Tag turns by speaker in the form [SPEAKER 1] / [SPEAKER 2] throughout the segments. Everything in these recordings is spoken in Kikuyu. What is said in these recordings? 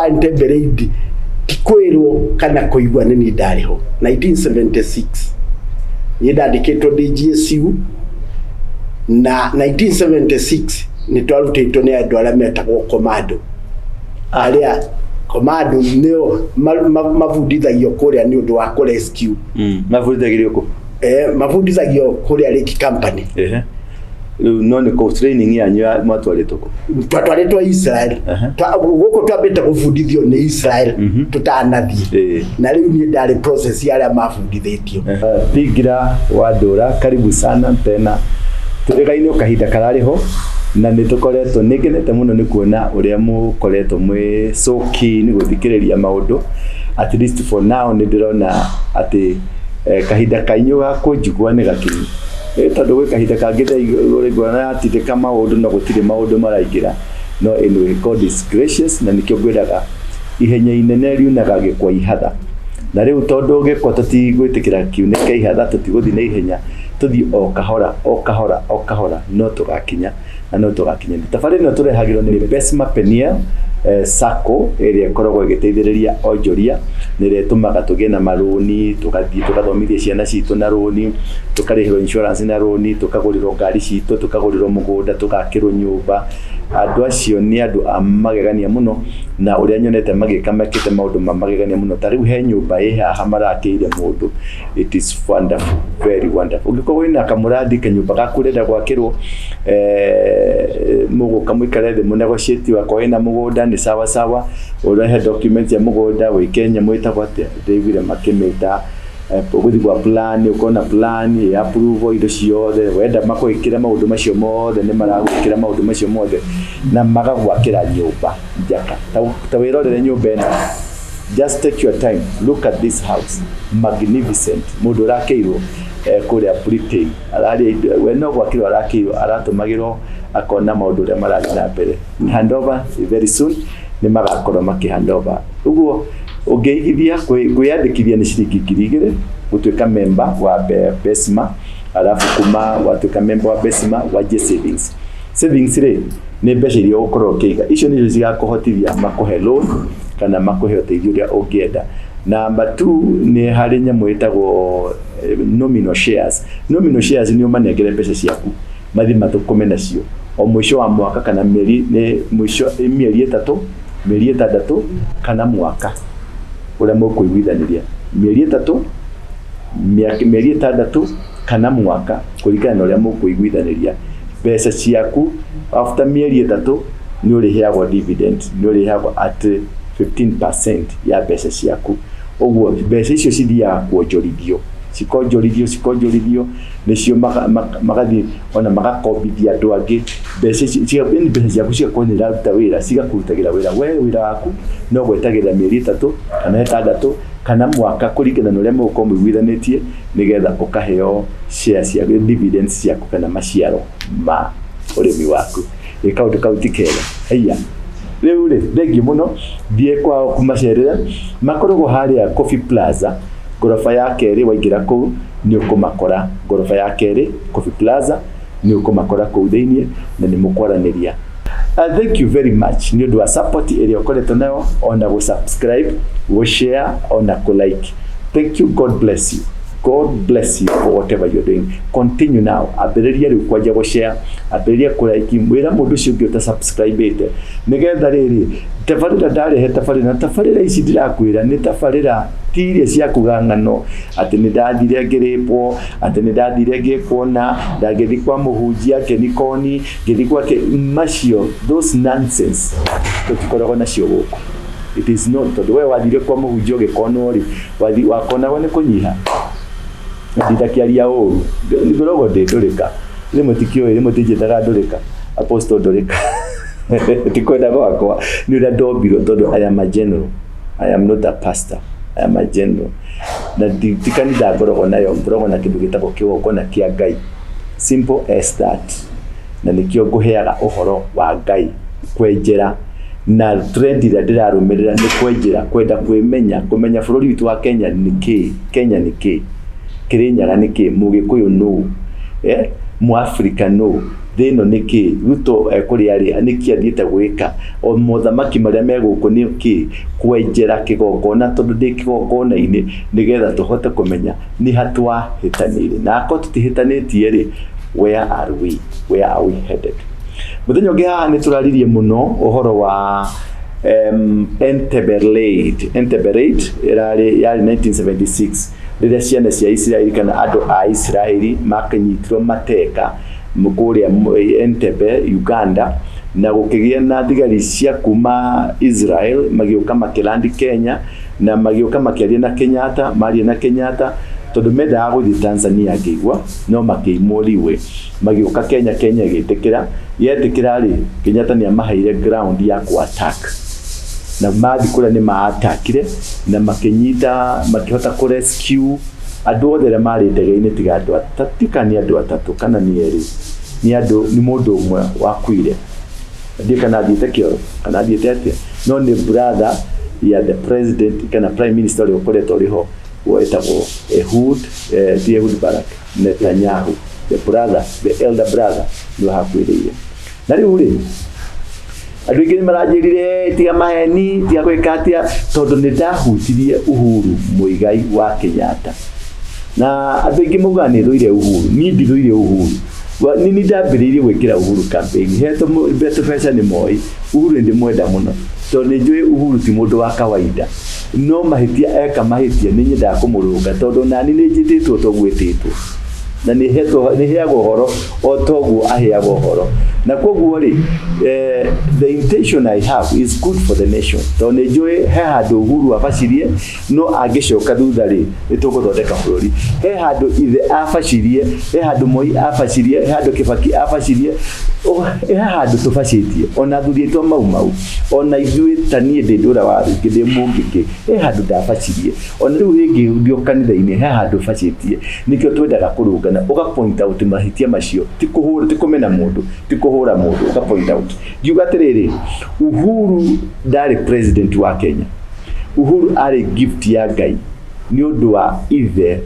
[SPEAKER 1] wa Entebbe raid ti kwĩrwo kana kũigua nĩ niĩ ndarĩ ho 1976. Niĩ ndandĩkĩtwo ndĩ GSU na 1976 nĩ twarutĩtwo nĩ andũ arĩa metagwo commando, arĩa commando nĩo mabundithagio kũrĩa nĩ ũndũ wa kũ rescue.
[SPEAKER 2] Mabundithagĩrio kũ?
[SPEAKER 1] Mabundithagio kũrĩa Lake Company.
[SPEAKER 2] Ehe. Rĩu no nĩ kũ training yanyu mwatwarĩtwo kũ?
[SPEAKER 1] Twatwarĩtwo Israel. Gũkũ twambĩte gũbundithio nĩ Israel tũtanathiĩ. Na rĩu niĩ ndarĩ process ya arĩa mabundithĩtio.
[SPEAKER 2] Thingira wa Ndũra, karibu sana tena. Tũrĩgaine kahinda kararĩ ho na nĩ tũkoretwo, nĩ ngenete mũno nĩ kuona ũrĩa mũkoretwo mwĩ so keen gũthikĩrĩria maũndũ. At least for now nĩ ndĩrona atĩ kahinda kanyu ga kũnjigua nĩ gakinyu. Tondũ gwĩ kahinda kangĩ ũraigua naratindĩka maũndũ no gũtirĩ maũndũ maraingĩra. No anyway, God is gracious, na nĩkĩo ngwĩraga ihenya inene riunaga gĩkwa ihatha. Na rĩu tondũ gĩkwa tũtigwĩtĩkĩra kiunĩke ihatha, tũtigũthiĩ na ihenya, tũthiĩ o kahora o kahora o kahora, no tũgakinya na no tũgakinya. Tabarĩra ĩno tũrehagĩrwo nĩ Besma Peniel Sacco, ĩrĩa ĩkoragwo ĩgĩteithĩrĩria onjoria, na ĩrĩa ĩtũmaga tũgĩe na marũni, tũgathiĩ tũgathomithia ciana citũ na rũni, tũkarĩhĩrwo insurance na rũni, tũkagũrĩrwo ngari citũ, tũkagũrĩrwo mũgũnda, tũgakĩrwo nyũmba. Andũ acio nĩ andũ a magegania mũno, na ũrĩa nyonete magĩka, mekĩte maũndũ ma magegania mũno. Ta rĩu he nyũmba ĩ haha marakĩire mũndũ. It is wonderful, very wonderful. Ũngĩkorwo wĩna kamũrandi kanyũmba gaku ũrenda gwakĩrwo, mũgũka mũikare thĩ mũnegotiate. Wakorwo wĩna mũgũnda nĩ sawa sawa, ũrehe document ya mũgũnda, wĩke nyamũ ĩtagwo atĩa, ndĩiguire makĩmĩta, ũgũthiĩ gwa plan, ũkorwo na plan ya approval, indo ciothe wenda makwĩkĩra maũndũ macio mothe, nĩ maragwĩkĩra maũndũ macio mothe na magagwakĩra nyũmba njaka. Ta wĩrorere nyũmba ĩno. Just take your time, look at this house, magnificent. Mũndũ ũrakĩirwo kũrĩa Britain ararĩa indo, we no gwakĩrwo arakĩirwo, aratũmagĩrwo akona maũndũ ũrĩa marathiĩ na mbere. Handover very soon, nĩ magakorwo makĩ handover. Ũguo ũngĩigithia, kwĩyandĩkithia nĩ ciringi 2000 gũtuĩka member wa Besma. Alafu kuma watuĩka member wa Besma, wanjie savings. Savings rĩ, nĩ mbeca iria ũgũkorwo ũkĩiga, icio nĩcio cigakũhotithia makũhe loan kana makũhe ũteithio ũrĩa ũngĩenda. Number two, nĩ harĩ nyamũ ĩtagwo nominal shares. Nominal shares nĩ ũmanengere mbeca ciaku mathiĩ mathũkũme nacio o mũico wa mwaka kana mĩeri, nĩ mũico mĩeri 3, mĩeri 6 kana mwaka, ũrĩa mũkũiguithanĩria, mĩeri 3, mĩeri 6 kana mwaka, kũringana na ũrĩa mũkũiguithanĩria. Mbeca ciaku after mĩeri 3 nĩ ũrĩheagwo dividend, nĩ ũrĩheagwo at 15% ya mbeca ciaku. Ũguo mbeca icio cithiaga kuonjorithio, cikonjorithio, cikonjorithio, nĩcio magathiĩ ona magakombithia andũ angĩ mbeca icio. Yaani mbeca ciaku cigakorwo nĩ iraruta wĩra, cigakũrutagĩra wĩra. We wĩra waku no gwetagĩrĩra mĩeri 3 kana 6 kana mwaka, kũringana na ũrĩa mũgũkorwo mũiguithanĩtie, nĩgetha ũkaheo share ciaku, dividends ciaku kana maciaro ma ũrĩmi waku. Ĩ kaũndũ kau ti kega? Haiya, rĩu rĩ, thengiũ mũno. Thiĩ kwao kũmacerera, makoragwo harĩa Coffee Plaza, ngoroba ya kerĩ. Waingĩra kũu nĩ ũkũmakora ngoroba ya kerĩ, Coffee Plaza, nĩ ũkũmakora kũu thĩiniĩ na nĩ mũkwaranĩria. Thank you very much nĩ ũndũ wa support ĩrĩa ũkoretwo nayo, ona gũ subscribe, gũ share, ona kũ like. Thank you. God bless you. God bless you for whatever you're doing. Continue now. Ambĩrĩria rĩu kwanja gũ share, ambĩrĩria kũ like, mwĩra mũndũ ũcio ũngĩ ũta subscribe ĩte, nĩgetha rĩrĩ tabarĩra ndarehe tabarĩra na tabarĩra ici ndĩrakwĩra nĩ tabarĩra ti iria cia kuga ng'ano atĩ nĩ ndathire ngĩrĩpwo, atĩ nĩ ndathire ngĩkwo na ndangĩthi kwa mũhunjia ngĩnikoni ngĩthi gwake, macio those nonsense tũtikoragwo nacio gũkũ. It is not tondũ we wathire kwa mũhunjia ũgĩkonwo rĩ, wathi wakonagwo nĩ kũnyiha. Ndindakĩaria ũru, ngoragwo ndĩ ndũrĩka rĩmwe, tikĩũĩ rĩmwe tinjĩtaga ndũrĩka, apostle ndũrĩka, ti kwenda gwakwa, nĩ ũrĩa ndombirwo, tondũ I am a general. I am not a pastor, I am a general. Na ti kanitha ngoragwo nayo, ngoragwo na kĩndũ gĩtagwo kĩgongona kĩa Ngai, simple as that. Na nĩkĩo ngũheaga ũhoro wa Ngai kwenjera, na trend ĩrĩa ndĩrarũmĩrĩra nĩ kwenjera kwenda kwĩmenya, kũmenya bũrũri witũ wa Kenya nĩ kĩĩ, Kenya nĩ kĩĩ, Kĩrĩnyaga nĩ kĩĩ, Mũgĩkũyũ nũ, Mũafrika nũ. Thĩ ĩno nĩ kĩ? Ruto ekũrĩa rĩ, nĩkĩ athiĩte gwĩka? O mothamaki marĩa me gũkũ nĩ kĩ? Kwenjera kĩgongona tondũ ndĩ kĩgongona-inĩ nĩgetha tũhote kũmenya nĩ ha twahĩtanĩire. Na akorwo tũtihĩtanĩtie rĩ, where are we? Where are we headed? Mũthenya ũngĩ haha nĩ tũraririe mũno ũhoro wa Entebbe Raid. Entebbe Raid ĩrarĩ yarĩ 1976 rĩrĩa ciana cia Isiraeli kana andũ a Isiraeli makĩnyitirwo mateka kũrĩa Entebbe, Uganda, na gũkĩgĩa na thigari cia kuma Israel magĩũka makĩlandi Kenya na magĩũka makĩaria na Kenyatta, maria na Kenyatta tondũ mendaga gũthiĩ Tanzania ngĩigua no makĩimwo leeway. Magĩũka Kenya, Kenya ĩgĩtĩkĩra, yetĩkĩra rĩ, Kenyatta nĩ amaheire ground ya kũ attack na mathiĩ kũrĩa nĩ ma-attackire na makĩnyita makĩhota kũ rescue andũ othe arĩa marĩ ndege-inĩ tiga andũ atatũ kana nĩ andũ atatũ kana nĩ erĩ nĩ andũ nĩ mũndũ ũmwe wakuire ndiũĩ kana athiĩte kĩoro kana athiĩte atĩa no nĩ brother ya the president kana prime minister ũrĩa ũkoretwo ũrĩ ho wetagwo Ehud ti Ehud Barak Netanyahu the brother the elder brother nĩwe hakuĩrĩire na rĩu rĩ andũ aingĩ nĩ maranjĩrire tiga maheni tiga gwĩka atĩa tondũ nĩ ndahutirie Uhuru Muigai wa Kenyatta na andũ aingĩ maugaga nĩ thũire Uhuru niĩ ndithũire Uhuru nĩ nĩ ndambĩrĩirie gwĩkĩra Uhuru campaign hetwo mbeca nĩ Moi Uhuru nĩ ndĩmwenda mũno tondũ nĩ njũĩ Uhuru ti mũndũ wa kawaida no mahĩtia eka mahĩtia nĩ nyendaga kũmũrũnga tondũ nani nĩ njĩtĩtwo toguo ĩtĩtwo na nĩ heagwo ũhoro o toguo aheagwo ũhoro na koguo rĩ the intention I have is good for the nation tondũ nĩ njũĩ he handũ Uhuru abacirie no angĩcoka thutha rĩ nĩ tũgũthondeka bũrũri he handũ ithe abacirie he handũ Moi abacirie he handũ Kibaki abacirie he handũ tũbacĩtie ona athuri aitũ a Mau Mau ona ithuĩ ta niĩ ndĩ ndũra wa rũngĩ ndĩ mũngĩkĩ he handũ ndabacirie ona rĩu rĩngĩ ndio kanitha-inĩ he handũ bacĩtie nĩkĩo twendaga kũrũngana ũga point out mahĩtia macio ti kũhũra ti kũmena mũndũ ti kũhũra mũndũ ũga point out ngiuga atĩrĩrĩ Uhuru ndarĩ president wa Kenya Uhuru arĩ gift ya Ngai nĩ ũndũ wa ithe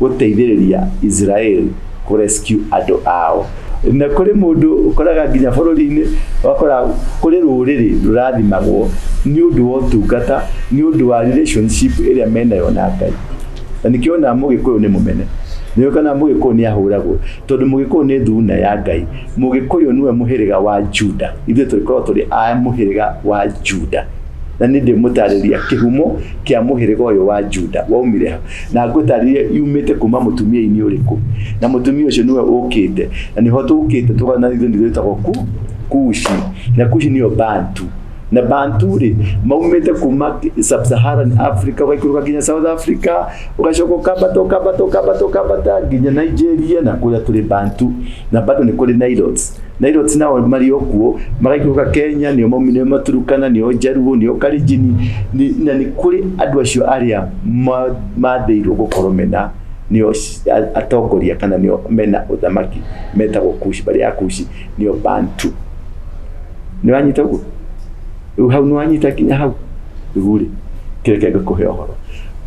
[SPEAKER 2] gũteithĩrĩria Israel kũ rescue andũ ao na kũrĩ mũndũ ũkoraga nginya bũrũri-inĩ ũgakora kũrĩ rũrĩrĩ rũrathimagwo nĩ ũndũ wa ũtungata nĩ ũndũ wa relationship ĩrĩa menayo na Ngai na nĩkĩo ona mũgĩkũyũ nĩ mũmene nĩkĩo kana mũgĩkũyũ nĩ ahũragwo tondũ mũgĩkũyũ nĩ thuna ya Ngai mũgĩkũyũ nĩwe mũhĩrĩga wa Juda ithuĩ tũrĩkoragwo tũrĩ a mũhĩrĩga wa Juda na nĩ ndĩmũtarĩria kĩhumo kĩa mũhĩrĩga ũyũ wa Juda waumire ha na ngũtarĩrie yumĩte kuma mũtumia-inĩ ũrĩkũ na mũtumia ũcio nĩwe ũkĩte na nĩho tũkĩte tũgana ithuĩ nĩ twĩtagwo ku Kushi na Kushi nĩyo Bantu na Bantu rĩ maumĩte kuma Sub-Saharan Africa ũgaikũrũka nginya South Africa ũgacoka ũkambata ũkambata ũkambata ũkambata nginya Nigeria na kũrĩa tũrĩ Bantu na bado nĩ kũrĩ Nilotes Nilotes nao marĩ o kuo magaikũrũka Kenya nĩo maumire Maturukana nĩo Jaluo nĩo Kalenjin na nĩ kũrĩ andũ acio arĩa mathĩirwo gũkorwo mena nĩo atongoria kana nĩo mena ũthamaki metagwo Kushi barĩ ya Kushi nĩo Bantu nĩ wanyita ũguo rĩu hau nĩ wanyita nginya hau rĩu rĩ kĩreke ngũkũhe ũhoro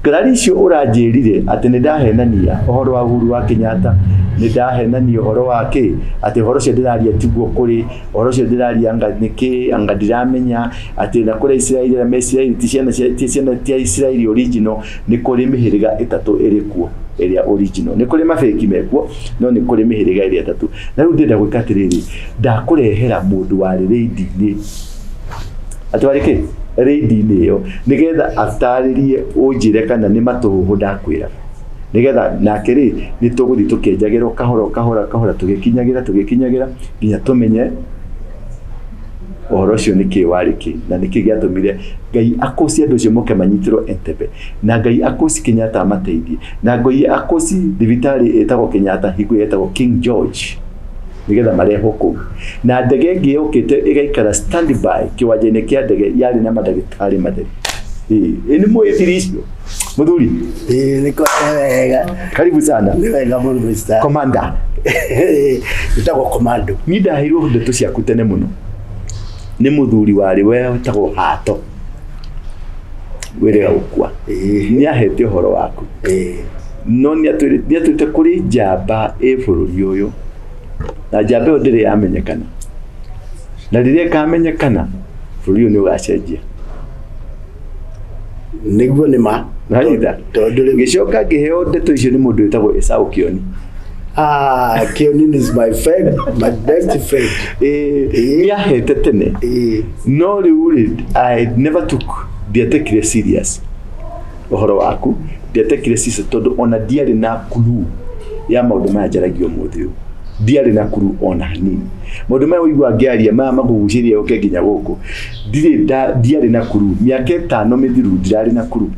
[SPEAKER 2] ngarari icio ũranjĩrire atĩ nĩ ndahenania ũhoro wa Uhuru wa Kenyatta nĩ ndahenania ũhoro wa kĩ atĩ ũhoro ũcio ndĩraria tiguo kũrĩ ũhoro ũcio ndĩraria anga nĩkĩ anga ndiramenya atĩ na kũrĩa Isiraeli arĩa me Isiraeli ti ciana cia ti ciana ti a Isiraeli original nĩ kũrĩ mĩhĩrĩga ĩtatũ ĩrĩ kuo ĩrĩa original nĩ kũrĩ mabĩki mekuo no nĩ kũrĩ mĩhĩrĩga ĩrĩa ĩtatũ na rĩu ndĩrenda gwĩka atĩrĩrĩ ndakũrehera mũndũ warĩ rĩindi-inĩ atĩ warĩ kĩ rĩindi-inĩ ĩyo nĩgetha atarĩrie ũnjĩre kana nĩ matũhũhũ ndakwĩra nĩgetha nake rĩ nĩ tũgũthiĩ tũkĩenjagĩrwo kahora kahora kahora tũgĩkinyagĩra tũgĩkinyagĩra nginya tũmenye ũhoro ũcio nĩ kĩ warĩ kĩ na nĩkĩ gĩatũmire Ngai akũci andũ acio moke manyitĩrwo Entebbe na Ngai akũci Kenyatta amateithie na Ngai akũci thibitarĩ ĩtagwo Kenyatta hingo ĩyo yetagwo King George nĩgetha marehwo kũu na ndege ĩngĩ yokĩte ĩgaikara standby kĩwanja-inĩ kĩa ndege yarĩ na mandagĩtarĩ matheri ĩ nĩ mũĩ thiri icio mũthuri
[SPEAKER 1] Ĩĩ, nĩ wega
[SPEAKER 2] karibu sana
[SPEAKER 1] nĩ wega mũno Mr.
[SPEAKER 2] commander
[SPEAKER 1] Njĩtagwo Commando.
[SPEAKER 2] niĩ ndaheirwo ndeto ciaku tene mũno nĩ mũthuri warĩ wetagwo hato wĩrĩga gũkua
[SPEAKER 1] Ĩĩ.
[SPEAKER 2] nĩ ahete ũhoro waku
[SPEAKER 1] Ĩĩ.
[SPEAKER 2] no nĩ atwĩrĩte kũrĩ njamba ĩ bũrũri ũyũ Na njamba ĩyo ndĩrĩ yamenyekana, na rĩrĩa ĩkamenyekana bũrũri ũyũ nĩ ũgacenjia.
[SPEAKER 1] Nĩguo nĩ ma.
[SPEAKER 2] Nanyita.
[SPEAKER 1] Tondũ rĩu
[SPEAKER 2] Ngĩcoka ngĩheo ndeto icio nĩ mũndũ wĩtagwo Esau Kĩoni.
[SPEAKER 1] Ah, Kĩoni is my friend, my best friend.
[SPEAKER 2] Ĩĩ, nĩ ahete tene. No rĩu rĩ, I never took, ndiatekire serious ũhoro waku, ndiatekire serious tondũ ona ndiarĩ na clue ya maũndũ maya njaragia ũmũthĩ ũyũ. Ndiarĩ na clue ona hanini. Maũndũ maya ũigua ngĩaria maya makũgucĩrĩria ũke nginya gũkũ, ndirĩ nda, ndiarĩ na clue. Mĩaka 5 mĩthiru ndirarĩ na clue.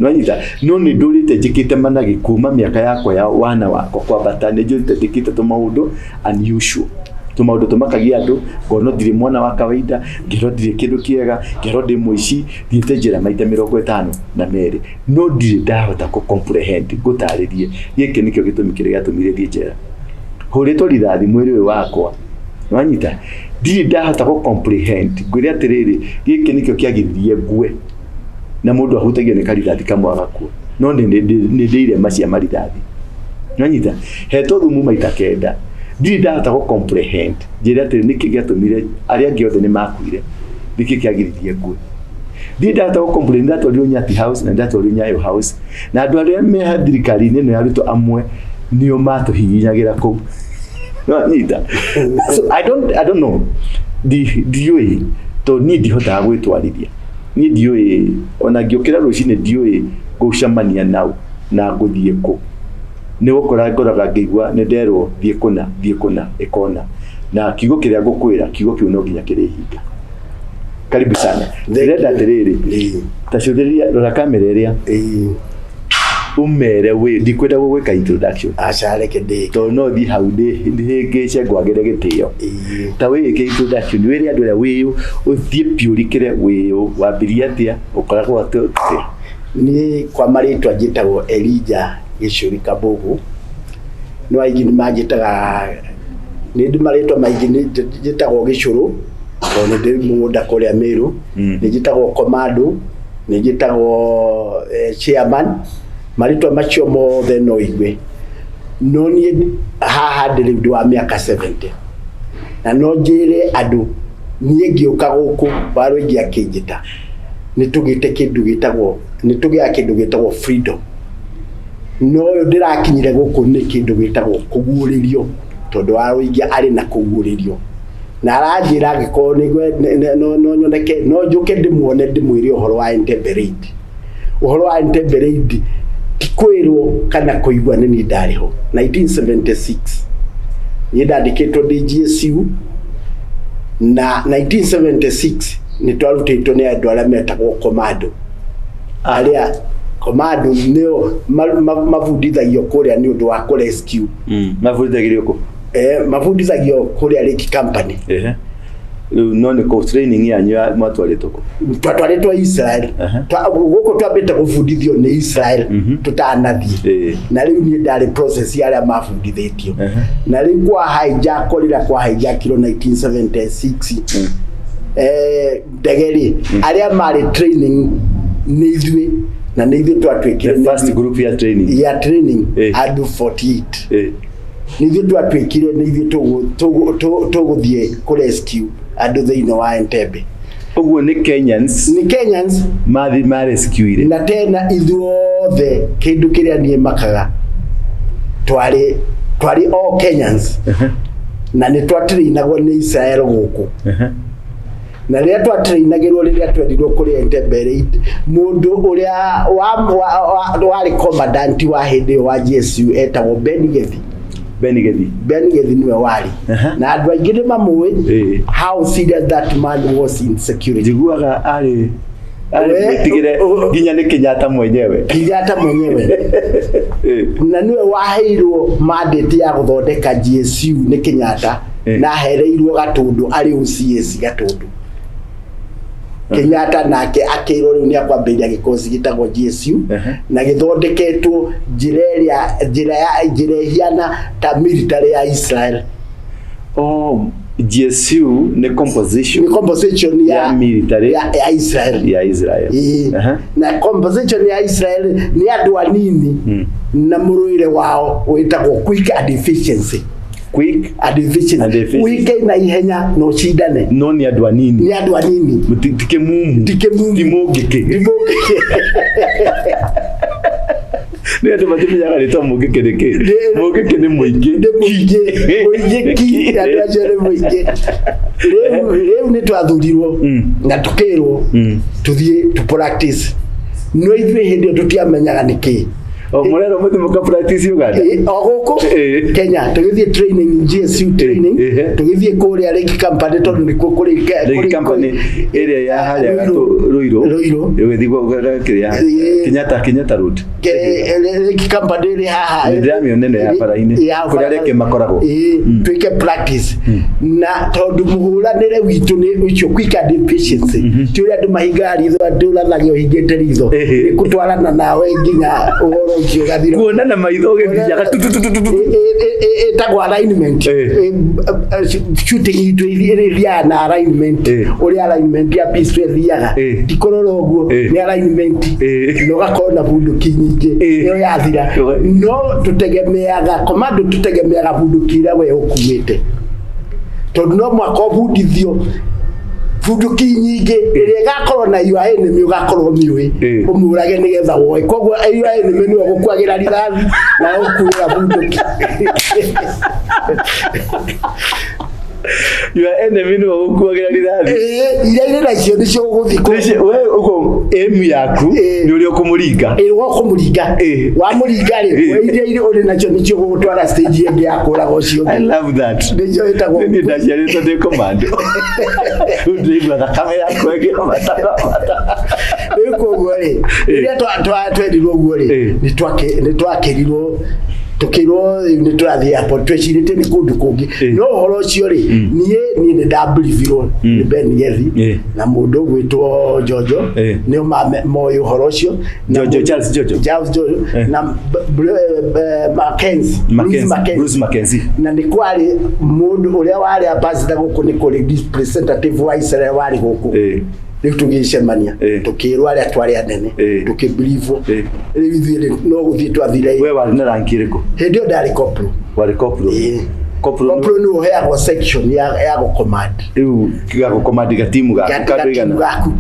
[SPEAKER 2] Nwanyita, no nĩ ndũrĩte njĩkĩte managĩ kuma mĩaka yakwa ya wana wakwa kwambata, nĩ njũrĩte njĩkĩte tũmaũndũ unusual, tũmaũndũ tũmakagia andũ, ngona ndirĩ mwana wa kawaida, ngerwo ndirĩ kĩndũ kĩega, ngerwo ndĩ mũici, thiĩte njera maita 52, no ndirĩ ndahota kũ comprehend ngũtarĩrie gĩkĩ nĩkĩo gĩtũmi kĩrĩa gĩatũmire thiĩ njera. Hũrĩtwo rithathi mwĩrĩ ũyũ wakwa, nwanyita, ndirĩ ndahota kũ comprehend ngwĩre atĩrĩrĩ, gĩkĩ nĩkĩo kĩagiririe ngue, na mũndũ ahutagio nĩ karithathi kamwe agakua, no nĩ ndĩire macia marithathi. Nwanyita, hetwo thumu maita 9, ndirĩ ndahota kũ comprehend njĩre atĩrĩ nĩkĩ gĩatũmire arĩa angĩ othe nĩ makuire, nĩkĩ kĩagiririe ngue. Ndirĩ ndahota gũ comprehend, ndatwarirwo Nyati House na ndatwarirwo Nyayo House, na andũ arĩa me thirikari-inĩ ĩno ya Ruto amwe nĩo matũhihinyagĩra kũu. Nwanyita, so I don't know, ndiũĩ tondũ niĩ ndihotaga gwĩtwarithia, niĩ ndiũĩ ona ngĩũkĩra rũcinĩ ndiũĩ ngũcemania nau na ngũthiĩ kũ, nĩ gũkora ngoraga ngĩigua nĩ nderwo thiĩ kũna, thiĩ kũna, ĩkona, na kiugo kĩrĩa ngũkwĩra kiugo kĩu no nginya kĩrĩhinga. Karibu sana. Ndĩrenda atĩrĩrĩ, ta cũthĩrĩria, rora kamera ĩrĩa, ũmere wĩ, ndikwenda gũgwĩka introduction.
[SPEAKER 1] Aca, reke ndĩke.
[SPEAKER 2] Tondũ no thiĩ hau ndĩhĩngĩce ngwagĩre gĩtĩo. Ta wĩĩke introduction, wĩre andũ arĩa wĩyũ, ũthiĩ piũ ũrikĩre wĩyũ, wambirie atĩa, ũkoragwo atĩa.
[SPEAKER 1] Niĩ kwa marĩtwa njĩtagwo Elijah Gĩcũri Kabogo. No aingĩ nĩ manjĩtaga, nĩ ndĩ marĩtwa maingĩ, nĩ njĩtagwo Gĩcũrũ tondũ nĩ ndĩ mũgũnda kũrĩa Mĩrũ, nĩ njĩtagwo Komando, nĩ njĩtagwo chairman, marĩtwa macio mothe no igue. No niĩ haha ndĩ rĩu ndĩ wa mĩaka 70, na no njĩre andũ niĩ ngĩũka gũkũ Warũingĩ akĩnjĩta, nĩ tũgĩte kĩndũ gĩtagwo, nĩ tũgĩaga kĩndũ gĩtagwo freedom. No ũyũ ndĩrakinyire gũkũ nĩ kĩndũ gĩtagwo kũguũrĩrio, tondũ Warũingĩ arĩ na kũguũrĩrio, na aranjĩra angĩkorwo no nyoneke, no njũke ndĩmuone ndĩmwĩre ũhoro wa Entebbe Raid. Ũhoro wa Entebbe Raid ti kwĩrwo kana kũigua, nĩ niĩ ndarĩ ho 1976, niĩ ndandĩkĩtwo ndĩ GSU, na 1976 nĩ twarutĩtwo nĩ andũ arĩa metagwo commando, arĩa commando nĩo mabundithagio kũrĩa nĩ ũndũ wa kũ rescue.
[SPEAKER 2] Mabundithagĩrio kũ?
[SPEAKER 1] Mabundithagio kũrĩa Lake Company.
[SPEAKER 2] Ehe. Rĩu no nĩ kũ training yanyu ya mwatwarĩtwo kũ?
[SPEAKER 1] Twatwarĩtwo Israel. Gũkũ twambĩte gũbundithio nĩ Israel tũtanathiĩ. Na rĩu niĩ ndarĩ process ya arĩa mabundithĩtio. Na rĩu kwa hijack, rĩrĩa kwa hijackirwo 1976 ndege rĩ, arĩa marĩ training nĩ ithuĩ, na nĩ ithuĩ twatuĩkire
[SPEAKER 2] The first group ya training.
[SPEAKER 1] Ya training. Andũ 48. Nĩ ithuĩ twatuĩkire nĩ ithuĩ tũgũthiĩ kũ rescue andũ thĩinĩ wa Entebbe.
[SPEAKER 2] Ũguo nĩ Kenyans.
[SPEAKER 1] Nĩ Kenyans.
[SPEAKER 2] Mathi ma rescue-ire.
[SPEAKER 1] Na tena ithuothe kĩndũ kĩrĩa niĩ makaga twarĩ all Kenyans, na nĩ twatrainagwo nĩ Israel gũkũ, na rĩrĩa twatrainagĩrwo, rĩrĩa twerirwo kũrĩa Entebbe Raid, mũndũ ũrĩa warĩ commandant wa hĩndĩ ĩyo wa GSU etagwo Ben Gethi.
[SPEAKER 2] Ben Gethi.
[SPEAKER 1] Ben Gethi nĩwe warĩ, na andũ aingĩ nĩ mamũĩ how serious that man was in security.
[SPEAKER 2] Njiguaga arĩ mwĩtigĩre nginya nĩ Kenyatta mwenyewe.
[SPEAKER 1] Kenyatta mwenyewe. Na nĩwe waheirwo mandate ya gũthondeka GSU nĩ Kenyatta, na ahereirwo Gatũndũ arĩ OCS Gatũndũ. Kenyatta nake akĩrwo rĩu nĩ akwambĩrĩria gĩkosi gĩtagwo GSU, na gĩthondeketwo njĩra ĩrĩa njĩra ya njĩra ĩhiana ta military ya Israel.
[SPEAKER 2] Oh, GSU nĩ composition.
[SPEAKER 1] Nĩ composition ya
[SPEAKER 2] ya military
[SPEAKER 1] ya Israel.
[SPEAKER 2] Ya Israel.
[SPEAKER 1] Ĩĩ. Na composition ya Israel nĩ andũ anini na mũrũĩre wao wĩtagwo quick and efficiency.
[SPEAKER 2] Quick
[SPEAKER 1] and efficient.
[SPEAKER 2] And efficient.
[SPEAKER 1] Wike na ihenya na ũcindane.
[SPEAKER 2] No nĩ andũ anini.
[SPEAKER 1] Nĩ andũ anini.
[SPEAKER 2] Ti kĩmumu.
[SPEAKER 1] Ti kĩmumu.
[SPEAKER 2] Ti mũngĩkĩ.
[SPEAKER 1] Ti mũngĩkĩ.
[SPEAKER 2] Nĩ andũ matimenyaga rĩtwa mũngĩkĩ nĩ kĩ. Mũngĩkĩ nĩ mũingĩ.
[SPEAKER 1] Nĩ mũingĩ. Mũingĩ ki. Andũ acio nĩ mũingĩ. Rĩu nĩ twathurirwo na tũkĩrwo tũthiĩ tũ practice. No ithuĩ hĩndĩ ĩyo tũtiamenyaga nĩ kĩĩ.
[SPEAKER 2] O mũrerwo mũthiĩ mũka practice Uganda.
[SPEAKER 1] O gũkũ
[SPEAKER 2] Ĩĩ.
[SPEAKER 1] Kenya tũgĩthiĩ training, GSU training,
[SPEAKER 2] Ĩĩ.
[SPEAKER 1] tũgĩthiĩ kũrĩa Lake Company tondũ nĩkuo kũrĩ
[SPEAKER 2] Lake Company ĩrĩa ya harĩa Ruiru.
[SPEAKER 1] Ruiru.
[SPEAKER 2] Ũgĩthiĩ kĩrĩa
[SPEAKER 1] Ĩĩ.
[SPEAKER 2] Kenyatta Road.
[SPEAKER 1] Lake Company ĩrĩ haha.
[SPEAKER 2] Nĩ ndĩramĩona ĩno ya bara-inĩ.
[SPEAKER 1] Ya
[SPEAKER 2] Kũrĩa Lake makoragwo.
[SPEAKER 1] Ĩĩ, twĩke practice na tondũ mũhũranĩre witũ nĩ ũcio quick and efficiency, ti ũrĩa andũ mahingaga ritho, andũ ũrathagia ũhingĩte ritho.
[SPEAKER 2] Ĩhĩ.
[SPEAKER 1] Nĩ kũtwarana nawe nginya ũhoro ũcio ũgathira.
[SPEAKER 2] Kuona na maitho ũgĩthiaga tu tu tu tu tu tu.
[SPEAKER 1] Ĩtagwo alignment. Shooting itũ ĩthiaga na alignment, ũrĩa alignment ya pistol ĩthiaga, ti kũrora ũguo, nĩ alignment, na ũgakorwo na bunduki nyingĩ, ĩyo yathira. No tũtegemeaga commando, tũtegemeaga bunduki iria we ũkuĩte, tondũ no mwaka ũbundithio bunduki nyingĩ ĩrĩa ĩgakorwo na your enemy, ũgakorwo mĩũĩ, ũmũrage nĩgetha woe. Koguo your enemy nĩwe ũgũkuagĩra rithathi na ũkuĩra bunduki.
[SPEAKER 2] Your enemy nĩwe ũgũkuagĩra rithathi.
[SPEAKER 1] Ĩĩ, iria irĩ nacio nĩcio ũgũthiĩ
[SPEAKER 2] We ũguo aim yaku nĩ ũrĩa ũkũmũringa.
[SPEAKER 1] Ĩĩ, ũkũmũringa. Wamũringa rĩ, we iria irĩ ũrĩ nacio nĩcio ũgũgũtwara stage ĩngĩ ya kũraga ũcio
[SPEAKER 2] I
[SPEAKER 1] ũngĩ.
[SPEAKER 2] love that.
[SPEAKER 1] Nĩcio ĩtagwo
[SPEAKER 2] Niĩ ndaciarĩtwo ndĩ commando. Rĩu ndĩraigua thakame yakwa ĩkĩhota.
[SPEAKER 1] Rĩu koguo rĩ, rĩrĩa twerirwo ũguo rĩ, nĩ twakĩrirwo, tũkĩrwo rĩu nĩ tũrathiĩ airport, twecirĩtie nĩ kũndũ kũngĩ. No ũhoro ũcio rĩ, niĩ nĩ ndabriefirwo nĩ Ben Gethi na mũndũ ũgwĩtwo Jojo, nĩo moĩ ũhoro ũcio. Na
[SPEAKER 2] Jojo, Charles Jojo.
[SPEAKER 1] Charles Jojo na Mackenzie, Bruce
[SPEAKER 2] Mackenzie,
[SPEAKER 1] Mackenzie.
[SPEAKER 2] Bruce Mackenzie.
[SPEAKER 1] Na nĩ kwarĩ mũndũ ũrĩa warĩ ambassador gũkũ, nĩ kũrĩ representative wa Israel warĩ gũkũ. Rĩu tũgĩcemania, tũkĩrwo arĩa twarĩ anene, tũkĩbriefwo. Rĩu ithuĩ rĩ, no gũthiĩ twathire.
[SPEAKER 2] We warĩ na rank ĩrĩkũ?
[SPEAKER 1] Hĩndĩ ĩyo ndarĩ corporal.
[SPEAKER 2] Warĩ corporal.
[SPEAKER 1] Ĩĩ.
[SPEAKER 2] Corporal.
[SPEAKER 1] Corporal nĩ ũheagwo section ya gũcommand.
[SPEAKER 2] Rĩu gagũcommand gatimu gaku kandũ igana.
[SPEAKER 1] Gaku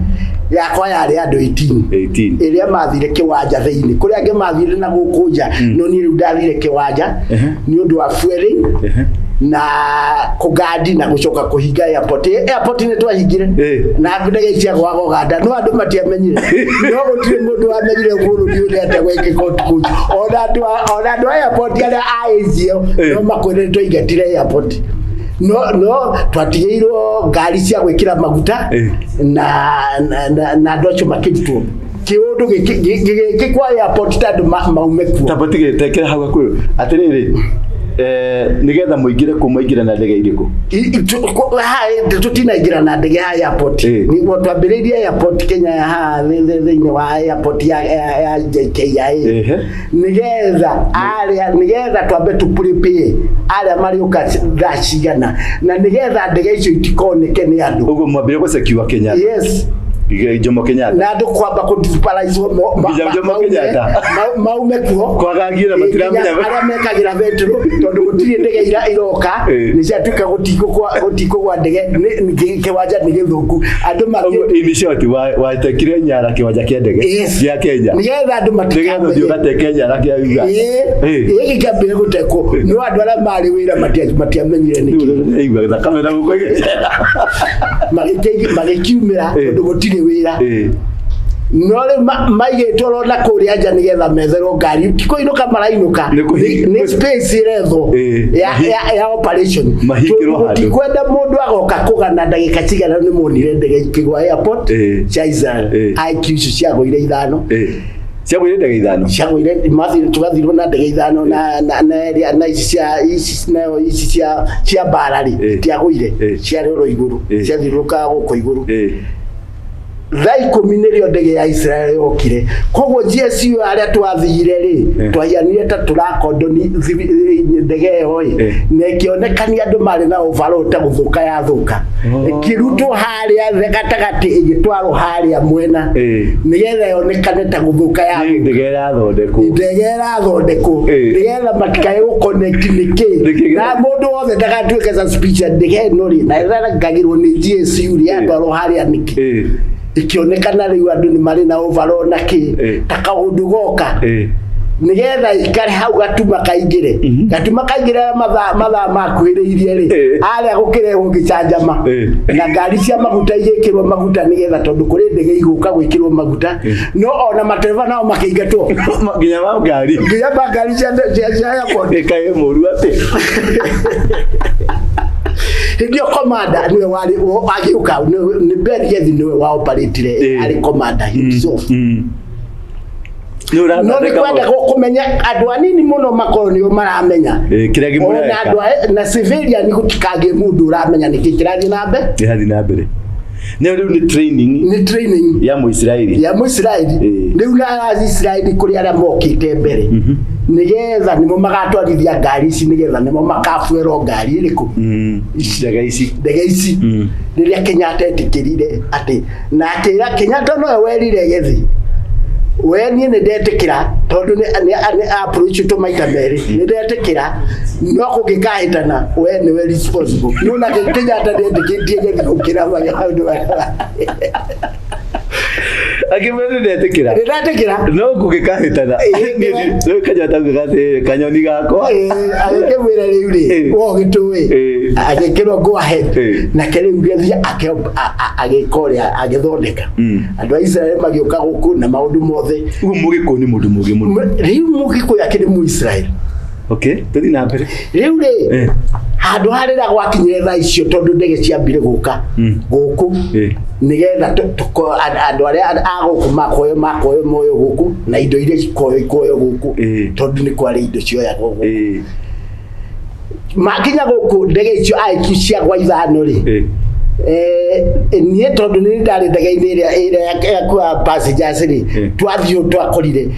[SPEAKER 1] yakwa yarĩ andũ 18.
[SPEAKER 2] 18.
[SPEAKER 1] Ĩrĩa mathire kĩwanja thĩinĩ, kũrĩa angĩ mathire na gũkũ nja, no niĩ rĩu ndathire kĩwanja nĩ ũndũ wa fueling na kũgandi na gũcoka kũhinga airport. Airport nĩ twahingire na ndege ciagwaga Uganda, no andũ matiamenyire, no gũtirĩ mũndũ wamenyire bũrũri ũrĩa atĩa gwekĩka ũtukũ ũcio. Ona andũ a airport arĩa a AGL no makwĩre nĩ twaingatire airport, no twatigĩirwo ngari cia gwĩkĩra maguta na andũ acio makĩrutwo kĩũndũ gĩgĩkĩkwo airport ta andũ maume kuo.
[SPEAKER 2] Tamba tigĩtekera hau hakuhĩ atĩrĩrĩ, nĩgetha mũingĩre kũ, mwaingĩra na ndege irĩkũ?
[SPEAKER 1] Haha tũtinaingĩra na ndege ha airport. Nĩguo twambĩrĩirie airport Kenya haha thĩinĩ wa airport ya JKIA, nĩgetha arĩa, nĩgetha twambe tũ prepare arĩa marĩũka thaa cigana, na nĩgetha ndege icio itikoneke nĩ andũ.
[SPEAKER 2] Ũguo mwambire gũsecure Kenyatta?
[SPEAKER 1] Yes.
[SPEAKER 2] Jomo Kenyatta.
[SPEAKER 1] Na andũ kwamba kũ
[SPEAKER 2] Nginya Jomo Kenyatta.
[SPEAKER 1] Maume kuo.
[SPEAKER 2] Kwagagira matiramenya.
[SPEAKER 1] Nginya arĩa mekagĩra betũrũ, tondũ gũtirĩ ndege ira iroka, nĩ ciatuĩka gũtikũgwa ndege, kĩwanja nĩ gĩthũku, andũ
[SPEAKER 2] Ũguo in short watekire Nyara kĩwanja kĩa ndege
[SPEAKER 1] Yes.
[SPEAKER 2] gĩa Kenya
[SPEAKER 1] nĩgetha andũ
[SPEAKER 2] nĩgetha ũthiĩ
[SPEAKER 1] matikamenye.
[SPEAKER 2] ũgateke Nyara kĩa Uganda.
[SPEAKER 1] Ĩĩ, gĩkĩ kĩambire gũtekwo, no andũ arĩa marĩ wĩra matiamenyire nĩkĩ.
[SPEAKER 2] Rĩu ndĩraigua thakame na gũkũ ĩgĩcera.
[SPEAKER 1] Magĩkiumĩra tondũ gũtirĩ wĩra. No rĩu maigĩtwo oro na kũrĩa nja nĩgetha metherwo ngari, ti kũinũka marainũka. Nĩ space ĩrethwo ya operation.
[SPEAKER 2] Mahingĩrwo
[SPEAKER 1] Tondũ
[SPEAKER 2] handũ.
[SPEAKER 1] gũtikwenda mũndũ agoka kũgana ndagĩka cigana. Nĩ monire ndege ikĩgwa airport cia Israel. IQ icio ciagũire ithano.
[SPEAKER 2] Ciagũire ndege ithano?
[SPEAKER 1] Ciagũire, mathire, tũgathirwo na ndege ithano na ici cia ici nayo ici cia mbara rĩ, itiagũire, ciarĩ oro igũrũ, ciathiũrũrũkaga gũkũ igũrũ. Thaa 10 nĩrĩo ndege ya Israel yokire. Koguo GSU arĩa twathire rĩ, twahianire ta tũrakondoni ndege ĩyo ĩ, na ĩkĩonekania andũ marĩ na overall ta gũthũka yathũka. Ĩkĩrutwo harĩa thĩ gatagatĩ ĩgĩtwarwo harĩa mwena, nĩgetha yonekane ta gũthũka yathũka.
[SPEAKER 2] Ndege ĩrathondekwo.
[SPEAKER 1] Ndege ĩrathondekwo, nĩgetha matikae gũconnect nĩkĩ
[SPEAKER 2] Nĩkĩ?
[SPEAKER 1] Na mũndũ wothe ndagatuĩke suspicious. Ndege ĩno rĩ, na ĩrarangagĩrwo nĩ GSU rĩ, yatwarwo harĩa nĩkĩ? Ĩkĩonekana rĩu andũ nĩ marĩ na overall na kĩ, ta kaũndũ goka, nĩgetha ikare hau gatuma kaingĩre, gatuma kaingĩre mathaa makuhĩrĩirie rĩ, arĩa gũkĩrehwo gĩcanjama, na ngari cia maguta igĩkĩrwo maguta, nĩgetha tondũ kũrĩ ndege igũka gwĩkĩrwo maguta. No ona matereba nao makĩingatwo.
[SPEAKER 2] Nginya ma ngari.
[SPEAKER 1] Nginya ma ngari cia airport.
[SPEAKER 2] Ĩkaĩ mũru atĩ.
[SPEAKER 1] Hĩndĩ ĩyo commander nĩwe warĩ agĩũka, nĩ Ben Gethi nĩwe wa operatire, arĩ commander himself.
[SPEAKER 2] Nĩ
[SPEAKER 1] No nĩ
[SPEAKER 2] ũrathondeka.
[SPEAKER 1] kwendagwo kũmenya andũ anini mũno makorwo nĩo maramenya.
[SPEAKER 2] Kĩrĩa
[SPEAKER 1] Ona
[SPEAKER 2] gĩmũreka.
[SPEAKER 1] andũ na civilian gũtikagĩe mũndũ ũramenya nĩkĩ kĩrathiĩ na mbere.
[SPEAKER 2] Ĩrathiĩ na mbere. Nĩ rĩu nĩ training
[SPEAKER 1] Nĩ training
[SPEAKER 2] ya Mũisiraeli.
[SPEAKER 1] Ya Mũisiraeli. Rĩu na Isiraeli kũrĩ arĩa mokĩte mbere, nĩgetha nĩmo magatwarithia ngari ici, nĩgetha nĩmo makabuerwo ngari ĩrĩkũ?
[SPEAKER 2] Ndege ici.
[SPEAKER 1] Ndege ici. Rĩrĩa Kenyatta etĩkĩrire atĩ na akĩra Kenyatta nowe werire Gethi, we niĩ nĩ ndetĩkĩra, tondũ nĩ approach tũ maita merĩ, nĩ ndetĩkĩra, no kũngĩkahĩtana we nĩwe responsible. No nake Kenyatta nĩetĩkĩtie Gethi gũkĩra maũndũ maya.
[SPEAKER 2] Akĩmwĩra nĩ ndetĩkĩra.
[SPEAKER 1] Nĩ ndetĩkĩra.
[SPEAKER 2] No kũngĩkahĩtana. Rĩu Kenyatta augaga atĩrĩrĩ, kanyoni gakwa.
[SPEAKER 1] Agĩkĩmwĩra rĩu rĩ, we ũgĩtũĩ, agĩkĩrwo go ahead. Nake rĩu Gethi agĩka ũrĩa agĩthondeka, andũ a Israel magĩũka gũkũ na maũndũ mothe.
[SPEAKER 2] Ũguo Mũgĩkũyũ nĩ mũndũ mũũgĩ mũno.
[SPEAKER 1] Rĩu Mũgĩkũyũ akĩrĩ Mũisrael.
[SPEAKER 2] Okay, tũthiĩ na mbere.
[SPEAKER 1] Rĩu rĩ, handũ harĩra gwakinyire thaa icio, tondũ ndege ciambire gũka gũkũ, nĩgetha andũ arĩa a gũkũ makoyo moyo gũkũ, na indo iria cikoyo ikoyo gũkũ, tondũ nĩ kwarĩ indo cioyagwo gũkũ. Makinya gũkũ ndege icio IQ ciagwa 5 rĩ, niĩ tondũ nĩ ndarĩ ndege-inĩ ĩrĩa yakuaga passengers rĩ, twathiĩ twakorire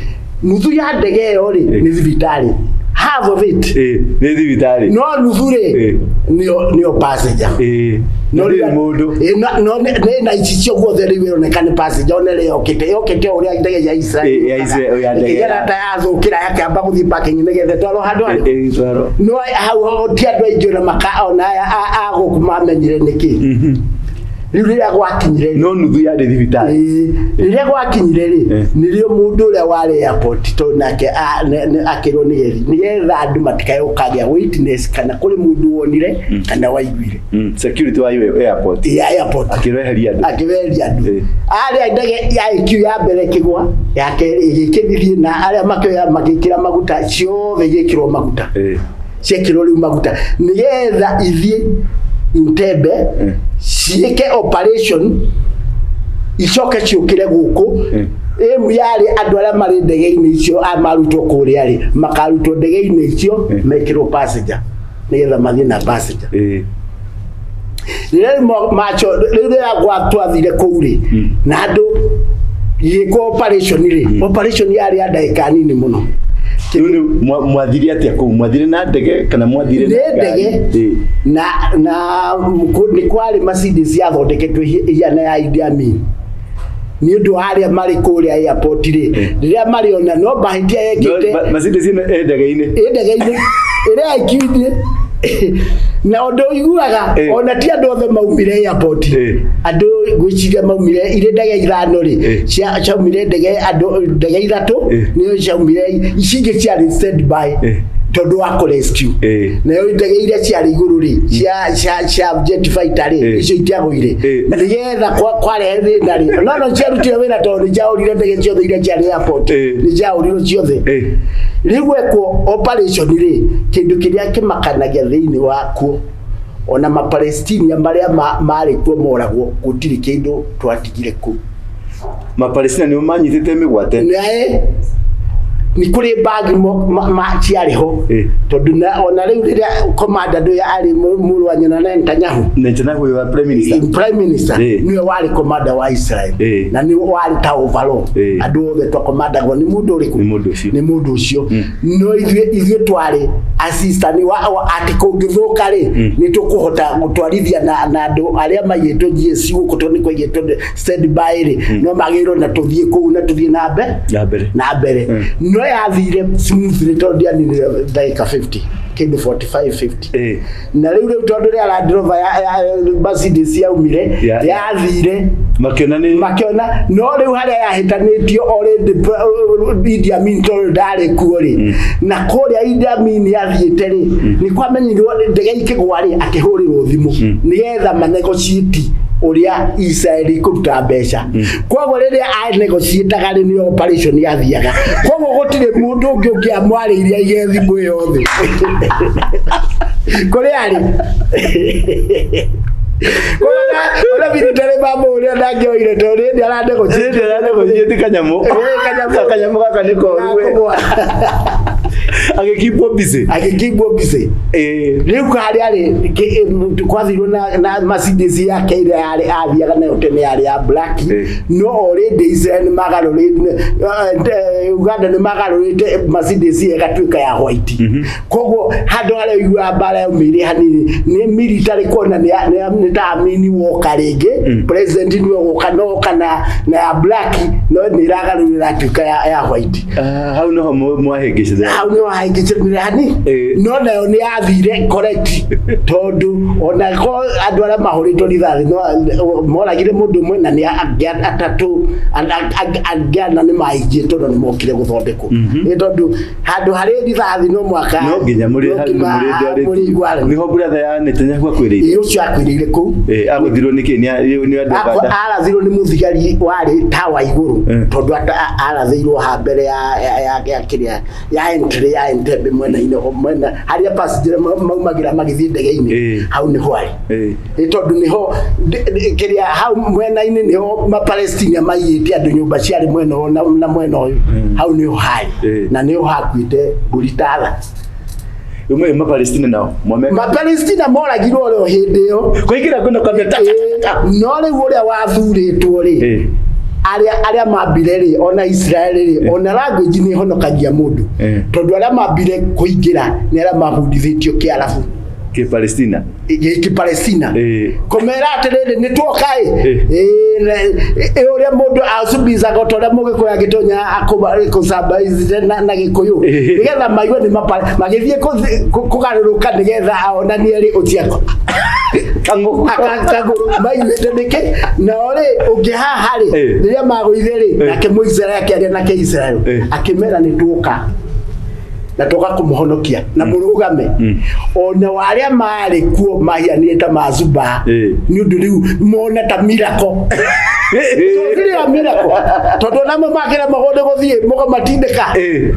[SPEAKER 1] nuthu ya ndege ĩyo rĩ, nĩ thibitarĩ, half of it.
[SPEAKER 2] Nĩ thibitarĩ.
[SPEAKER 1] No nuthu rĩ, nĩyo passenger.
[SPEAKER 2] No rĩrĩ mũndũ.
[SPEAKER 1] No nĩ na ici cio guothe rĩu ĩroneka nĩ passenger, ona ĩrĩa yokĩte o ũrĩa ndege ya Israel
[SPEAKER 2] Ya Israel, ya ndege
[SPEAKER 1] ĩkĩgera ta yathũkĩra, yakĩamba gũthiĩ parking nĩgetha ĩtwarwo handũ harĩ
[SPEAKER 2] Ĩtwarwo.
[SPEAKER 1] No hau ti andũ aingĩ ona maka ona aya a gũkũ mamenyire nĩkĩ. Rĩu rĩrĩa gwakinyire rĩ,
[SPEAKER 2] No nuthu yarĩ thibitarĩ.
[SPEAKER 1] Rĩrĩa gwakinyire rĩ, nĩrĩo mũndũ ũrĩa warĩ airport, tondũ nake akĩrwo nĩ Gethi, nĩgetha andũ matikae gũkagĩa witness kana kũrĩ mũndũ wonire kana waiguire.
[SPEAKER 2] Security wa airport.
[SPEAKER 1] Ya airport.
[SPEAKER 2] Akĩreheria andũ.
[SPEAKER 1] Akĩweria andũ arĩa ndege ya IQ ya mbere ĩkĩgwa, ya kerĩ ĩgĩkĩthiĩ, na arĩa makĩoya magĩkĩra maguta, ciothe igĩkĩrwo maguta. Ciekĩrwo rĩu maguta nĩgetha ithiĩ Entebbe, ciĩke operation, icoke ciũkĩre gũkũ. Ĩmu yarĩ andũ arĩa marĩ ndege-inĩ icio a marutwo kũrĩa rĩ, makarutwo ndege-inĩ icio, mekĩrwo passenger nĩgetha mathiĩ na passenger. Rĩrĩa rĩu macho rĩu rĩrĩa twathire kũu rĩ, na andũ igĩkwo operation rĩ, operation yarĩ ya ndagĩka nini mũno.
[SPEAKER 2] Rĩu nĩ mwathire atĩa kũu? Mwathire na ndege kana mwathire na
[SPEAKER 1] Nĩ
[SPEAKER 2] ngari?
[SPEAKER 1] ndege. Na nĩ kwarĩ Mercedes yathondeketwo ihiana ya Idi Amin nĩ ũndũ wa arĩa marĩ kũrĩa airport rĩ, rĩrĩa marĩona no mahĩtia yekĩte.
[SPEAKER 2] No, Mercedes ĩno ĩ ndege-inĩ.
[SPEAKER 1] Ĩ ndege-inĩ ĩrĩa IQ-inĩ, na ũndũ ũiguaga, ona ti andũ othe maumire airport. Andũ ngwĩciria maumire irĩ ndege 5 rĩ, ciaumire ndege andũ ndege 3, nĩyo ciaumire, ici ingĩ ciarĩ stand by tondũ wa kũ rescue. Nayo ndege iria ciarĩ igũrũ rĩ, cia jet fighter rĩ, icio itiagũire, nĩgetha kwarehe thĩna rĩ, no ciarutire wĩra tondũ nĩ ciahũrire ndege ciothe iria ciarĩ airport. Nĩ ciahũrirwo ciothe. Rĩu gwekwo operation rĩ, kĩndũ kĩrĩa kĩmakanagia thĩinĩ wakuo, ona Mapalestinia marĩa marĩ kuo moragwo, gũtirĩ kĩndũ twatigire kũu.
[SPEAKER 2] Mapalestina nĩo manyitĩte mĩgwate.
[SPEAKER 1] Nae Nĩ kũrĩ mbagi ciarĩ ho. Tondũ ona rĩu rĩrĩa commander ndũyũ arĩ mũrũ wa nyina na Netanyahu.
[SPEAKER 2] Netanyahu wa prime minister.
[SPEAKER 1] Prime minister. Nĩwe warĩ commander wa Israel. Na nĩwe warĩ ta overall. Andũ othe twakomandagwo nĩ mũndũ ũrĩkũ?
[SPEAKER 2] Nĩ mũndũ ũcio.
[SPEAKER 1] Nĩ mũndũ ũcio. No ithuĩ twarĩ assistant wa atĩ kũngĩthũka rĩ, nĩ tũkũhota gũtwarithia na andũ arĩa maigĩtwo GSU gũkũ, tondũ nĩ kwaigĩtwo stand by rĩ, no magĩrĩirwo na tũthiĩ kũu na tũthiĩ na mbere.
[SPEAKER 2] Na mbere.
[SPEAKER 1] Na mbere. No yathire smoothly tondũ ndianinire ndagĩka 50 kĩndũ 45 50. Na rĩu tondũ rĩa Land Rover ya Mercedes yaumire, yathire.
[SPEAKER 2] Makĩona nĩ
[SPEAKER 1] Makĩona, no rĩu harĩa yahĩtanĩtio already Idi Amin tondũ ndarĩ kuo rĩ, na kũrĩa Idi Amin yathiĩte rĩ, nĩ kwamenyirwo ndege ikĩgwa rĩ, akĩhũrĩrwo thimũ nĩgetha manegotiate ũrĩa Israel ĩkũruta mbeca. Koguo rĩrĩa anegotiataga rĩ, nĩyo operation yathiaga. Koguo gũtirĩ mũndũ ũngĩ ũngĩamwarĩirie aige thimũ ĩyo thĩ kũrĩa arĩ. Ona military mamũrĩa ndangĩoire tondũ hĩndĩ aranegotiate.
[SPEAKER 2] Hĩndĩ aranegotiate kanyamũ.
[SPEAKER 1] Kanyamũ.
[SPEAKER 2] Kanyamũ gaka nĩ koru we. Agĩkipwo busy.
[SPEAKER 1] Agĩkipwo busy. Rĩu harĩa rĩ kwathirwo na Mercedes yake ĩrĩa yarĩ athiaga nayo tene yarĩ ya black. No already Israel nĩ magarũrĩte, Uganda nĩ magarũrĩte Mercedes ĩyo ĩgatuĩka ya white. Koguo handũ harĩa ũiguaga mbara yaumĩire hanini nĩ military kuona nĩ ta Amini woka rĩngĩ, president nĩwe woka, no oka na ya black, no nĩ ĩragarũrĩra atuĩka ya white.
[SPEAKER 2] Ah, hau noho mwahĩngĩcire.
[SPEAKER 1] Hau nĩho hahĩngĩcire hani. No nayo nĩ yathire correct tondũ ona ko andũ arĩa mahũrĩtwo rithathi no moragire mũndũ ũmwe na nĩ angĩ atatũ, angĩ ana nĩ maingĩ tondũ nĩ mokire gũthondekwo. Nĩ tondũ handũ harĩ rithathi no mwaka
[SPEAKER 2] No nginya mũrĩ
[SPEAKER 1] no nginya mũrĩ
[SPEAKER 2] Nĩho brother ya Netanyahu akwĩrĩire.
[SPEAKER 1] Ĩ, ũcio akwĩrĩire kũu.
[SPEAKER 2] Agũthirwo nĩkĩ? Nĩ andũ Uganda.
[SPEAKER 1] Arathirwo nĩ mũthigari warĩ tawa igũrũ tondũ arathĩirwo ha mbere ya kĩrĩa ya entry ya Entebbe mwena-inĩ, mwena harĩa passenger maumagĩra magĩthiĩ ndege-inĩ. Hau nĩho arĩ. Nĩ tondũ nĩho kĩrĩa hau mwena-inĩ nĩho Mapalestina maiyĩte andũ nyũmba ciarĩ mwena ũyũ na mwena ũyũ. Hau nĩho harĩ. Na nĩho hakuĩte mbũri tatha.
[SPEAKER 2] Ume Mapalestina nao mwame
[SPEAKER 1] Mapalestina moragirwo o hĩndĩ ĩyo.
[SPEAKER 2] Kũingĩra kwĩna kwambia ta, ta, ta, ta.
[SPEAKER 1] No rĩu ũrĩa wathurĩtwo rĩ, arĩa mambire rĩ, ona Israel rĩ, ona language nĩ ĩhonokagia mũndũ. Tondũ arĩa mambire kũingĩra nĩ arĩa mabundithĩtio Kĩarabu.
[SPEAKER 2] Kĩ Palestina.
[SPEAKER 1] Gĩkĩ Palestina. Kũmera atĩrĩrĩ, nĩ tuoka ĩ. Ũrĩa mũndũ acubicaga ta ũrĩa mũgĩkũyũ angĩtonya kũcamba na gĩkũyũ. Nĩgetha maigue nĩ magĩthiĩ kũgarũrũka nĩgetha aonanie rĩ ũcio
[SPEAKER 2] Kang'ũ.
[SPEAKER 1] Kang'ũ. Maiguĩte nĩkĩ? Nao rĩ, ũngĩ haha rĩ, rĩrĩa magũire rĩ, nake Mũisraeli akĩaria nake Israel. Akĩmera nĩ tuoka. Na toka kũmũhonokia na mũrũgame. Ona arĩa marĩ kuo mahianire ta mazuba. Nĩ ũndũ rĩu mona ta miracle. Tondũ miracle. Tondũ namo makĩra magũrũ gũthiĩ mũkamatindĩka.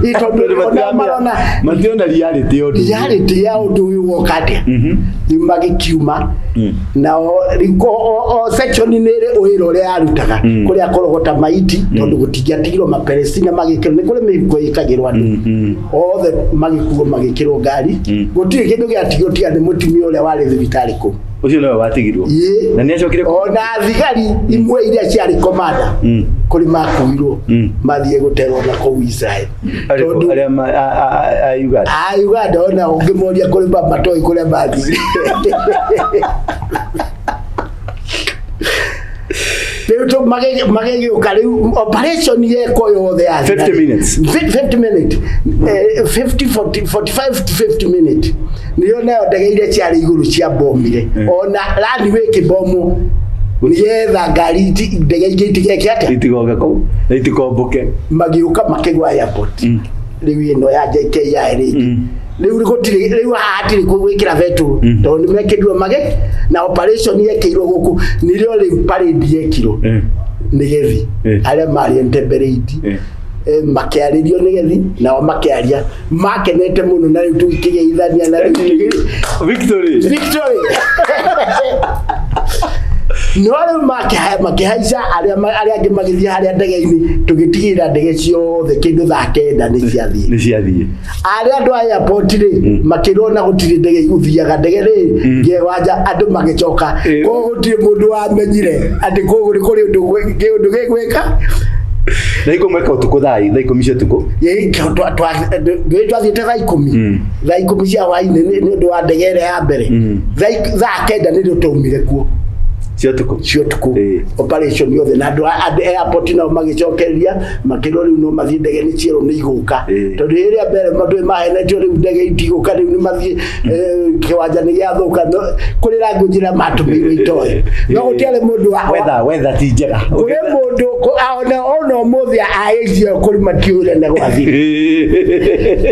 [SPEAKER 1] Ĩ, tondũ ona marona
[SPEAKER 2] Mationa reality ya ũndũ ũyũ.
[SPEAKER 1] Reality ya ũndũ ũyũ woka atĩa. Rĩu magĩkiuma. Nao rĩu o section nĩ ĩrĩ wĩra ũrĩa yarutaga. Kũrĩa kũrogota maiti tondũ gũtingĩatigirwo Mapalestina magĩkĩrwo, nĩ kũrĩ mĩhuko ĩkagĩrwo andũ. Othe magĩkuo magĩkĩrwo ngari. Gũtirĩ kĩndũ gĩatigirwo tiga nĩ mũtumia ũrĩa warĩ thibitarĩ kũu.
[SPEAKER 2] Ũcio nowe watigirwo.
[SPEAKER 1] Ĩ.
[SPEAKER 2] Na nĩ acokire
[SPEAKER 1] Ona thigari imwe iria ciarĩ komanda kũrĩ makuirwo mathiĩ gũterwo na kũu Israel. Tondũ
[SPEAKER 2] arĩa a Uganda.
[SPEAKER 1] A Uganda ona ũngĩmoria kũrĩ matoĩ kũrĩa mathire. Rĩu tu magĩgĩũka rĩu operation yekwo yothe ya
[SPEAKER 2] 50 minutes.
[SPEAKER 1] 50 minutes. 50, 40, 45 to 50 minutes. Nĩyo nayo ndege iria ciarĩ igũrũ cia bomire. Ona runway ĩkĩbomwo nĩgetha ngari ndege ingĩ itigeke atĩa?
[SPEAKER 2] Itigoke kũu na itikombũke.
[SPEAKER 1] Magĩũka makĩgwa airport. Rĩu ĩno ya JKIA rĩngĩ. Rĩu gũtirĩ, rĩu haha hatirĩ gwĩkĩra betũrũ. Tondũ nĩmekĩrirwo mage na operation yekĩirwo gũkũ nĩrĩo rĩu parade yekirwo. Nĩgethi. Arĩa marĩ Entebbe raid. Makĩarĩrio nĩgethi nao makĩaria makenete mũno na rĩu tũkĩgeithania na rĩu
[SPEAKER 2] Victory.
[SPEAKER 1] Victory. No rĩu makĩhaica arĩa arĩa angĩ magĩthiĩ harĩa ndege-inĩ, tũgĩtigĩrĩra ndege ciothe kĩndũ thaa 9 nĩ ciathiĩ.
[SPEAKER 2] Nĩ ciathiĩ.
[SPEAKER 1] Arĩa andũ a airport rĩ, makĩrwo na gũtirĩ ndege igũthiaga, ndege rĩ ngewanja, andũ magĩcoka. Koguo gũtirĩ mũndũ wamenyire atĩ koguo nĩ kũrĩ ũndũ kĩũndũ gĩgwĩka.
[SPEAKER 2] Na ikå mweka ũtukũ thaa 10 cia ũtukũ.
[SPEAKER 1] Ndũĩ twathiĩte thaa 10, thaa 10 cia hwainĩ, nĩ ũndũ wa ndege ĩrĩa ya mbere. Thaa 9 nĩrĩo twaumire kuo.
[SPEAKER 2] Cia ũtukũ.
[SPEAKER 1] Cia ũtukũ. Operation yothe na andũ andũ airport nao magĩcokereria, makĩrwo rĩu no mathiĩ, ndege nĩ cierwo nĩ igũka. Tondũ rĩrĩa mbere mandũ mahenetio rĩu ndege itigũka, rĩu nĩ mathiĩ, kĩwanja nĩ gĩathũka. No kũrĩ language ĩrĩa matũmĩirwo itoĩ, no gũtiarĩ mũndũ wa
[SPEAKER 2] Wetha ti njega.
[SPEAKER 1] Kũrĩ mũndũ ona ũmũthĩ aĩcio kũrĩ matiũre na gwathiĩ.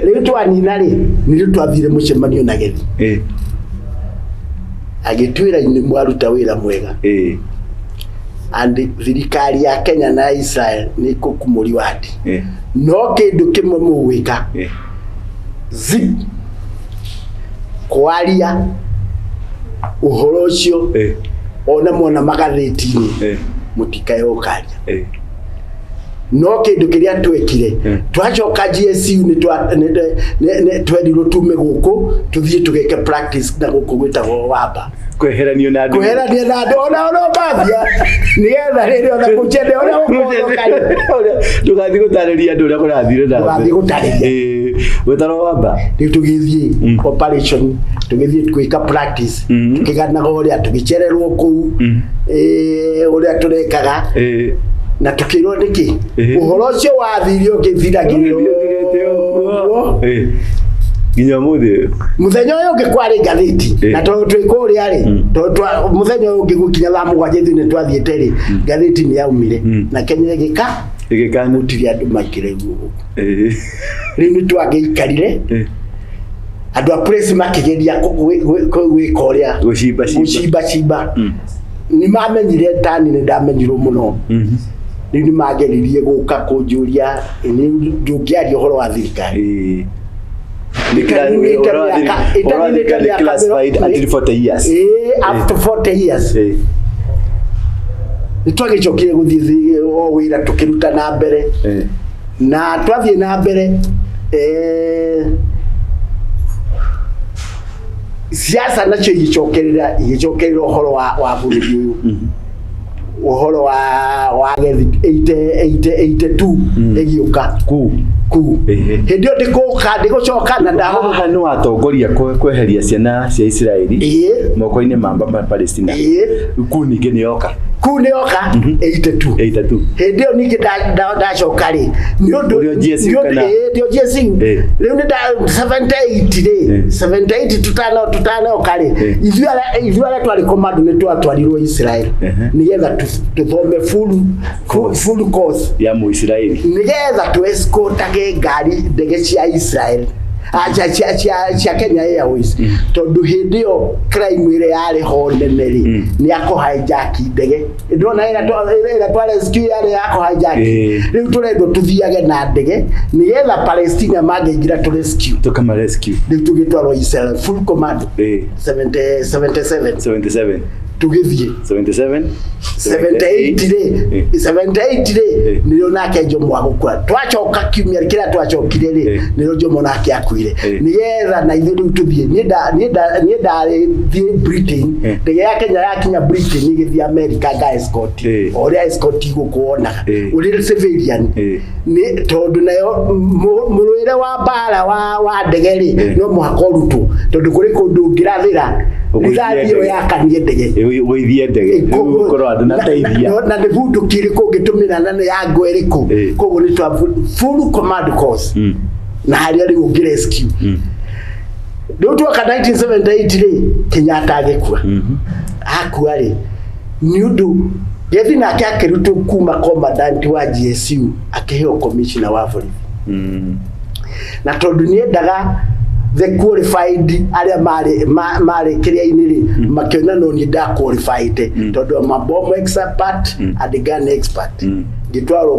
[SPEAKER 1] Rĩu twanina rĩ, nĩrĩo twathire mũcemanio na Gethi, agĩtwĩra inĩ mwaruta wĩra mwega and thirikari ya Kenya na Israel nĩ ĩkũkũmũriwandi, no kĩndũ kĩmwe mũgwĩka, zip kwaria ũhoro ũcio ona mona magathĩti-inĩ, mũtikae gũkaria. No kĩndũ kĩrĩa twekire, twacoka GSU nĩ twerirwo tume gũkũ tũthiĩ tũgeke practice na gũkũ gwĩtagwo Wamba.
[SPEAKER 2] Kweheranio na andũ.
[SPEAKER 1] Kweherania na andũ ona mathia nĩgetha rĩrĩ ona kũchende ona gũkorwo.
[SPEAKER 2] Ndũgathiĩ gũtarĩria andũ ũrĩa kũrathire na
[SPEAKER 1] Ndũgathiĩ gũtarĩria.
[SPEAKER 2] Gwĩtarwo Wamba.
[SPEAKER 1] Rĩu tũgĩthiĩ operation, tũgĩthiĩ gwĩka practice, tũkĩganaga ũrĩa tũgĩcererwo kũu, ũrĩa tũrekaga, na tukĩrwo nĩkĩ ũhoro ũcio wathire ũgĩthiragĩrĩra ũguo.
[SPEAKER 2] Nginya ũmũthĩ.
[SPEAKER 1] Mũthenya ũyũ ũngĩ kwarĩ ngathĩti, na tondũ twĩ kũrĩa rĩ, tondũ mũthenya ũyũ ũngĩ gũkinya thaa 7 ithuĩ nĩ twathiĩte rĩ, ngathĩti nĩ yaumire na Kenya ĩgĩka
[SPEAKER 2] ĩgĩkana.
[SPEAKER 1] Gũtirĩ andũ maikire guo. Rĩu nĩ twagĩikarire, andũ a press makĩgeria gwĩka ũrĩa
[SPEAKER 2] Gũcimba cimba.
[SPEAKER 1] Gũcimba cimba. Nĩ mamenyire tani nĩ ndamenyirwo mũno. Rĩu nĩ mageririe gũka kũnjũria, nĩ ndũngĩaria ũhoro wa thirikari. Ĩtaninĩte ĩtaninĩte mĩaka
[SPEAKER 2] Classified until 40 years.
[SPEAKER 1] After 40 years nĩ twagĩcokire gũthiĩ o wĩra tũkĩruta na mbere, na twathiĩ na mbere, siasa nacio igĩcokerera ũhoro wa bũrũri ũyũ, ũhoro wa Gethi 80 80 82 ĩgĩũka.
[SPEAKER 2] Ku.
[SPEAKER 1] Ku. Hĩndĩ ĩyo ndĩkũka ndĩgũcoka na ndaho.
[SPEAKER 2] Haha nĩ watongoria kweheria ciana cia Isiraeli moko-inĩ ma Palestina. Ku ningĩ nĩ yoka.
[SPEAKER 1] Ku nĩ yoka 82.
[SPEAKER 2] 82.
[SPEAKER 1] Hĩndĩ ĩyo ningĩ ndacoka rĩ, nĩ ũndũ
[SPEAKER 2] Ũrĩ o GSU kana?
[SPEAKER 1] Ĩĩ, ndĩ o GSU. Rĩu nĩ nda 78 rĩ, 78 tutanoka rĩ, ithuĩ arĩa twarĩ commando nĩ twatwarirwo Israel nĩgetha tũthome full course
[SPEAKER 2] ya Mũisiraeli,
[SPEAKER 1] nĩgetha tũescortage ngari ndege cia Israel, cia Kenya Airways, tondũ hĩndĩ ĩyo crime ĩrĩa yarĩ ho nene rĩ, nĩ ya kũ hijack ndege. Ndona ĩrĩa twa rescue yarĩ ya kũ hijack. Rĩu tũrendwo tũthiage na ndege nĩgetha Palestina mangĩingĩra tũ rescue.
[SPEAKER 2] Tukama rescue.
[SPEAKER 1] Rĩu tũgĩtwarwo Israel full commando, 70 77.
[SPEAKER 2] 77.
[SPEAKER 1] Tũgĩthiĩ.
[SPEAKER 2] 77.
[SPEAKER 1] 78 rĩ, 78 rĩ, nĩrĩo nake Jomo agũkua. Twacoka kiumia kĩrĩa twacokire rĩ, nĩrĩo Jomo nake akuire, nĩgetha na ithuĩ rĩu tũthiĩ. Niĩ ndarĩ thiĩ Britain, ndege ya Kenya yakinya Britain ĩgĩthiĩ America nga escort, o ũrĩa escort gũkũ wonaga ũrĩ civilian, nĩ tondũ nayo mũrũĩre wa mbara wa ndege rĩ, no mũhaka ũrutwo, tondũ kũrĩ kũndũ ũngĩrathĩra
[SPEAKER 2] Ũgũithie
[SPEAKER 1] rithathi ĩyo
[SPEAKER 2] ndege.
[SPEAKER 1] yakanie ndege.
[SPEAKER 2] Ũgũithie ndege. Rĩu gũkorwo andũ nateithia.
[SPEAKER 1] Na nĩ bunduki ĩrĩkũ ũngĩtũmĩra na nĩ ya ngo ĩrĩkũ. Koguo nĩ twa full command course na harĩa rĩu ũngĩ rescue. Rĩu twoka 1978 rĩ, Kenyatta agĩkua. Akua rĩ, nĩ ũndũ Gethi nake akĩrutwo kuma commandant wa GSU akĩheo commissioner wa borithi, na tondũ nĩendaga the qualified arĩa marĩ marĩ kĩrĩa-inĩ rĩ, makĩona no niĩ nda qualified, tondũ I'm a bomb expert and gun expert. Ngĩtwarwo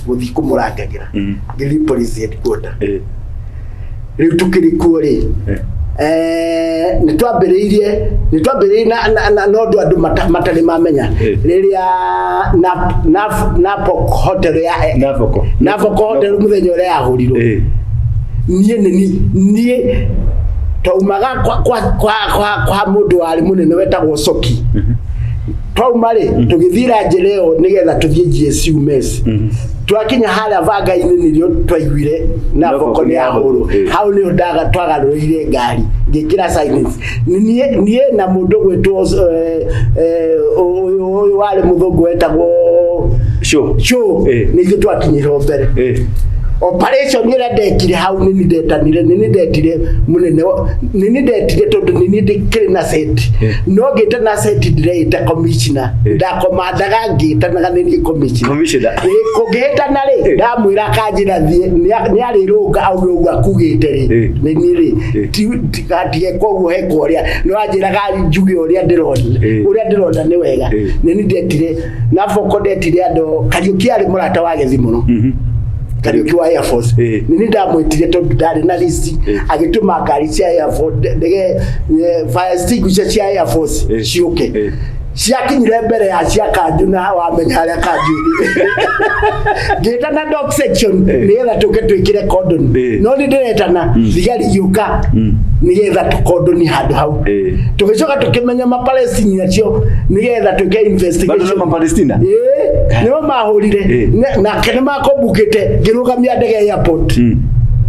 [SPEAKER 1] gũthiĩ kũmũrangagĩra, ngĩthiĩ police headquarter. Rĩu tũkĩrĩ kuo rĩ, Nĩ twambĩrĩirie na ũndũ andũ matarĩ mamenya rĩrĩa Napok Hotel ya
[SPEAKER 2] Navoko.
[SPEAKER 1] Navoko Hotel mũthenya ũrĩa yahũrirwo. Niĩ nĩ niĩ twaumaga kwa mũndũ warĩ mũnene wetagwo Soki. Twauma rĩ, tũgĩthiĩra njĩra ĩyo nĩgetha tũthiĩ GSU mess. Twakinya harĩa banga-inĩ nĩrĩo twaiguire Navoko nĩ yahũrwo. Hau nĩho twagarũrĩire ngari, ngĩkĩra silence. Niĩ na mũndũ gwĩtwo ũyũ warĩ mũthũngũ wetagwo
[SPEAKER 2] Show.
[SPEAKER 1] Show. Nĩ ithuĩ twakinyire mbere. Operation ĩrĩa ndekire hau, nĩ ndetanire, nĩ ndetire mũnene, nĩ ndetire tondũ nĩ ndĩkĩrĩ na set. No ngĩte na set, ndĩreĩta commissioner. Ndakomandaga ngĩtanaga nĩ niĩ commissioner.
[SPEAKER 2] Commissioner.
[SPEAKER 1] Kũngĩhĩtana rĩ, ndamwĩra akanjĩra thiĩ, nĩ arĩrũnga auge ũguo akugĩte rĩ. Nĩ niĩ rĩ, gatige koguo heka ũrĩa no anjĩraga njuge ũrĩa ndĩrona. Ũrĩa ndĩrona nĩ wega. Nĩ niĩ ndetire Navoko, ndetire andũ. Kariũki arĩ mũrata wa Gĩthi mũno, Kariũki wa Air Force. Nĩ niĩ ndamwĩtire tondũ ndarĩ na list. Agĩtũma ngari cia Air Force, ndege, fire extinguisher cia Air Force ciũke. Ciakinyire mbere ya cia kanju na wamenya harĩa kanju ĩrĩ. Ngĩtana dog section nĩgetha tũke twĩkĩre cordon. No nĩ ndĩretana thigari igĩũka nĩgetha tũkondoni handũ hau. Tũgĩcoka tũkĩmenya Mapalestina acio nĩgetha twĩke
[SPEAKER 2] Bado
[SPEAKER 1] investigation.
[SPEAKER 2] na Palestina.
[SPEAKER 1] Ĩĩ, nĩo mahũrire. Nake nĩ makombukĩte ngĩrũgamia ndege airport.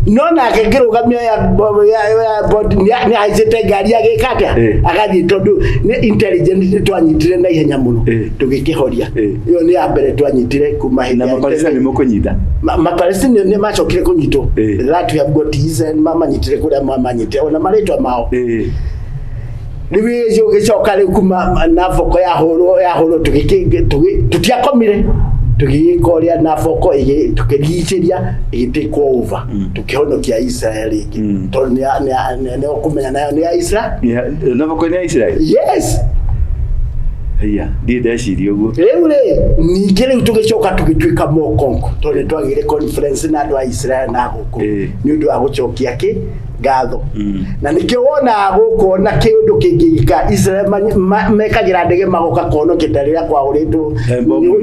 [SPEAKER 1] No nake ngĩrũgamia airport nĩ ahaicĩte ngari agĩka atĩa? Agathiĩ tondũ nĩ intelligent. Nĩ twanyitire na ihenya mũno. Tũgĩkĩhoria. Ĩyo nĩ ya mbere twanyitire kuma hĩndĩ
[SPEAKER 2] Na
[SPEAKER 1] ya
[SPEAKER 2] Mapalestina nĩ mũkũnyita.
[SPEAKER 1] Mapalestina nĩ macokire kũnyitwo. That we have got is mamanyitire kũrĩa mamanyitire ona marĩtwa mao. Rĩu gĩcoka rĩu kuma Navoko yahũrwo, tũtiakomire, tũgĩgĩka ũrĩa Navoko tũkĩrigicĩria ĩgĩtĩkwo over, tũkĩhonokia Israel rĩngĩ. Tondũ nĩ ũkũmenya nayo nĩ ya Israel.
[SPEAKER 2] Navoko nĩ ya Israel.
[SPEAKER 1] Yes.
[SPEAKER 2] Haiya, ndirĩ ndeciria ũguo.
[SPEAKER 1] Rĩu rĩ, ningĩ rĩu tũgĩcoka tũgĩtuĩka mokonko tondũ nĩ twagĩire conference na andũ a Israel na gũkũ nĩ ũndũ wa gũcokia kĩ ngatho. Na nĩkĩo wonaga gũkũ ona kĩũndũ kĩngĩgĩka Israel mekagĩra ndege magoka kũhonokia ta rĩrĩa kwahũrĩtwo
[SPEAKER 2] Bomu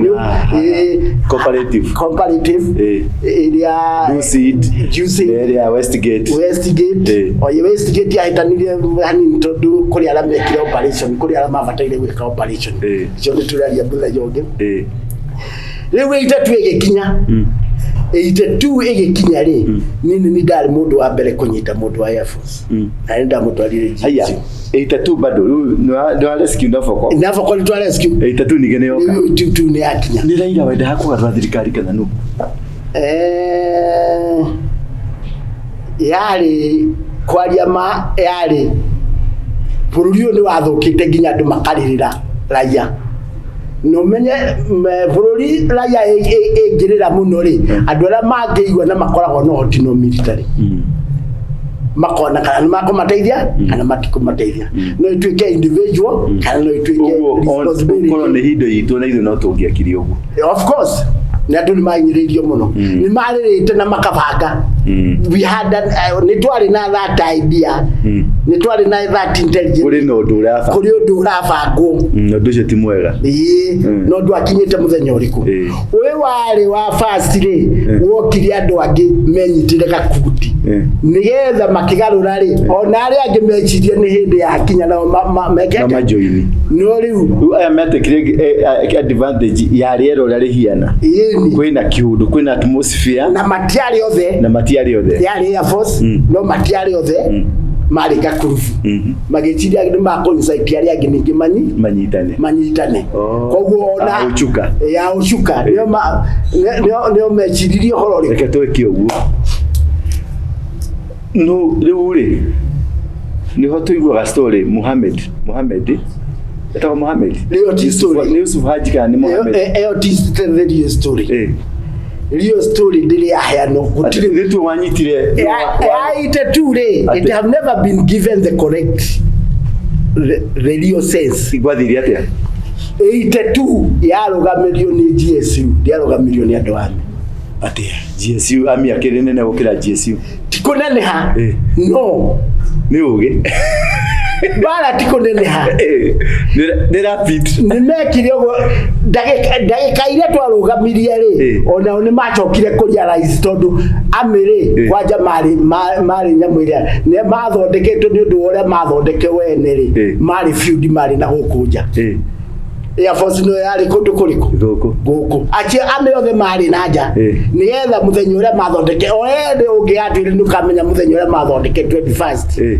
[SPEAKER 2] Cooperative.
[SPEAKER 1] Comparative ĩrĩa
[SPEAKER 2] Dusit.
[SPEAKER 1] Dusit.
[SPEAKER 2] Ĩrĩa Westgate.
[SPEAKER 1] Westgate. Oye, Westgate yahĩtanire hanini tondũ kũrĩ arĩa mekire operation, kũrĩ arĩa mabataire gwĩka operation. Icio nĩ tũraria mũthenya ũngĩ. Rĩu 82 ĩgĩkinya. 82 ĩgĩkinya rĩ, niĩ nĩ ndarĩ mũndũ wa mbere kũnyita mũndũ wa Air Force na nĩ ndamũtwarire
[SPEAKER 2] Haiya,
[SPEAKER 1] GSU.
[SPEAKER 2] 82 bado rĩu nĩ wa rescue Navoko.
[SPEAKER 1] Navoko nĩ twa rescue.
[SPEAKER 2] 82 ningĩ nĩ yoka.
[SPEAKER 1] Rĩu 82 nĩ yakinya.
[SPEAKER 2] Nĩ Raila wendaga kũgarũra thirikari kana nũ?
[SPEAKER 1] Yarĩ kwaria ma, yarĩ bũrũri ũyũ nĩ wathũkĩte nginya andũ makarĩrĩra raia. Na ũmenye bũrũri raia ĩngĩrĩra mũno rĩ, andũ arĩa mangĩigua na makoragwo na ũhoti no military. Makona kana nĩ makũmateithia kana matikũmateithia, no ituĩke individual kana no ituĩke
[SPEAKER 2] Ũguo
[SPEAKER 1] responsibility.
[SPEAKER 2] korwo nĩ hinda itũ na ithuĩ no tũngĩakire ũguo.
[SPEAKER 1] Of course, nĩ andũ nĩ mahinyĩrĩirio mũno, nĩ marĩrĩte na makabanga. We had an, nĩ twarĩ na that idea, nĩ twarĩ na that intelligence.
[SPEAKER 2] Kũrĩ na ũndũ ũraba.
[SPEAKER 1] Kũrĩ ũndũ ũrabangwo.
[SPEAKER 2] Ũndũ ũcio ti mwega.
[SPEAKER 1] Ĩĩ. No ndwakinyĩte mũthenya ũrĩkũ. Ũyũ warĩ wa first rĩ, wokire andũ angĩ menyitire gakundi nĩgetha makĩgarũra rĩ, ona arĩa angĩ mecirie nĩ hĩndĩ yakinya nao meke
[SPEAKER 2] Na
[SPEAKER 1] atĩa?
[SPEAKER 2] majoini.
[SPEAKER 1] No rĩu
[SPEAKER 2] Rĩu aya metĩkire advantage ya rĩera ũrĩa rĩhiana.
[SPEAKER 1] Ĩni.
[SPEAKER 2] Kwĩna kĩũndũ, kwĩna atmosphere.
[SPEAKER 1] Na matiarĩ othe.
[SPEAKER 2] Na matiarĩ othe.
[SPEAKER 1] Yarĩ Air Force. No matiarĩ othe, marĩ gakurubu magĩciria nĩ makũ-incite arĩa angĩ ningĩ manyi
[SPEAKER 2] Manyitane.
[SPEAKER 1] Manyitane.
[SPEAKER 2] Oh.
[SPEAKER 1] Koguo ona
[SPEAKER 2] Ah, ũcuka.
[SPEAKER 1] Ya ũcuka nĩo meciririe ũhoro ũrĩkũ.
[SPEAKER 2] Reke twĩke ũguo. No rĩu rĩ, nĩho tũiguaga story Muhammad, Muhammad etagwo Muhammad.
[SPEAKER 1] Rĩo ti story.
[SPEAKER 2] Nĩ Yusuf Haji kana nĩ Muhammad?
[SPEAKER 1] Ĩyo ti the real story. Real story ndĩrĩ yaheanwo, gũtirĩ.
[SPEAKER 2] Nĩ tu wanyitire.
[SPEAKER 1] Ya 82 rĩ, it have never been given the correct, the real sense.
[SPEAKER 2] Gwathire atĩa?
[SPEAKER 1] 82 yarũgamĩrio nĩ GSU, ndĩarũgamĩrio nĩ andũ a
[SPEAKER 2] Atĩa? GSU, ami akĩrĩ nene gũkĩra GSU.
[SPEAKER 1] Ti kũneneha. No
[SPEAKER 2] Nĩ ũgĩ.
[SPEAKER 1] Mbara ti kũneneha.
[SPEAKER 2] Eh, nĩ rapid.
[SPEAKER 1] Nĩ mekire ũguo ndagĩka iria twarũgamirie rĩ, onao nĩ macokire kũrealize tondũ amĩ rĩ, kwanja marĩ marĩ nyamũ ĩrĩa nĩ mathondeketwo nĩ ũndũ wa ũrĩa mathondeke wene rĩ, marĩ field marĩ na gũkũ nja. Air Force nĩyo yarĩ kũndũ kũrĩkũ?
[SPEAKER 2] Gũkũ.
[SPEAKER 1] Gũkũ acio amĩ othe marĩ na nja, nĩgetha mũthenya ũrĩa mathondeke o ene ũngĩgatuĩra nĩ ũkamenya mũthenya ũrĩa mathondeke 21st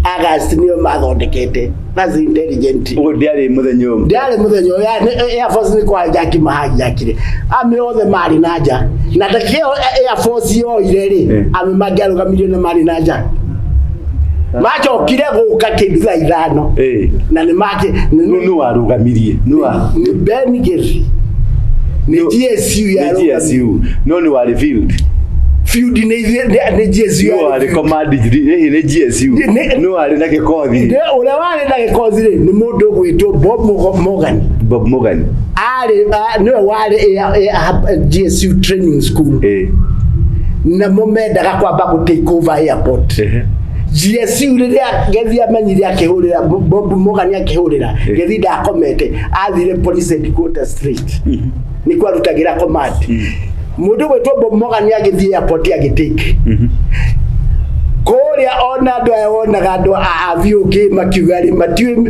[SPEAKER 1] August nĩyo mathondekete. That's intelligent.
[SPEAKER 2] Ũguo ndĩarĩ mũthenya ũmwe.
[SPEAKER 1] Ndiarĩ mũthenya ũyũ Air Force nĩ kwajakĩ mahajakire amĩ othe marĩ na nja, na ndagĩka ĩyo Air Force yoire rĩ, amĩ mangĩarũgamirio na marĩ na nja macokire gũka kĩndũ thaa 5. Na nĩ make
[SPEAKER 2] Nũ nũ warũgamirie? Nũ wa
[SPEAKER 1] nĩ Ben Gethi, nĩ GSU.
[SPEAKER 2] Nĩ
[SPEAKER 1] yarũgamirie.
[SPEAKER 2] GSU. No nĩ warĩ field.
[SPEAKER 1] Field nĩ nĩ GSU.
[SPEAKER 2] Nũ
[SPEAKER 1] yarĩ
[SPEAKER 2] warĩ
[SPEAKER 1] field.
[SPEAKER 2] command hihi nĩ GSU? Nũ warĩ na gĩkothi?
[SPEAKER 1] Ũrĩa warĩ na gĩkothi rĩ, nĩ mũndũ ũgwĩtwo Bob Morgan.
[SPEAKER 2] Bob Morgan.
[SPEAKER 1] Arĩ nĩwe warĩ GSU training school. Namo mendaga kwamba gũ take over airport. GSU rĩrĩa Gethi amenyire akĩhũrĩra Bob Morgan, akĩhũrĩra Gethi ndakomete, athire police headquarters street nĩkuo arutagĩra command. Mũndũ gwĩtwo Bob Morgan agĩthiĩ airport agĩtake kũrĩa, ona andũ aya wonaga andũ a VOK makiuga rĩ,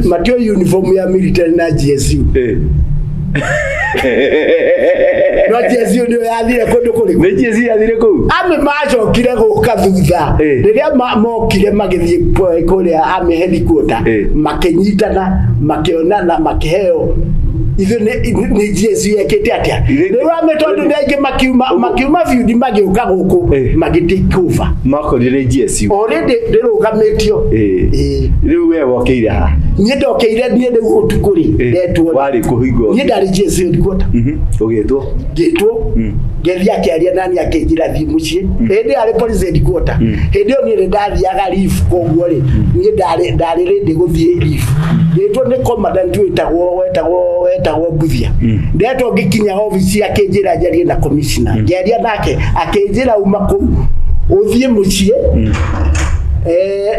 [SPEAKER 1] matiũĩ uniform ya military na GSU. No GSU nĩyo yathire kũndũ kũrĩkũ?
[SPEAKER 2] Nĩ GSU yathire kũu?
[SPEAKER 1] Amĩ macokire gũka thutha. Rĩrĩa mokire magĩthiĩ kũrĩa amĩ headquarter, makĩnyitana, makĩonana, makĩheo ithuĩ nĩ GSU yekĩte atĩa. Rĩu amĩ tondũ nĩ aingĩ makiuma field magĩũka gũkũ, magĩ take over.
[SPEAKER 2] Makorire GSU.
[SPEAKER 1] Already ndĩrũgamĩtio. Ĩĩ.
[SPEAKER 2] Rĩu we wokĩire ha?
[SPEAKER 1] Niĩ ndokĩire, niĩ rĩu ũtukũ rĩ, ndetwo.
[SPEAKER 2] Warĩ kũhingwo?
[SPEAKER 1] Niĩ ndarĩ GSU headquarter.
[SPEAKER 2] Ũgĩtwo?
[SPEAKER 1] Ngĩtwo. Ngĩthiĩ akĩaria nani, akĩnjĩra thiĩ mũciĩ. Hĩndĩ ĩyo arĩ police headquarter. Hĩndĩ ĩyo niĩ nĩ ndathiaga leave, koguo rĩ, niĩ ndarĩ ready gũthiĩ leave. Ngĩtwo nĩ commandant wetagwo Mbuthia. Ndetwo ngĩkinya obici, akĩnjĩra njarie na commissioner. Ngĩaria nake, akĩnjĩra uma kũu ũthiĩ mũciĩ,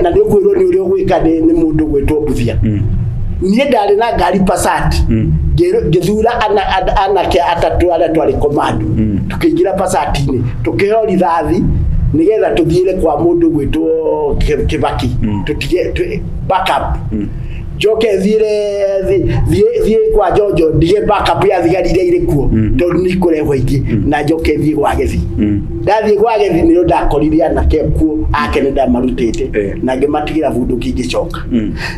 [SPEAKER 1] na nĩ ũkwĩrwo nĩ ũrĩa ũgwĩka nĩ mũndũ gwĩtwo Mbuthia. Niĩ ndarĩ na ngari Passat. Ngĩthura anake atatũ arĩa twarĩ commando, tũkĩingĩra Passat-inĩ, tũkĩheo rithathi nĩgetha tũthiĩre kwa mũndũ gwĩtwo Kibaki, tũtige backup, njoke thiĩre thiĩ kwa Njonjo ndige backup ya thigari iria irĩ kuo tondũ nĩ ikũrehwo ingĩ, na njoke thiĩ gwa Gethi. Ndathiĩ gwa Gethi nĩrĩo ndakorire anake kuo ake nĩ ndamarutĩte, na ngĩmatigĩra bunduki. Ngĩcoka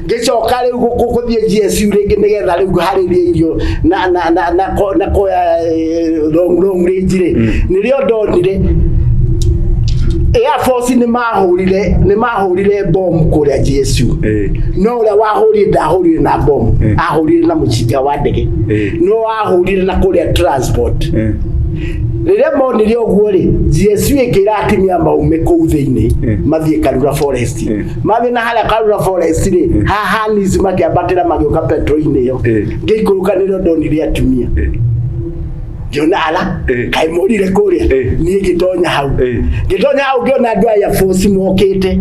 [SPEAKER 1] ngĩcoka rĩu gũthiĩ GSU rĩngĩ nĩgetha rĩu harĩrie irio na kuoya long range rĩ, nĩrĩo ndonire Air Force nĩ mahũrire bomu kũrĩa GSU. No ũrĩa wahũrire ndahũrire na bomu, ahũrire na mũcinga wa ndege. No wahũrire na kũrĩa transport. Rĩrĩa monire ũguo rĩ, GSU ĩkĩra atumia maume kũu thĩinĩ, mathiĩ Karura Forest. Mathiĩ na harĩa Karura Forest rĩ, haha nisi makĩambatĩra magĩũka petrol-inĩ ĩyo. Ngĩikũrũka nĩrĩo ndonire atumia, ngĩona ala kaĩ mũrire kũrĩa. Niĩ ngĩtonya hau. Ngĩtonya hau ngĩona andũ aya force mokĩte.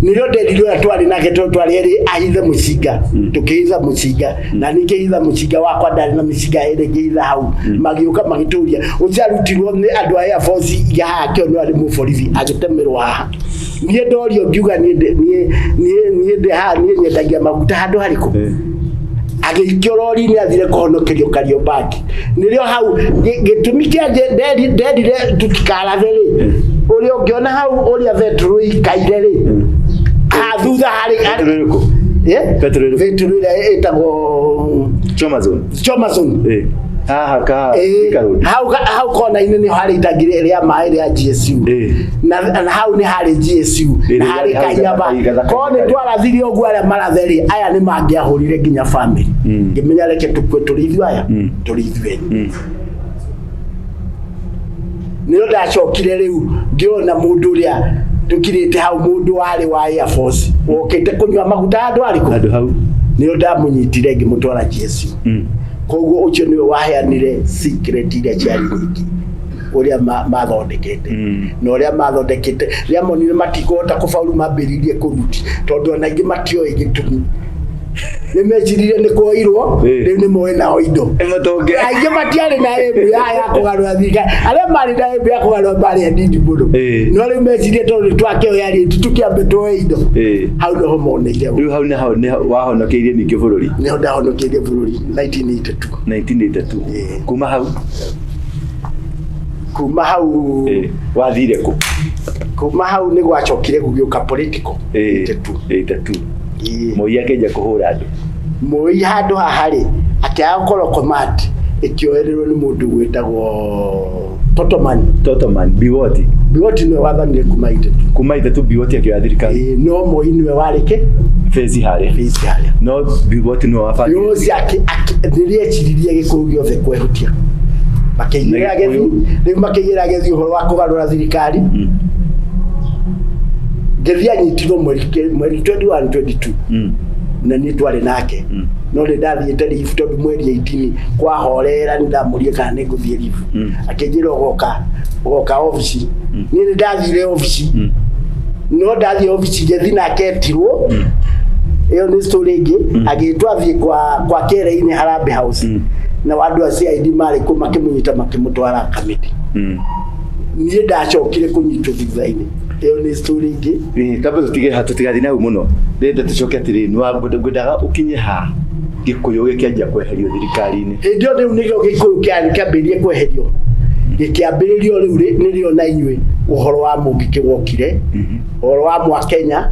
[SPEAKER 1] Nĩrĩo nderirwo ũrĩa twarĩ nake tondũ twarĩ erĩ ahithe mũcinga, tũkĩhitha mũcinga na niĩ ngĩhitha mũcinga wakwa, ndarĩ na mĩcinga ĩrĩ, ngĩhitha hau. Magĩũka magĩtũria ũcio arutirwo nĩ andũ a Air Force ya haha, akĩonwo arĩ mũborithi, agĩtemerwo haha. Niĩ ndorio ngiuga niĩ ndĩ haha, niĩ nyendagia maguta handũ harĩkũ. Agĩikio rori-inĩ athire kũhonokerio Kariobangi. Nĩrĩo hau gĩtũmi kĩa nderire tũtikarathe rĩ, ũrĩa ũngĩona hau ũrĩa betũrũ ikaire rĩ, haha thutha harĩ
[SPEAKER 2] Petro ĩrĩkũ?
[SPEAKER 1] Eh?
[SPEAKER 2] Petro ĩrĩkũ?
[SPEAKER 1] Betũrũ ĩrĩa ĩtagwo
[SPEAKER 2] Chomazone.
[SPEAKER 1] Chomazone.
[SPEAKER 2] Haha ka Thika Road.
[SPEAKER 1] Hau kona-inĩ nĩho harĩ itangi rĩa maĩ rĩa GSU. Na hau nĩ harĩ GSU na harĩ
[SPEAKER 2] hau
[SPEAKER 1] Kaiyaba. Korwo nĩ twarathire ũguo arĩa marathe rĩ, aya nĩ mangĩahũrire nginya family. Ngĩmenya reke tũkue tũrĩ ithuĩ aya, tũrĩ ithuĩ ene. Nĩo ndacokire rĩu ngĩona mũndũ ũrĩa tũkirĩte hau, mũndũ warĩ wa Air Force wokĩte kũnyua maguta handũ arĩkũ.
[SPEAKER 2] Handũ hau.
[SPEAKER 1] Nĩo ndamũnyitire ngĩmũtwara GSU. Koguo ũcio nĩwe waheanire secret iria ciarĩ nyingĩ. Ũrĩa mathondekete na ũrĩa mathondekete rĩrĩa monire matikũhota kũbauru, mambĩrĩirie kũruti, tondũ ona aingĩ matioĩ gĩtũmi, nĩ mecirire nĩ kuoirwo. Rĩu nĩ moĩ nao indo.
[SPEAKER 2] Mũtũnge.
[SPEAKER 1] Aingĩ matiarĩ na aim ya kũgarũra thirikari. Arĩa marĩ na aim ya kũgarũra marĩ anini mũno. No rĩu mecirie, tondũ nĩ twakĩoya rĩ, tũkĩambe tuoe indo. Hau nĩho moneire.
[SPEAKER 2] Rĩu hau nĩho wahonokeirie ningĩ bũrũri.
[SPEAKER 1] Nĩho ndahonokeirie bũrũri 1982.
[SPEAKER 2] 1982. Kuma hau?
[SPEAKER 1] Kuma hau,
[SPEAKER 2] Wathire kũ?
[SPEAKER 1] Kuma hau nĩ gwacokire gũgĩũka political. 82.
[SPEAKER 2] 82.
[SPEAKER 1] Ĩĩ.
[SPEAKER 2] Moi akĩnja kũhũra andũ.
[SPEAKER 1] Moi handũ haha rĩ, akĩaga gũkorwo command ĩkĩoererwo nĩ mũndũ gwĩtagwo Totoman.
[SPEAKER 2] Totoman Biwoti.
[SPEAKER 1] Biwoti nĩwe wathanire kuma 82.
[SPEAKER 2] Kuma 82 Biwoti akĩoya thirikari.
[SPEAKER 1] Ĩĩ, no Moi nĩwe warĩ kĩ
[SPEAKER 2] Face harĩa.
[SPEAKER 1] Face harĩa.
[SPEAKER 2] No Biwoti nĩwe wabangire.
[SPEAKER 1] Yose nĩrĩeciririe Gĩkũyũ gĩothe kwehutia makĩigĩrĩra
[SPEAKER 2] Na
[SPEAKER 1] Gethi.
[SPEAKER 2] Gĩkũyũ.
[SPEAKER 1] Rĩu makĩigĩrĩra Gethi ũhoro wa kũgarũra thirikari. Gethi anyitirwo mweri 21 22, na niĩ twarĩ nake, no nĩ ndathiĩte leave tondũ mweri 18 kwahorera. Nĩ ndamũrie kana nĩ ngũthiĩ leave. Akĩnjĩra ũgoka obici. Niĩ nĩ ndathire obici, no ndathiĩ obici Gethi nake etirwo. Ĩyo nĩ story ĩngĩ. Agĩtwo athiĩ kwa Kĩere-inĩ, Harambee House, na andũ a CID marĩ kũ makĩmũnyita, makĩmũtwara Kamiti. Niĩ ndacokire kũnyitwo thutha-inĩ. Ĩyo nĩ story ĩngĩ.
[SPEAKER 2] Ĩĩ, twambe tũtige ha, tũtigathiĩ na hau mũno. Ndĩrenda tũcoke atĩrĩrĩ, ngwendaga ũkinye ha Gĩkũyũ gĩkĩanjia kweherio thirikari-inĩ.
[SPEAKER 1] Hĩndĩ ĩyo rĩu nĩrĩo Gĩkũyũ kĩambĩrĩrie kweherio, gĩkĩambĩrĩrio rĩu nĩrĩo na inyuĩ ũhoro wa Mũngĩkĩ wokire, ũhoro wa Mwakenya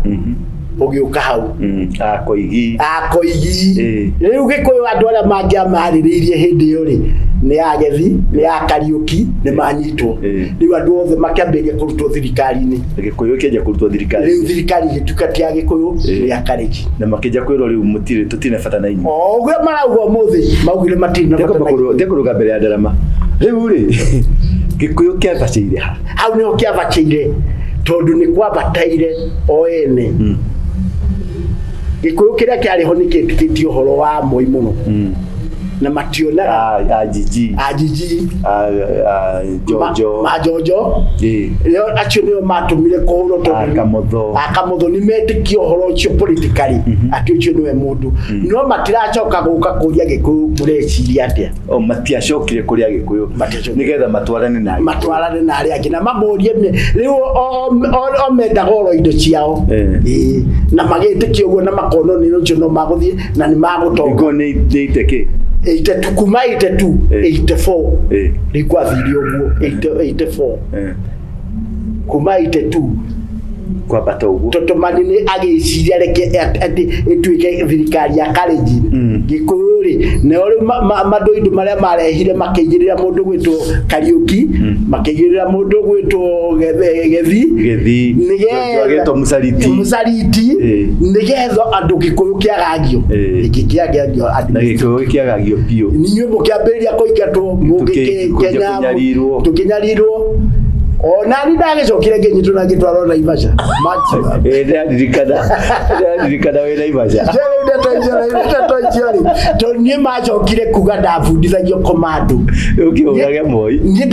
[SPEAKER 1] ũgĩũka hau.
[SPEAKER 2] Akoigi.
[SPEAKER 1] Akoigi. Rĩu Gĩkũyũ, andũ arĩa mangĩamarĩrĩirie hĩndĩ ĩyo rĩ, nĩ Agethi, nĩ a Kariũki, nĩ manyitwo. Rĩu andũ othe makĩambĩrĩria kũrutwo thirikari-inĩ.
[SPEAKER 2] Gĩkũyũ kĩanjia kũrutwo thirikari.
[SPEAKER 1] Rĩu thirikari ĩgĩtuĩka ti ya Gĩkũyũ, nĩ ya Kalenjin.
[SPEAKER 2] Na makĩnja kwĩrwo rĩu mũtirĩ, tũtirĩ na bata na inyuĩ.
[SPEAKER 1] O ũguo marauga ũmũthĩ, maugire matirĩ na bata na Gĩkũyũ.
[SPEAKER 2] Ndekũrũga mbere ya ndarama. Rĩu rĩ, Gĩkũyũ kĩambacĩire ha?
[SPEAKER 1] Hau nĩho kĩambacĩire, tondũ nĩ kwambataire o ene. Gĩkũyũ kĩrĩa kĩarĩ ho nĩ kĩetĩkĩtie ũhoro wa Moi mũno, na mationaga
[SPEAKER 2] Ajiji.
[SPEAKER 1] Ajiji.
[SPEAKER 2] Njonjo.
[SPEAKER 1] Majonjo. Rĩo acio nĩo matũmire kũhũrwo tondũ
[SPEAKER 2] Kamotho.
[SPEAKER 1] Akamotho nĩ metĩkia ũhoro ũcio politically, atĩ ũcio nĩwe mũndũ, no matiracoka gũka kũria Gĩkũyũ mũreciria atĩa.
[SPEAKER 2] O matiacokire kũrĩ Agĩkũyũ.
[SPEAKER 1] Matiacokire.
[SPEAKER 2] Nĩgetha matwarane na Agĩkũyũ.
[SPEAKER 1] Matwarane na arĩa angĩ na mamũrie rĩu o mendaga oro indo ciao. Ĩĩ. Na magĩtĩkia ũguo na makona nĩ ũcio no magũthiĩ na nĩ magũtonga.
[SPEAKER 2] Nĩguo nĩ ite kĩ?
[SPEAKER 1] 82, kuma 82, 84. Rĩu kwathire ũguo 80, 84. Kuma 82
[SPEAKER 2] Kwambata ũguo.
[SPEAKER 1] Totomani nĩ agĩciria reke atĩ ĩtuĩke thirikari ya Kalenjin. Gĩkũyũ rĩ, nao rĩu mandũindũ marĩa marehire, makĩigĩrĩra mũndũ gwĩtwo Kariũki, makĩigĩrĩra mũndũ gwĩtwo Gethi.
[SPEAKER 2] Gĩthi.
[SPEAKER 1] Nĩgetha
[SPEAKER 2] Agĩtwo Mũcariti.
[SPEAKER 1] Mũcariti. Nĩgetha andũ Gĩkũyũ kĩagagio. Gĩkĩagagio.
[SPEAKER 2] Na Gĩkũyũ gĩkĩagagio biũ.
[SPEAKER 1] Ninyuĩ mũkĩambĩrĩria kũingatwo mũgĩkĩ Kenya.
[SPEAKER 2] Kũnyarirwo.
[SPEAKER 1] Tũkĩnyarirwo. Ona ni ndagĩcokire ngĩnyitwo na ngĩtwarwo Naivasha.
[SPEAKER 2] Ĩĩ, ndĩraririkana wĩ Naivasha.
[SPEAKER 1] Rĩu ndeto icio rĩ, tondũ niĩ macokire kuga ndabundithagio komando.
[SPEAKER 2] Ũkĩhũrage Moi.
[SPEAKER 1] Niĩ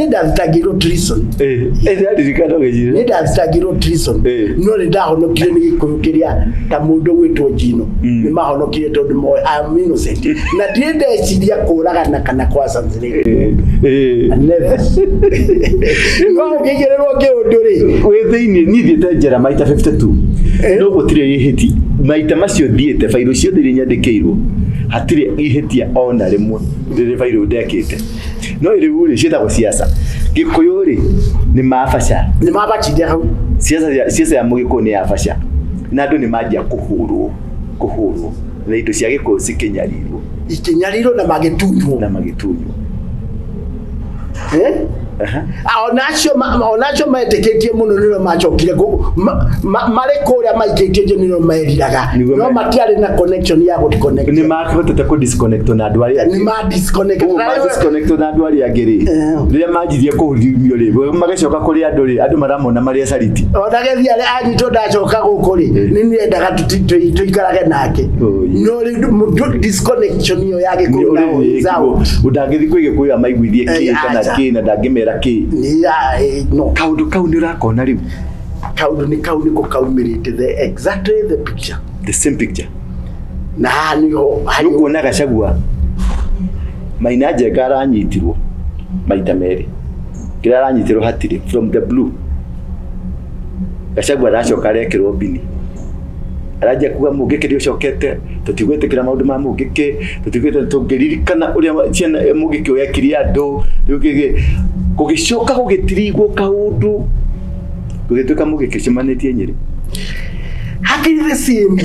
[SPEAKER 1] ndathitangĩirwo treason.
[SPEAKER 2] Ĩĩ, ndĩraririkana ũgĩcira.
[SPEAKER 1] Niĩ ndathitangĩirwo treason. No nĩ ndahonokire nĩ Gĩkũyũ kĩrĩa ta mũndũ gwĩtwo Njino. Nĩ mahonokire tondũ moĩ I am innocent, na ndirĩ ndeciria kũragana kana kwa assassinate. Never. No ũngĩigĩrĩrwo kĩũndũ rĩ,
[SPEAKER 2] Wĩ thĩinĩ, niĩ thiĩte njera maita 52, no gũtirĩ ihĩti maita macio thiĩte. Bairũ ciothe iria nyandĩkĩirwo, hatirĩ ihĩtia ona rĩmwe rĩrĩ bairũ ndekĩte. No rĩu rĩ, ciĩtagwo siasa. Gĩkũyũ rĩ, nĩ mabaca.
[SPEAKER 1] Nĩ mabacire hau.
[SPEAKER 2] Siasa ya Mũgĩkũyũ nĩ ya baca, na andũ nĩ manjia kũhũrwo na indo cia Gĩkũyũ cikĩnyarirwo.
[SPEAKER 1] Ikĩnyarirwo na magĩtunywo.
[SPEAKER 2] Na magĩtunywo.
[SPEAKER 1] Eh?
[SPEAKER 2] Aha.
[SPEAKER 1] Ah, ona acio metĩkĩtie mũno nĩo macokire marĩ kũrĩa maikĩtie njo, nĩo meriraga.
[SPEAKER 2] Nĩguo
[SPEAKER 1] no matiarĩ na connection ya gũ disconnect.
[SPEAKER 2] Nĩ makĩhotete kũ disconnect na andũ arĩa
[SPEAKER 1] nĩ ma disconnect.
[SPEAKER 2] Ũguo ma disconnect na andũ arĩa angĩ rĩ, rĩrĩa manjirie kũhurumio rĩ, magĩcoka kũrĩ andũ rĩ, andũ maramona marĩ acariti.
[SPEAKER 1] Ona Gethi arĩa anyitwo ndacoka gũkũ rĩ, nĩ niendaga tũikarage nake.
[SPEAKER 2] Oi.
[SPEAKER 1] No rĩu disconnection ĩyo ya Gĩkũyũ na is out.
[SPEAKER 2] Ndangĩthiĩ kwĩ Gĩkũyũ amaiguithie kĩ
[SPEAKER 1] Eh,
[SPEAKER 2] kana
[SPEAKER 1] aca.
[SPEAKER 2] kĩ na ndangĩmera kĩ.
[SPEAKER 1] Nĩ ya no.
[SPEAKER 2] Kaũndũ kau nĩ ũrakona rĩu.
[SPEAKER 1] Kaũndũ nĩ kau nĩko kaumĩrĩte the exactly the picture.
[SPEAKER 2] The same picture.
[SPEAKER 1] Na haha nĩho
[SPEAKER 2] Nĩ ũkuona Gachagua Maina Njenga aranyitirwo maita merĩ, kĩrĩa aranyitirwo hatirĩ from the blue. Gachagua aracoka arekĩrwo mbini, aranjia kuga Mũngĩkĩ nĩ ũcokete, tũtigwĩtĩkĩra maũndũ ma Mũngĩkĩ, tũtigwĩtĩkĩra, tũngĩririkana ũrĩa ciana Mũngĩkĩ ũyũ ekire andũ, rĩu kĩgĩ gũgĩcoka gũgĩtirigwo kaũndũ gũgĩtuĩka Mũngĩkĩ ũcemanĩtie Nyĩrĩ.
[SPEAKER 1] Hakiri the same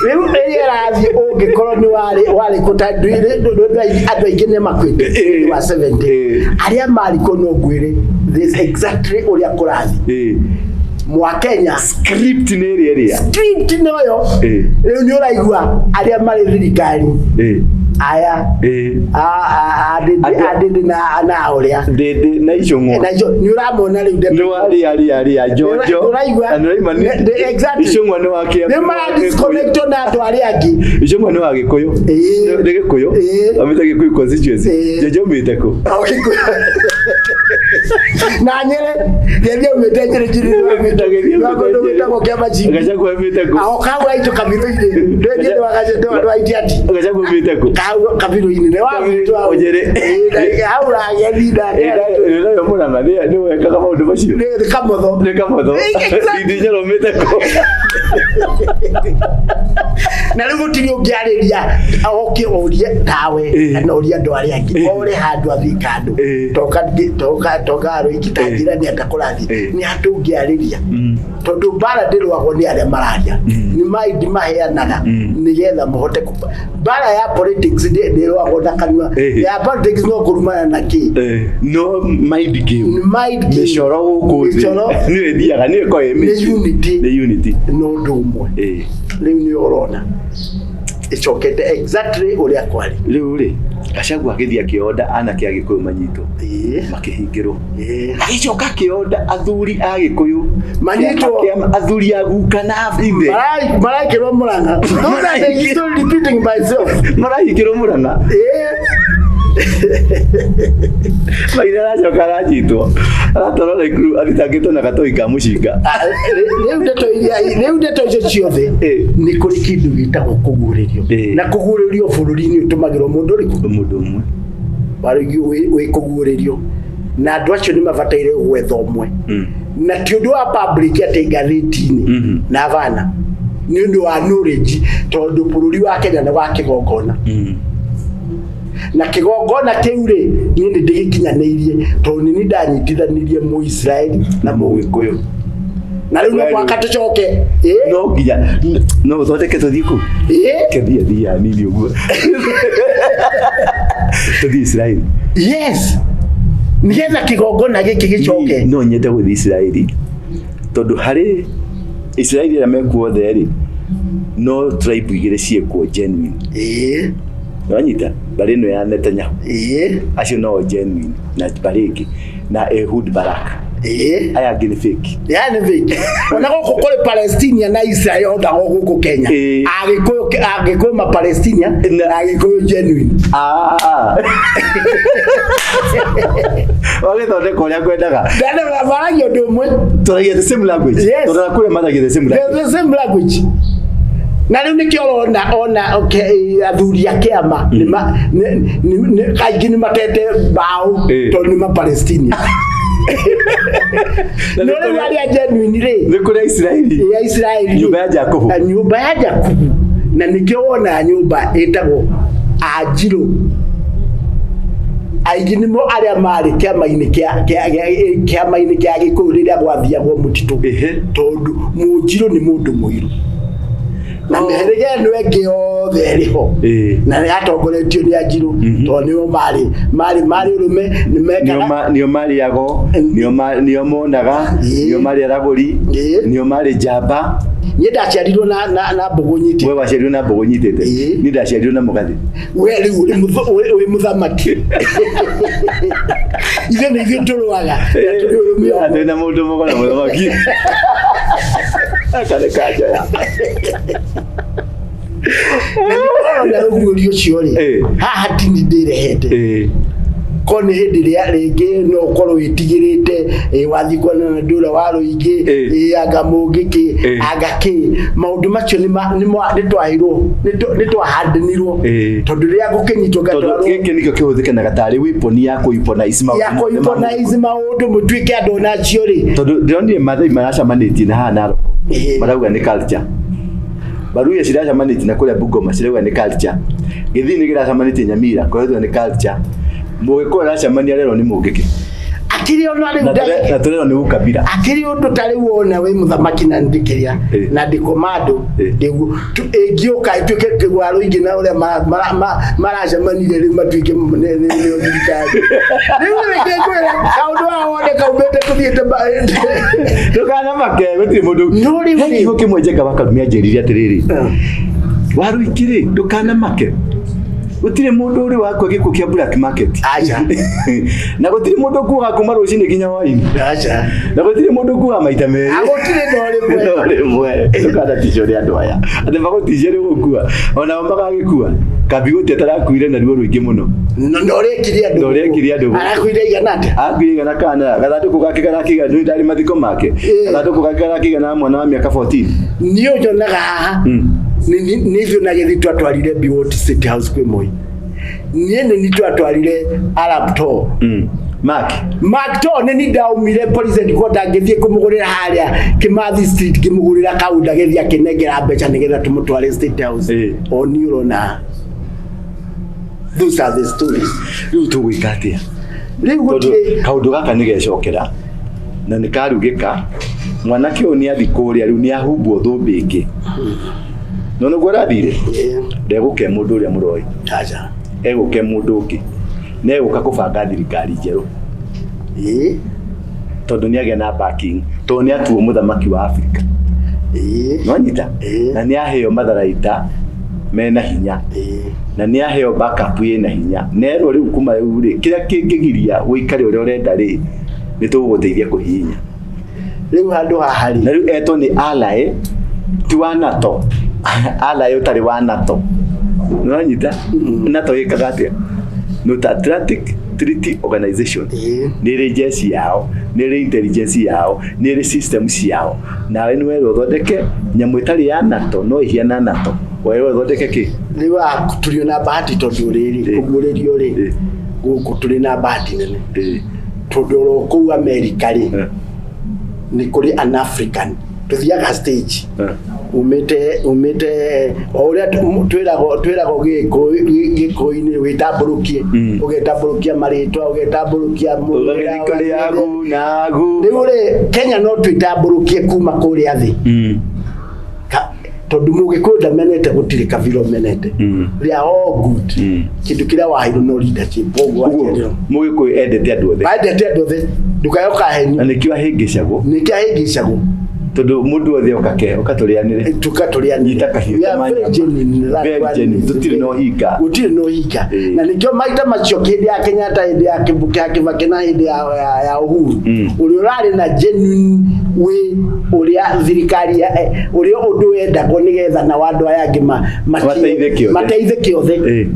[SPEAKER 1] rĩu ĩrĩa ĩrathiĩ ũngĩkorwo nĩ warĩ warĩ kũ ta andũ aingĩ nĩ makuĩte
[SPEAKER 2] Eh,
[SPEAKER 1] wa 70
[SPEAKER 2] eh.
[SPEAKER 1] arĩa marĩ kũ no ngwĩre this exactly ũrĩa kũrathiĩ mwa Kenya.
[SPEAKER 2] Script nĩ ĩrĩa ĩrĩa
[SPEAKER 1] Script nĩyo rĩu nĩ ũraigua arĩa marĩ thirikari aya andĩndĩ na ũrĩa
[SPEAKER 2] Ndĩndĩ na Icũng'wa.
[SPEAKER 1] Na icio nĩ ũramona rĩu
[SPEAKER 2] nĩ warĩ arĩ arĩ a Njonjo.
[SPEAKER 1] Ũraigua?
[SPEAKER 2] Na nĩ ũraima
[SPEAKER 1] Exactly.
[SPEAKER 2] Icũng'wa nĩ wa Kĩambu.
[SPEAKER 1] Nĩ mara disconnect na andũ arĩa angĩ.
[SPEAKER 2] Icũng'wa nĩ wa Gĩkũyũ. Nĩ Gĩkũyũ. Amĩte Gĩkũyũ constituency. Njonjo umĩte kũ?
[SPEAKER 1] O Gĩkũyũ. Na Nyĩrĩ gĩthiĩ umĩte Nyĩrĩ njiri kũndũ gwĩtagwo Kĩamaci.
[SPEAKER 2] Gachagua umĩte kũ?
[SPEAKER 1] Aho kau aitũ kabirũ-inĩ ndwĩnjĩrĩ wagaciwaitia ati
[SPEAKER 2] Gachagua umĩte kũ?
[SPEAKER 1] Kau kabirũ-inĩ nĩ wa gwitũ hau.
[SPEAKER 2] Nyĩrĩ.
[SPEAKER 1] Ĩĩ, hau ũragethi nake.
[SPEAKER 2] Nayo Mũrang'a nĩ wekaga maũndũ macio.
[SPEAKER 1] Nĩ Kamotho.
[SPEAKER 2] Nĩ Kamotho.
[SPEAKER 1] Exactly.
[SPEAKER 2] Ndindi Nyoro umĩte kũ?
[SPEAKER 1] Na rĩu gũtirĩ ũngĩarĩria oke ũrie tawe kana ũrie andũ arĩa angĩ ore handũ athiĩ kandũ toka toka toka arũiki ta njĩra nĩ ata kũrathiĩ nĩ handũ ũngĩarĩria tondũ mbara ndĩrũagwo nĩ arĩa mararia nĩ maindi maheanaga nĩgetha mũhote mbara ya politics ndĩrũagwo na kanua ya politics no kũrumana na kĩ.
[SPEAKER 2] No mind game.
[SPEAKER 1] Nĩ mind game.
[SPEAKER 2] Mĩcoro gũkũ thĩ.
[SPEAKER 1] Mĩcoro.
[SPEAKER 2] Nĩyo ĩthiaga nĩyo ĩkoragwo ĩ
[SPEAKER 1] nĩ
[SPEAKER 2] mĩingĩ.
[SPEAKER 1] Unity.
[SPEAKER 2] Nĩ unity.
[SPEAKER 1] No ũndũ ũmwe rĩu nĩ ũrona ĩcokete exactly ũrĩa kwarĩ.
[SPEAKER 2] Rĩu rĩ Gachagua agĩthiĩ akĩonda anake a Gĩkũyũ manyitwo makĩhingĩrwo, agĩcoka akĩonda athuri a Gĩkũyũ
[SPEAKER 1] Manyitwo.
[SPEAKER 2] Athuri a guka na ithe.
[SPEAKER 1] Maraikĩrwo Mũrang'a. Those are the history repeating myself.
[SPEAKER 2] Marahingĩrwo Mũrang'a. Maina aracoka aranyitwo aratwarwo Naikuru athitangĩtwo na gatoi ka mũcinga.
[SPEAKER 1] Ah, rĩu ndeto iria rĩu ndeto icio ciothe nĩ kũrĩ kĩndũ gĩtagwo kũguũrĩrio na kũguũrĩrio bũrũri-inĩ ũtũmagĩrwo mũndũ ũrĩkũ?
[SPEAKER 2] Mũndũ ũmwe.
[SPEAKER 1] Warĩgi wĩ kũguũrĩrio na andũ acio nĩ mabataire gwetha ũmwe na ti ũndũ wa public atĩ ngathĩti-inĩ na bana nĩ ũndũ wa knowledge tondũ bũrũri wa Kenya nĩ wa kĩgongona na kĩgongona kĩu rĩ niĩ nĩ ndĩgĩkinyanĩirie tondũ nĩ niĩ ndanyitithanirie Mũisiraeli na Mũgĩkũyũ na rĩu no
[SPEAKER 2] Wewe.
[SPEAKER 1] mũhaka tũcoke ĩ.
[SPEAKER 2] No nginya no ũthondeke tũthiĩ kũu
[SPEAKER 1] Ĩ.
[SPEAKER 2] kethia thia nini ũguo tũthiĩ Isiraeli.
[SPEAKER 1] Yes, nĩgetha kĩgongona gĩkĩ gĩcoke.
[SPEAKER 2] Niĩ no nyende gũthiĩ Isiraeli tondũ harĩ Isiraeli arĩa mekuo othe rĩ no tribe igĩrĩ ciĩkuo genuine. Wanyita mbarĩ ĩno ya Netanyahu acio no genuine na mbarĩ ĩngĩ na Ehud Barak aya angĩ nĩ fake.
[SPEAKER 1] Yani fake ona gũkũ kũrĩ Palestinia na Israel ona gũkũ Kenya Agĩkũyũ Agĩkũyũ ma Palestinia na Agĩkũyũ genuine.
[SPEAKER 2] Ah. Wagĩthondeka ũrĩa kwendaga.
[SPEAKER 1] Ndana maragia ũndũ ũmwe.
[SPEAKER 2] Tũragia the same language.
[SPEAKER 1] Yes.
[SPEAKER 2] Tũrora kũrĩa maragia the same language.
[SPEAKER 1] The same language na rĩu nĩkĩo ũrona ona okay, athuri a kĩama kaingĩ nĩ matete mbaũ tondũ nĩ ma Palestinia
[SPEAKER 2] Na
[SPEAKER 1] no
[SPEAKER 2] nĩ
[SPEAKER 1] rĩu
[SPEAKER 2] kũrĩ-
[SPEAKER 1] arĩa genuine rĩ
[SPEAKER 2] nĩ kũrĩa Isiraeli
[SPEAKER 1] ya Isiraeli
[SPEAKER 2] nyũmba ya Jakubu.
[SPEAKER 1] Na nyũmba ya Jakubu na nĩkĩo wonaga nyũmba ĩtagwo Anjirũ aingĩ nĩmo arĩa marĩ kĩama-inĩ kĩama-inĩ kĩa Gĩkũyũ rĩrĩa gwathiagwo mũtitũ tondũ mũnjirũ nĩ mũndũ mũirũ na mĩhĩrĩga ĩno ĩngĩ yothe ĩrĩ ho na yatongoretio nĩ Anjirũ tondũ nĩo marĩ ũrũme nĩ
[SPEAKER 2] nĩo
[SPEAKER 1] mekaga
[SPEAKER 2] nĩo marĩ ago nĩo monaga nĩo marĩ aragũri nĩo marĩ njamba.
[SPEAKER 1] Niĩ ndaciarirwo na mbũgũ nyite.
[SPEAKER 2] We waciarirwo na mbũgũ nyitĩte? Niĩ ndaciarirwo na mũgathĩ.
[SPEAKER 1] We rĩu wĩ mũthamaki, ithuĩ nĩ ithuĩ tũrũaga na tũrĩ ũrũme ũmwe.
[SPEAKER 2] Twĩna mũndũ mũgo na mũthamaki aka nĩ kanjoya.
[SPEAKER 1] Na nĩ ũrona rũguũrio ũcio rĩ, haha tini ndĩrehete. Ko nĩ hĩndĩ ĩrĩa rĩngĩ no ũkorwo wĩtigĩrĩte, wathiĩ kuonana na ndũra wa rũingĩ, anga mũngĩkĩ, anga kĩ, maũndũ macio nĩ twaheirwo, nĩ twahandĩnirwo, tondũ rĩrĩa ngũkĩnyitwo
[SPEAKER 2] Tondũ
[SPEAKER 1] ngatwarwo
[SPEAKER 2] gĩkĩ nĩkĩo kĩhũthĩkanaga tarĩ weapon ya kũweaponize maũndũ
[SPEAKER 1] ya
[SPEAKER 2] mothe ma
[SPEAKER 1] kũweaponize maũndũ mũtuĩke andũ onacio rĩ.
[SPEAKER 2] Tondũ ndĩronire Maathai maracemanĩtie na haha Narok, marauga nĩ culture. Baruya ciracemanĩtie na kũrĩa Bungoma, cirauga nĩ culture. Gĩthii nĩ kĩracemanĩtie Nyamira, kũrauga nĩ culture. Mũgĩkũyũ aracemania rero nĩ mũngĩkĩ.
[SPEAKER 1] Akĩrĩ ona rĩu
[SPEAKER 2] Na na tũrerwo nĩ ukabira.
[SPEAKER 1] Akĩrĩ ũndũ ta rĩu wona wĩ mũthamaki na ndĩkĩrĩa na ndĩ komando ndĩguo ĩngĩũka ĩtuĩke kĩgwa rũingĩ na ũrĩa maracemanire rĩu matuĩke nĩo thirikari rĩu reke ngwĩre kaũndũ haha wone kaumĩte tũthiĩte
[SPEAKER 2] Ndũkanamake, gũtirĩ mũndũ.
[SPEAKER 1] No rĩu
[SPEAKER 2] He
[SPEAKER 1] rĩ-
[SPEAKER 2] kiugo kĩmwe Njenga wa Karumi anjĩrire atĩrĩrĩ, Waruingĩ rĩ, ndũkanamake, gũtirĩ mũndũ ũrĩ wakua gĩkuũ kĩa black market.
[SPEAKER 1] Aca.
[SPEAKER 2] Na gũtirĩ mũndũ ũkuaga kuma rũcinĩ nginya hwainĩ.
[SPEAKER 1] Aca.
[SPEAKER 2] Na gũtirĩ mũndũ ũkuaga maita merĩ.
[SPEAKER 1] Gũtirĩ no rĩmwe.
[SPEAKER 2] No rĩmwe. Ndũkanaticwo nĩ andũ aya atĩ magũticie rĩ gũkua, onao magagĩkua. Kambi gũti atarakuire na ruo rũingĩ mũno.
[SPEAKER 1] Na ũrĩa ekire andũ
[SPEAKER 2] Na ũrĩa ekire andũ gũkũ.
[SPEAKER 1] Arakuire igana atĩa?
[SPEAKER 2] Akuire igana kana gathandũkũ gake karakĩigana, nĩ ndarĩ mathiko make, gathandũkũ gake karakĩigana na mwana wa mĩaka 14.
[SPEAKER 1] Niĩ nyonaga haha nĩ ithuĩ na gĩthi twatwarire Biwott State House kwĩ Moi. Niĩ nĩ ni twatwarire Arab Tour.
[SPEAKER 2] Mark.
[SPEAKER 1] Mark Tour nĩ ni ndaumire police headquarter ngĩthiĩ kũmũgũrĩra harĩa Kimathi Street, ngĩmũgũrĩra kaunda, gĩthiĩ akĩnengera mbeca nĩgetha tũmũtware State House. O niĩ ũrona, those are the stories.
[SPEAKER 2] Rĩu tũgwĩka atĩa?
[SPEAKER 1] Rĩu
[SPEAKER 2] Tondũ
[SPEAKER 1] gũtirĩ
[SPEAKER 2] kaũndũ gaka nĩ gecokera na nĩ karugĩka. Mwanake ũyũ nĩ athi kũrĩa, rĩu nĩ ahumbwo thũmbĩ ĩngĩ, no nĩguo arathire. Ndegũke mũndũ ũrĩa mũroĩ.
[SPEAKER 1] Aca.
[SPEAKER 2] Egũke mũndũ ũngĩ na egũka kũbanga thirikari njerũ, tondũ nĩ agĩa na backing, tondũ nĩ atuo mũthamaki wa Afrika. Nĩwanyita? Na nĩ aheo matharaita mena hinya, na nĩ aheo backup ĩna hinya, nerwo rĩu kuma rĩu rĩ, kĩrĩa kĩngĩgiria ũikare ũrĩa ũrenda rĩ, nĩ tũgũgũteithia kũhihinya.
[SPEAKER 1] Rĩu handũ haha rĩ,
[SPEAKER 2] Na rĩu etwo nĩ ally ti wa NATO, ally ũtarĩ wa NATO. Nĩwanyita? NATO ĩkaga atĩa? North Atlantic Treaty Organization. Nĩ ĩrĩ jeshi yao, nĩ ĩrĩ intelligence yao, nĩ ĩrĩ system ciao. Nawe nĩ werwo ũthondeke nyamũ ĩtarĩ ya NATO no ĩhiana NATO, werwo ũthondeke kĩ?
[SPEAKER 1] Rĩu haha tũrĩ na bahati, tondũ rĩrĩ kũguũrĩrio rĩ, gũkũ tũrĩ na bahati nene, tondũ oro kũu Amerika rĩ, nĩ kũrĩ an African tũthiaga stage. Umĩte o ũrĩa twĩragwo gĩkũyũ-inĩ, wĩtambũrũkie, ũgetambũrũkia marĩtwa, ũgetambũrũkia
[SPEAKER 2] Ũgagĩthiĩ kũrĩ agu na agu.
[SPEAKER 1] Rĩu rĩ, Kenya no twĩtambũrũkie kuma kũrĩa thĩ. Tondũ mũgĩkũyũ ndamenete, gũtirĩ kabira ũmenete. They are all good. Kĩndũ kĩrĩa waheirwo no leadership, ũguo
[SPEAKER 2] Ũguo
[SPEAKER 1] waciarirwo.
[SPEAKER 2] Mũgĩkũyũ endete andũ othe.
[SPEAKER 1] Endete andũ othe, ndũkae
[SPEAKER 2] Na
[SPEAKER 1] ũkahenio.
[SPEAKER 2] Nĩkĩo ahĩngĩcagwo.
[SPEAKER 1] Nĩkĩo ahĩngĩcagwo.
[SPEAKER 2] Tondũ mũndũ othe oka ke oka tũrĩanĩre.
[SPEAKER 1] Tuka tũrĩanĩre.
[SPEAKER 2] Nyita kahiũ
[SPEAKER 1] We are
[SPEAKER 2] ta
[SPEAKER 1] very
[SPEAKER 2] manyama.
[SPEAKER 1] genuine,
[SPEAKER 2] Very
[SPEAKER 1] that one
[SPEAKER 2] genuine.
[SPEAKER 1] is
[SPEAKER 2] Tũtirĩ na ũhinga.
[SPEAKER 1] Gũtirĩ na ũhinga. Na nĩkĩo maita macio hĩndĩ ya Kenyatta, hĩndĩ ya Kĩbũkĩ ya Kĩbakĩ na hĩndĩ ya Uhuru, ũrĩa ũrarĩ na genuine way, ũrĩa thirikari ũrĩa ũndũ wendagwo nĩgetha nao andũ aya angĩ
[SPEAKER 2] Mateithĩke othe.
[SPEAKER 1] Mateithĩke othe.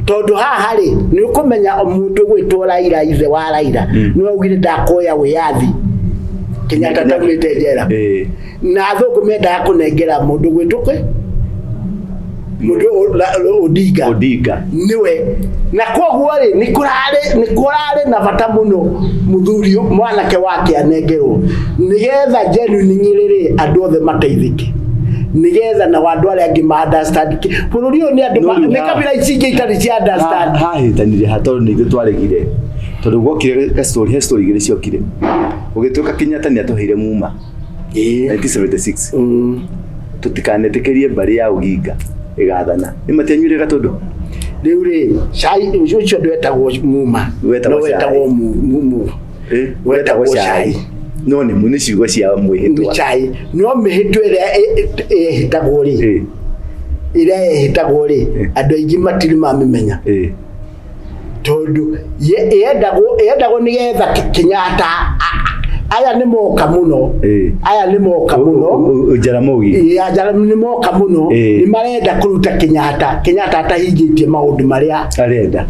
[SPEAKER 1] Tondũ haha rĩ, nĩ ũkũmenya mũndũ gwĩtwo Raila, ithe wa Raila, nĩwe augire ndakoya wĩyathi Kenyatta taumĩte njera. Na athũngũ mendaga kũnengera mũndũ gwĩtwo kwĩ mũndũ Odinga.
[SPEAKER 2] Odinga.
[SPEAKER 1] Nĩwe. Na koguo rĩ, nĩ kũrarĩ na bata mũno mũthuri mwanake wake anengerwo nĩgetha genuine rĩ, andũ othe mateithĩke, nĩgetha na andũ arĩa angĩ ma understand bũrũri ũyũ nĩ andũ
[SPEAKER 2] No rĩu
[SPEAKER 1] nĩ kabira ici ingĩ itarĩ cia understand.
[SPEAKER 2] Hahĩtanire ha tondũ nĩ ithuĩ twaregire, tondũ gwokire gastori, he story igĩrĩ ciokire. Gũgĩtuĩka Kenyatta nĩ atũheire muma 1976, tũtikanetĩkĩrie mbarĩ ya Oginga ĩgathana. Nĩ matianyuire gatũndũ.
[SPEAKER 1] Rĩu rĩ, cai ũcio ndwetagwo muma.
[SPEAKER 2] Wetagwo
[SPEAKER 1] No wetagwo mumu.
[SPEAKER 2] Wetagwo
[SPEAKER 1] Wetagwo
[SPEAKER 2] cai.
[SPEAKER 1] Cai.
[SPEAKER 2] No nĩ ciugo cia
[SPEAKER 1] nĩ
[SPEAKER 2] mwĩhĩtwa.
[SPEAKER 1] Cai no mĩhĩtwa ĩrĩa ĩhĩtagwo rĩ, ĩrĩa ĩhĩtagwo rĩ, andũ aingĩ matirĩ mamĩmenya, tondũ yendagwo nĩgetha Kenyatta Aya nĩ moka mũno. Aya nĩ moka mũno.
[SPEAKER 2] Jaramogi.
[SPEAKER 1] Ĩĩ, anja nĩ moka mũno. Nĩ marenda kũruta Kenyatta. Kenyatta atahingĩtie maũndũ marĩa
[SPEAKER 2] arenda.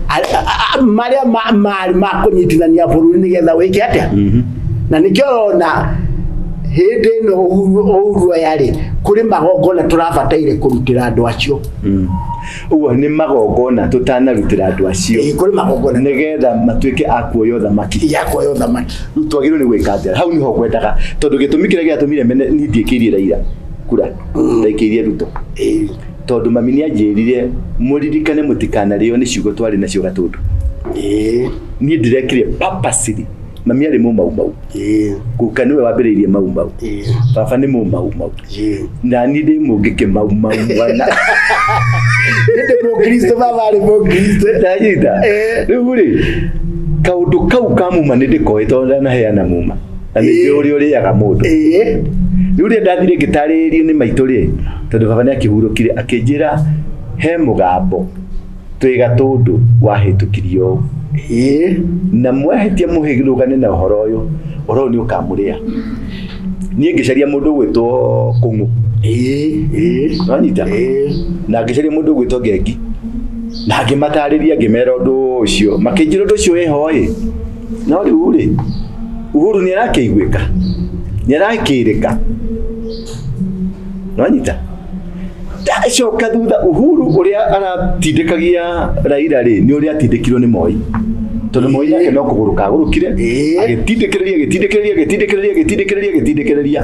[SPEAKER 1] Marĩa marĩ ma kũnyitithania bũrũri nĩgetha wĩke atĩa. Na nĩkĩo ũrona hĩndĩ ĩno Uhuru oya rĩ, kũrĩ magongona tũrabataire kũrutĩra andũ acio.
[SPEAKER 2] Ũguo nĩ magongona tũtanarutĩra andũ acio.
[SPEAKER 1] Ĩĩ, kũrĩ magongona.
[SPEAKER 2] Nĩgetha matuĩke a kuoya ũthamaki.
[SPEAKER 1] Ya kuoya ũthamaki.
[SPEAKER 2] Rĩu twagĩrĩirwo nĩ gwĩka atĩa? Hau nĩho ngwendaga, tondũ gĩtũmi kĩrĩa gĩatũmire mene niĩ ndiĩkĩirie Raila kura, ndaikĩirie Ruto. Tondũ mami nĩ anjĩrire mũririkane mũtikanarĩo nĩ ciugo twarĩ nacio Gatũndũ. Niĩ ndĩrekire purposely. Mami arĩ mũmaumau. Guka nĩwe wambĩrĩirie maumau. Baba nĩ mũmaumau. Na niĩ ndĩ mũngĩkĩ maumau mwana.
[SPEAKER 1] Ndĩ mũkristo, baba arĩ mũkristo.
[SPEAKER 2] Ndanyita. Rĩu rĩ, kaũndũ kau ka muma nĩ ndĩkoĩ tondũ ndanaheana muma. Na nĩ njũĩ ũrĩa ũrĩaga mũndũ. Rĩu rĩrĩa ndathire ngĩtarĩrio nĩ maitũ rĩ, tondũ baba nĩ akĩhurũkire, akĩnjĩra he mũgambo twĩ Gatũndũ wahĩtũkirio ũũ. Na mwahĩtia mũhĩrũgane na ũhoro ũyũ, ũhoro ũyũ nĩ ũkamũrĩa. Niĩ ngĩcaria mũndũ ũgwĩtwo Kũng'ũ. Wanyita? Na ngĩcaria mũndũ ũgwĩtwo Ngengi. Na ngĩmatarĩria ngĩmera ũndũ ũcio. Makĩnjĩra ũndũ ũcio wĩho ĩ. No rĩu rĩ, Uhuru nĩ arakĩiguĩka? Nĩ arakĩrĩka? Wanyita? Ndacoka thutha Uhuru ũrĩa aratindĩkagia Raila rĩ, nĩ ũrĩa atindĩkirwo nĩ Moi. Tondũ Moi nake no kũgũrũka agũrũkire, agĩtindĩkĩrĩria, agĩtindĩkĩrĩria, agĩtindĩkĩrĩria, agĩtindĩkĩrĩria, agĩtindĩkĩrĩria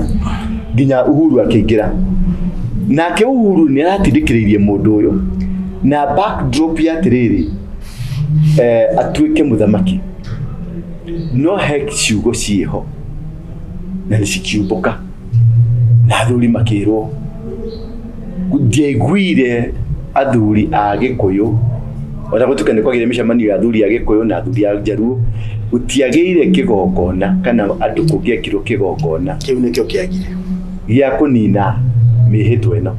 [SPEAKER 2] nginya Uhuru akĩingĩra. Nake Uhuru nĩ aratindĩkĩrĩirie mũndũ ũyũ na backdrop ya atĩrĩrĩ, atuĩke mũthamaki. No he ciugo ciĩho na nĩ cikiumbũka na athuri makĩrwo. Ndiaiguire athuri a Gĩkũyũ ona gũtuĩka nĩ kwagĩire mĩcemanio ya athuri a Gĩkũyũ na athuri a Njaruo, gũtiagĩire kĩgongona kana andũ kũngĩekirwo kĩgongona
[SPEAKER 1] Kĩu nĩkĩo kĩagire.
[SPEAKER 2] gĩa kũnina mĩhĩtwa ĩno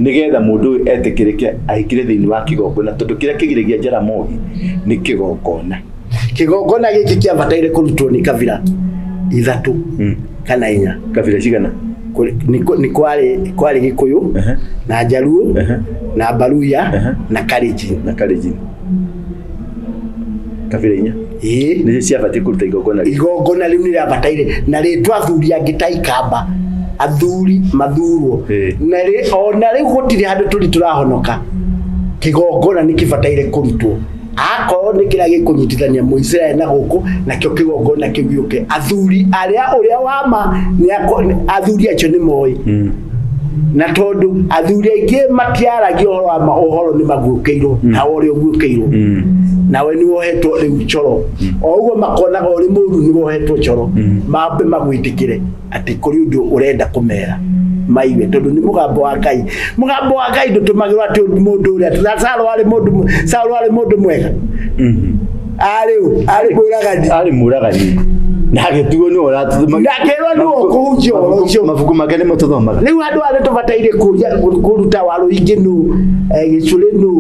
[SPEAKER 2] nĩgetha mũndũ ũyũ etĩkĩrĩke aingĩre thĩinĩ wa kĩgongona tondũ kĩrĩa kĩgiragia Jaramogi nĩ kĩgongona.
[SPEAKER 1] Kĩgongona gĩkĩ kĩabataire kũrutwo nĩ kabira ithatũ kana inya.
[SPEAKER 2] Kabira cigana?
[SPEAKER 1] Nĩ kwarĩ Gĩkũyũ na Njaruo na Baluya na Kalenjin.
[SPEAKER 2] Na Kalenjin. Kabira inya.
[SPEAKER 1] Ĩĩ.
[SPEAKER 2] Nĩcio ciabatiĩ kũruta igongona rĩu.
[SPEAKER 1] Igongona rĩu nĩ rĩabataire na rĩtwa athuri angĩ ta Ikamba, athuri mathurwo. Na ona rĩu gũtirĩ handũ tũrĩ tũrahonoka. Kĩgongona nĩ kĩbataire kũrutwo. Akorwo nĩ kĩrĩa gĩkũnyitithania Mũisiraeli na gũkũ, nakĩo kĩgongona kĩu gĩũke. Athuri arĩa ũrĩa wa ma nĩ athuri acio nĩ moĩ. Na tondũ athuri aingĩ matiaragia ũhoro wa ma, ũhoro nĩ maguũkĩirwo, ta ũrĩa ũguũkĩirwo. Nawe nĩ wohetwo rĩu coro. O ũguo makonaga ũrĩ mũũru nĩ wohetwo coro. Mambe magwĩtĩkĩre atĩ kũrĩ ũndũ ũrenda kũmera maigue tondũ nĩ mũgambo wa Ngai. Mũgambo wa Ngai ndũtũmagĩrwo atĩ mũndũ ũrĩa atĩ Saũlũ arĩ mũndũ Saũlũ arĩ mũndũ mwega. Arĩ ũ? Arĩ mũragani.
[SPEAKER 2] Arĩ mũragani. Na agĩtuo nĩwe ũratũtũma.
[SPEAKER 1] Na akĩrwo nĩwe ũkũhunjia ũhoro ũcio.
[SPEAKER 2] Mabuku make nĩmo tũthomaga.
[SPEAKER 1] Rĩu handũ harĩa tũbataire kũria kũruta Warũingĩ nũ, gĩcũrĩ nũ,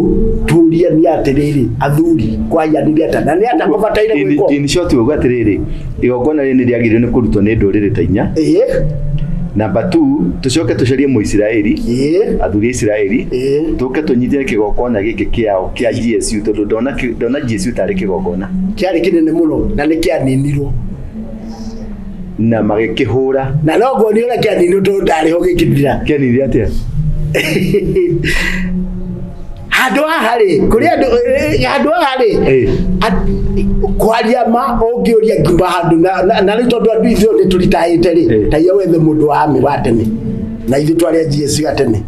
[SPEAKER 1] tũrie nĩ atĩrĩrĩ, athuri kwahianire atĩa na nĩ atĩa kũbataire gwĩkwo.
[SPEAKER 2] In short uga atĩrĩrĩ, igongona rĩrĩ nĩ rĩagĩrĩirwo nĩ kũrutwo nĩ ndũrĩrĩ ta inya. Namba 2, tũcoke tũcarie Mũisiraeli, athuri a Isiraeli, tũke tũnyitĩre kĩgongona gĩkĩ kĩao kĩa GSU tondũ ndona GSU tarĩ kĩgongona.
[SPEAKER 1] Kĩarĩ kĩnene mũno na nĩ kĩaninirwo.
[SPEAKER 2] Na magĩkĩhũra.
[SPEAKER 1] Na no nguonie ũrĩa kĩaninirwo tondũ ndarĩ ho gĩkĩthira.
[SPEAKER 2] Kĩaninire atĩa?
[SPEAKER 1] Handũ haha rĩ, kũrĩ andũ, handũ haha rĩ, kwaria ma ũngĩũria ngiuma handũ na rĩu tondũ andũ ithuĩ nĩ tũritahĩte rĩ, ta ia wethe mũndũ wa army wa tene na ithuĩ twarĩ a GSU a tene.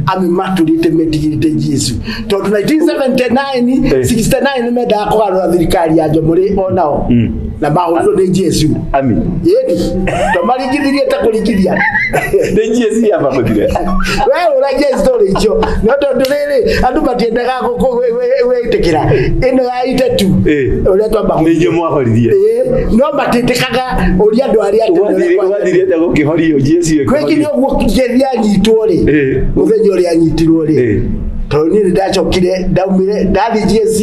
[SPEAKER 1] Army matũrĩte metigĩrĩte GSU tondũ 1979 69 nĩ mendaga kũgarũra thirikari ya Jomo rĩ onao na mahũrirwo nĩ GSU.
[SPEAKER 2] Army.
[SPEAKER 1] Ĩni to maringithirie ta kũringithia.
[SPEAKER 2] Nĩ GSU yamahũthire.
[SPEAKER 1] We ũragia story icio no tondũ rĩrĩ andũ matiendaga gwĩtĩkĩra ĩno ya itetu ũrĩa twamba
[SPEAKER 2] Nĩ inyuĩ mwahoririe.
[SPEAKER 1] No matĩtĩkaga ũria andũ arĩa atĩ
[SPEAKER 2] Gwathire atĩa gũkĩhorio GSU
[SPEAKER 1] kwĩki
[SPEAKER 2] ĩkĩhorio?
[SPEAKER 1] nĩ ũguo Ngethi anyitwo rĩ, mũthenya ũrĩa anyitirwo rĩ, Tondũ niĩ nĩ ndacokire ndaumire ndathiĩ GSC,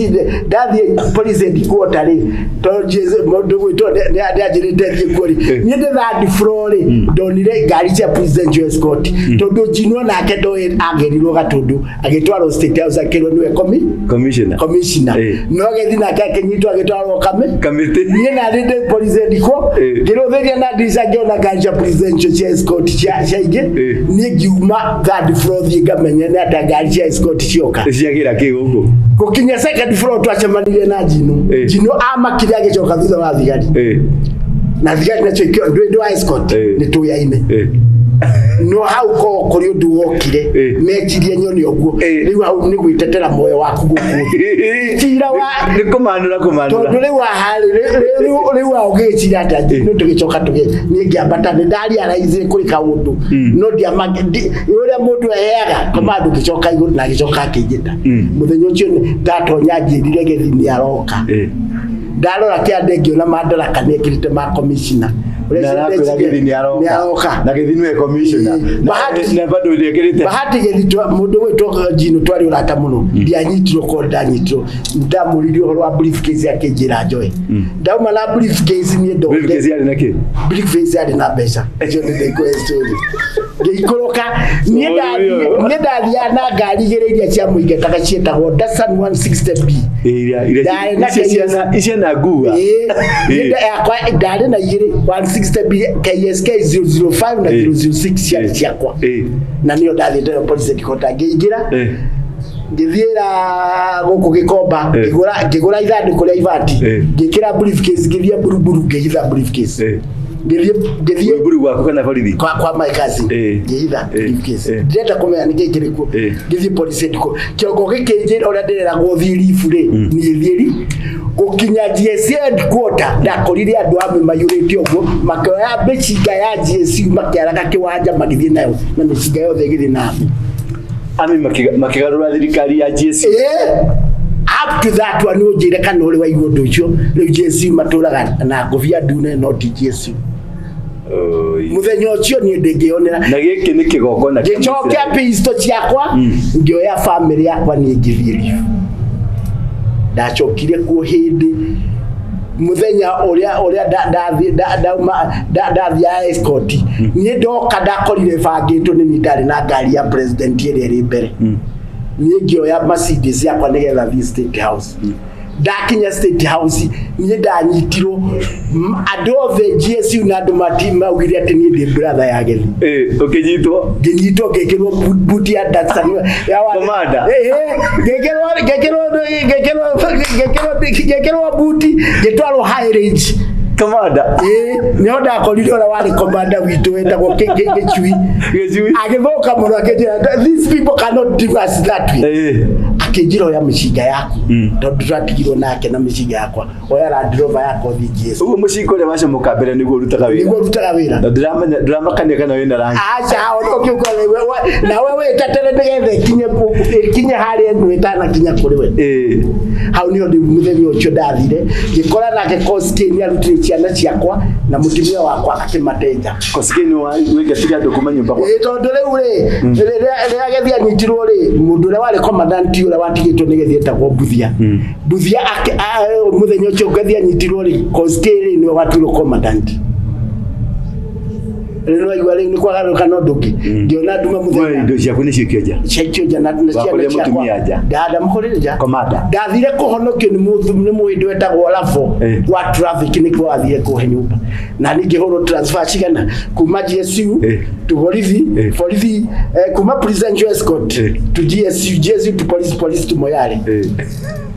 [SPEAKER 1] ndathiĩ police headquarter rĩ, tondũ GSC mũndũ gwĩtwo nĩ anjĩrĩte thiĩ kuo rĩ, niĩ ndĩ third floor rĩ, ndonire ngari cia presidential escort, tondũ Njino nake ndoĩ agerirwo Gatũndũ agĩtwarwo State House akĩrwo nĩwe
[SPEAKER 2] commissioner.
[SPEAKER 1] Commissioner. No Gethi nake akĩnyitwo agĩtwarwo kame
[SPEAKER 2] Kamĩtĩ.
[SPEAKER 1] Niĩ narĩ ndĩ police headquarter, ngĩrũthĩria na ndirica ngĩona ngari cia presidential cia escort cia ingĩ. Niĩ ngiuma third floor thiĩ ngamenye nĩ atĩa ngari cia escort cioka.
[SPEAKER 2] Ciagĩra kĩ gũkũ?
[SPEAKER 1] Gũkinya second floor twacemanirie na Njino. Njino amakire agĩcoka thutha wa thigari, na thigari nacio ikĩoya ndũ wa escort nĩ tũyaine. No hau ko kũrĩ ũndũ wokire, mecirie nyone ũguo. Rĩu hau nĩ gwĩtetera muoyo waku gũkũ thĩ. Cira wa
[SPEAKER 2] Nĩ kũmanũra kũmanũra.
[SPEAKER 1] Tondũ rĩu haha rĩ, rĩu hau ũgĩciria atĩa? No tũgĩcoka tũgĩ niĩ ngĩambata nĩ ndarealize kũrĩ kaũndũ, no ndiama ũrĩa mũndũ eheaga command ũgĩcoka igũrũ na agĩcoka akĩnjĩta. Mũthenya ũcio ndatonya njĩrire Gethi nĩ aroka. Ndarora kĩande ngĩona madaraka nĩ ekĩrĩte ma commissioner. Ũrĩa
[SPEAKER 2] Na arakwĩra Gĩthi nĩ aroka.
[SPEAKER 1] Nĩ aroka.
[SPEAKER 2] Na Gĩthi nĩwe commissioner. Na bado ndekĩrĩte.
[SPEAKER 1] Bahati Gethi mũndũ gwĩtwo Njino twarĩ ũrata mũno, ndianyitirwo ko ndanyitirwo ndamũririe ũhoro wa briefcase akĩnjĩra njoe. Ndauma na briefcase niĩ ndonire.
[SPEAKER 2] Briefcase yarĩ na kĩ?
[SPEAKER 1] Briefcase yarĩ na mbeca icio nĩ ndĩkũhe story. Ngĩikũrũka niĩ niĩ ndathiaga na ngari igĩrĩ iria cia mũingĩ ciĩtagwo Datsun 160B.
[SPEAKER 2] Iria
[SPEAKER 1] Ndarĩ na
[SPEAKER 2] icio ciana ngua.
[SPEAKER 1] Ĩĩ, niĩ yakwa ndarĩ na igĩrĩ 160B KSK 005 na 006 ciarĩ ciakwa. Na nĩyo ndathiĩte nayo police headquarter ngĩingĩra, ngĩthiĩra gũkũ Gĩkomba, ngĩgũra ithandũkũ rĩa ibati, ngĩkĩra briefcase, ngĩthiĩ Buruburu ngĩhitha briefcase. Ngĩthiĩ
[SPEAKER 2] Buruburu gwaku kana borithi?
[SPEAKER 1] Kwa my cousin. Ngĩhitha briefcase. Ndĩrenda kũmenya nĩkĩ kĩrĩ kuo. Ngĩthiĩ police headquarter, kĩongo gĩkĩnjĩra ũrĩa ndĩreragwo thiĩ ribu rĩ, niĩ thiĩ ri gũkinya GSC headquarter ndakorire andũ amwe maiyũrĩte ũguo makĩoya mĩcinga ya GSU makĩaraga kĩwanja magĩthiĩ nayo na mĩcinga yothe ĩgĩthiĩ na army.
[SPEAKER 2] Army makĩgarũra thirikari ya GSU.
[SPEAKER 1] Up to that one ũnjĩre kana ũrĩ waigua ũndũ ũcio. Rĩu GSU matũraga na ngũbia ndune, no ti GSU.
[SPEAKER 2] Oi.
[SPEAKER 1] Mũthenya ũcio niĩ ndĩngĩonera.
[SPEAKER 2] Na gĩkĩ nĩ kĩgongona kĩa
[SPEAKER 1] Ngĩcokia
[SPEAKER 2] Mũisiraeli.
[SPEAKER 1] pisto ciakwa, ngĩoya famĩlĩ yakwa niĩ ngĩthiĩ leave. Ndacokire kuo hĩndĩ mũthenya ũrĩa ndathiĩ ndauma ndathiaga escort. Niĩ ndoka ndakorire bangĩtwo nĩ niĩ ndarĩ na ngari ya president ĩrĩa ĩrĩ mbere. Niĩ ngĩoya Mercedes yakwa nĩgetha thiĩ State House. Ndakinya State House niĩ ndanyitirwo. Andũ othe GSU na andũ mati maugire atĩ niĩ ndĩ brother ya Gethi.
[SPEAKER 2] Ũkĩnyitwo.
[SPEAKER 1] Ngĩnyitwo ngĩkĩrwo buti ya Datsun ya
[SPEAKER 2] Commander.
[SPEAKER 1] Ngĩkĩrwo buti ngĩtwarwo high range.
[SPEAKER 2] Commander.
[SPEAKER 1] Nĩho ndakorire ũrĩa warĩ commander witũ wetagwo Gĩcui.
[SPEAKER 2] Gĩcui.
[SPEAKER 1] Agĩthũka mũno akĩnjĩra, "These people cannot do us that way." Akĩnjĩra, "Oya mĩcinga yaku," tondũ twatigirwo nake na mĩcinga yakwa, "Oya Land Rover yakwa ũthiĩ GSU."
[SPEAKER 2] Ũguo mũcinga ũrĩa wacomoka mbere nĩguo ũrutaga wĩra.
[SPEAKER 1] Nĩguo rutaga wĩra.
[SPEAKER 2] Na ndĩramenya ndĩramakania kana wĩna rangi.
[SPEAKER 1] Aca, ona ũkĩũka nawe wĩtetere nĩgetha ĩkinye harĩa ĩno ĩtanakinya kũrĩ we. Hau nĩho rĩu mũthenya ũcio ndathire ngĩkora nake Koskei nĩ arutire ciana ciakwa na mũtumia wakwa akĩmatenja.
[SPEAKER 2] Koskei nĩ waingatire andũ kuma nyũmba kwa.
[SPEAKER 1] Ĩĩ, tondũ rĩu rĩ, rĩrĩa Gethi anyitirwo rĩ, mũndũ ũrĩa warĩ commandant ũrĩa watigĩtwo nĩ Gethi etagwo Mbuthia. Mbuthia mũthenya ũcio Gethi anyitirwo rĩ, Koskei rĩ nĩwe watuirwo commandant. Rĩu nĩwaigua rĩu nĩ kwagarũrũka na ũndũ ũngĩ ngĩona nduma
[SPEAKER 2] We
[SPEAKER 1] mũthenya
[SPEAKER 2] indo ciaku nĩ ciĩkio nja.
[SPEAKER 1] Ciaikio nja na ciana
[SPEAKER 2] Wakorire
[SPEAKER 1] ciakwa.
[SPEAKER 2] mũtumia nja?
[SPEAKER 1] Ndamũkorire nja.
[SPEAKER 2] Commander.
[SPEAKER 1] Ndathire kũhonokio nĩ nĩ mũhĩndĩ wetagwo Lavo wa traffic, nĩkuo wathire kũhe nyũmba na niĩ ngĩhũrwo transfer cigana kuma GSU to borithi, borithi, kuma presidential escort to GSU, GSU to police, police to Moyale.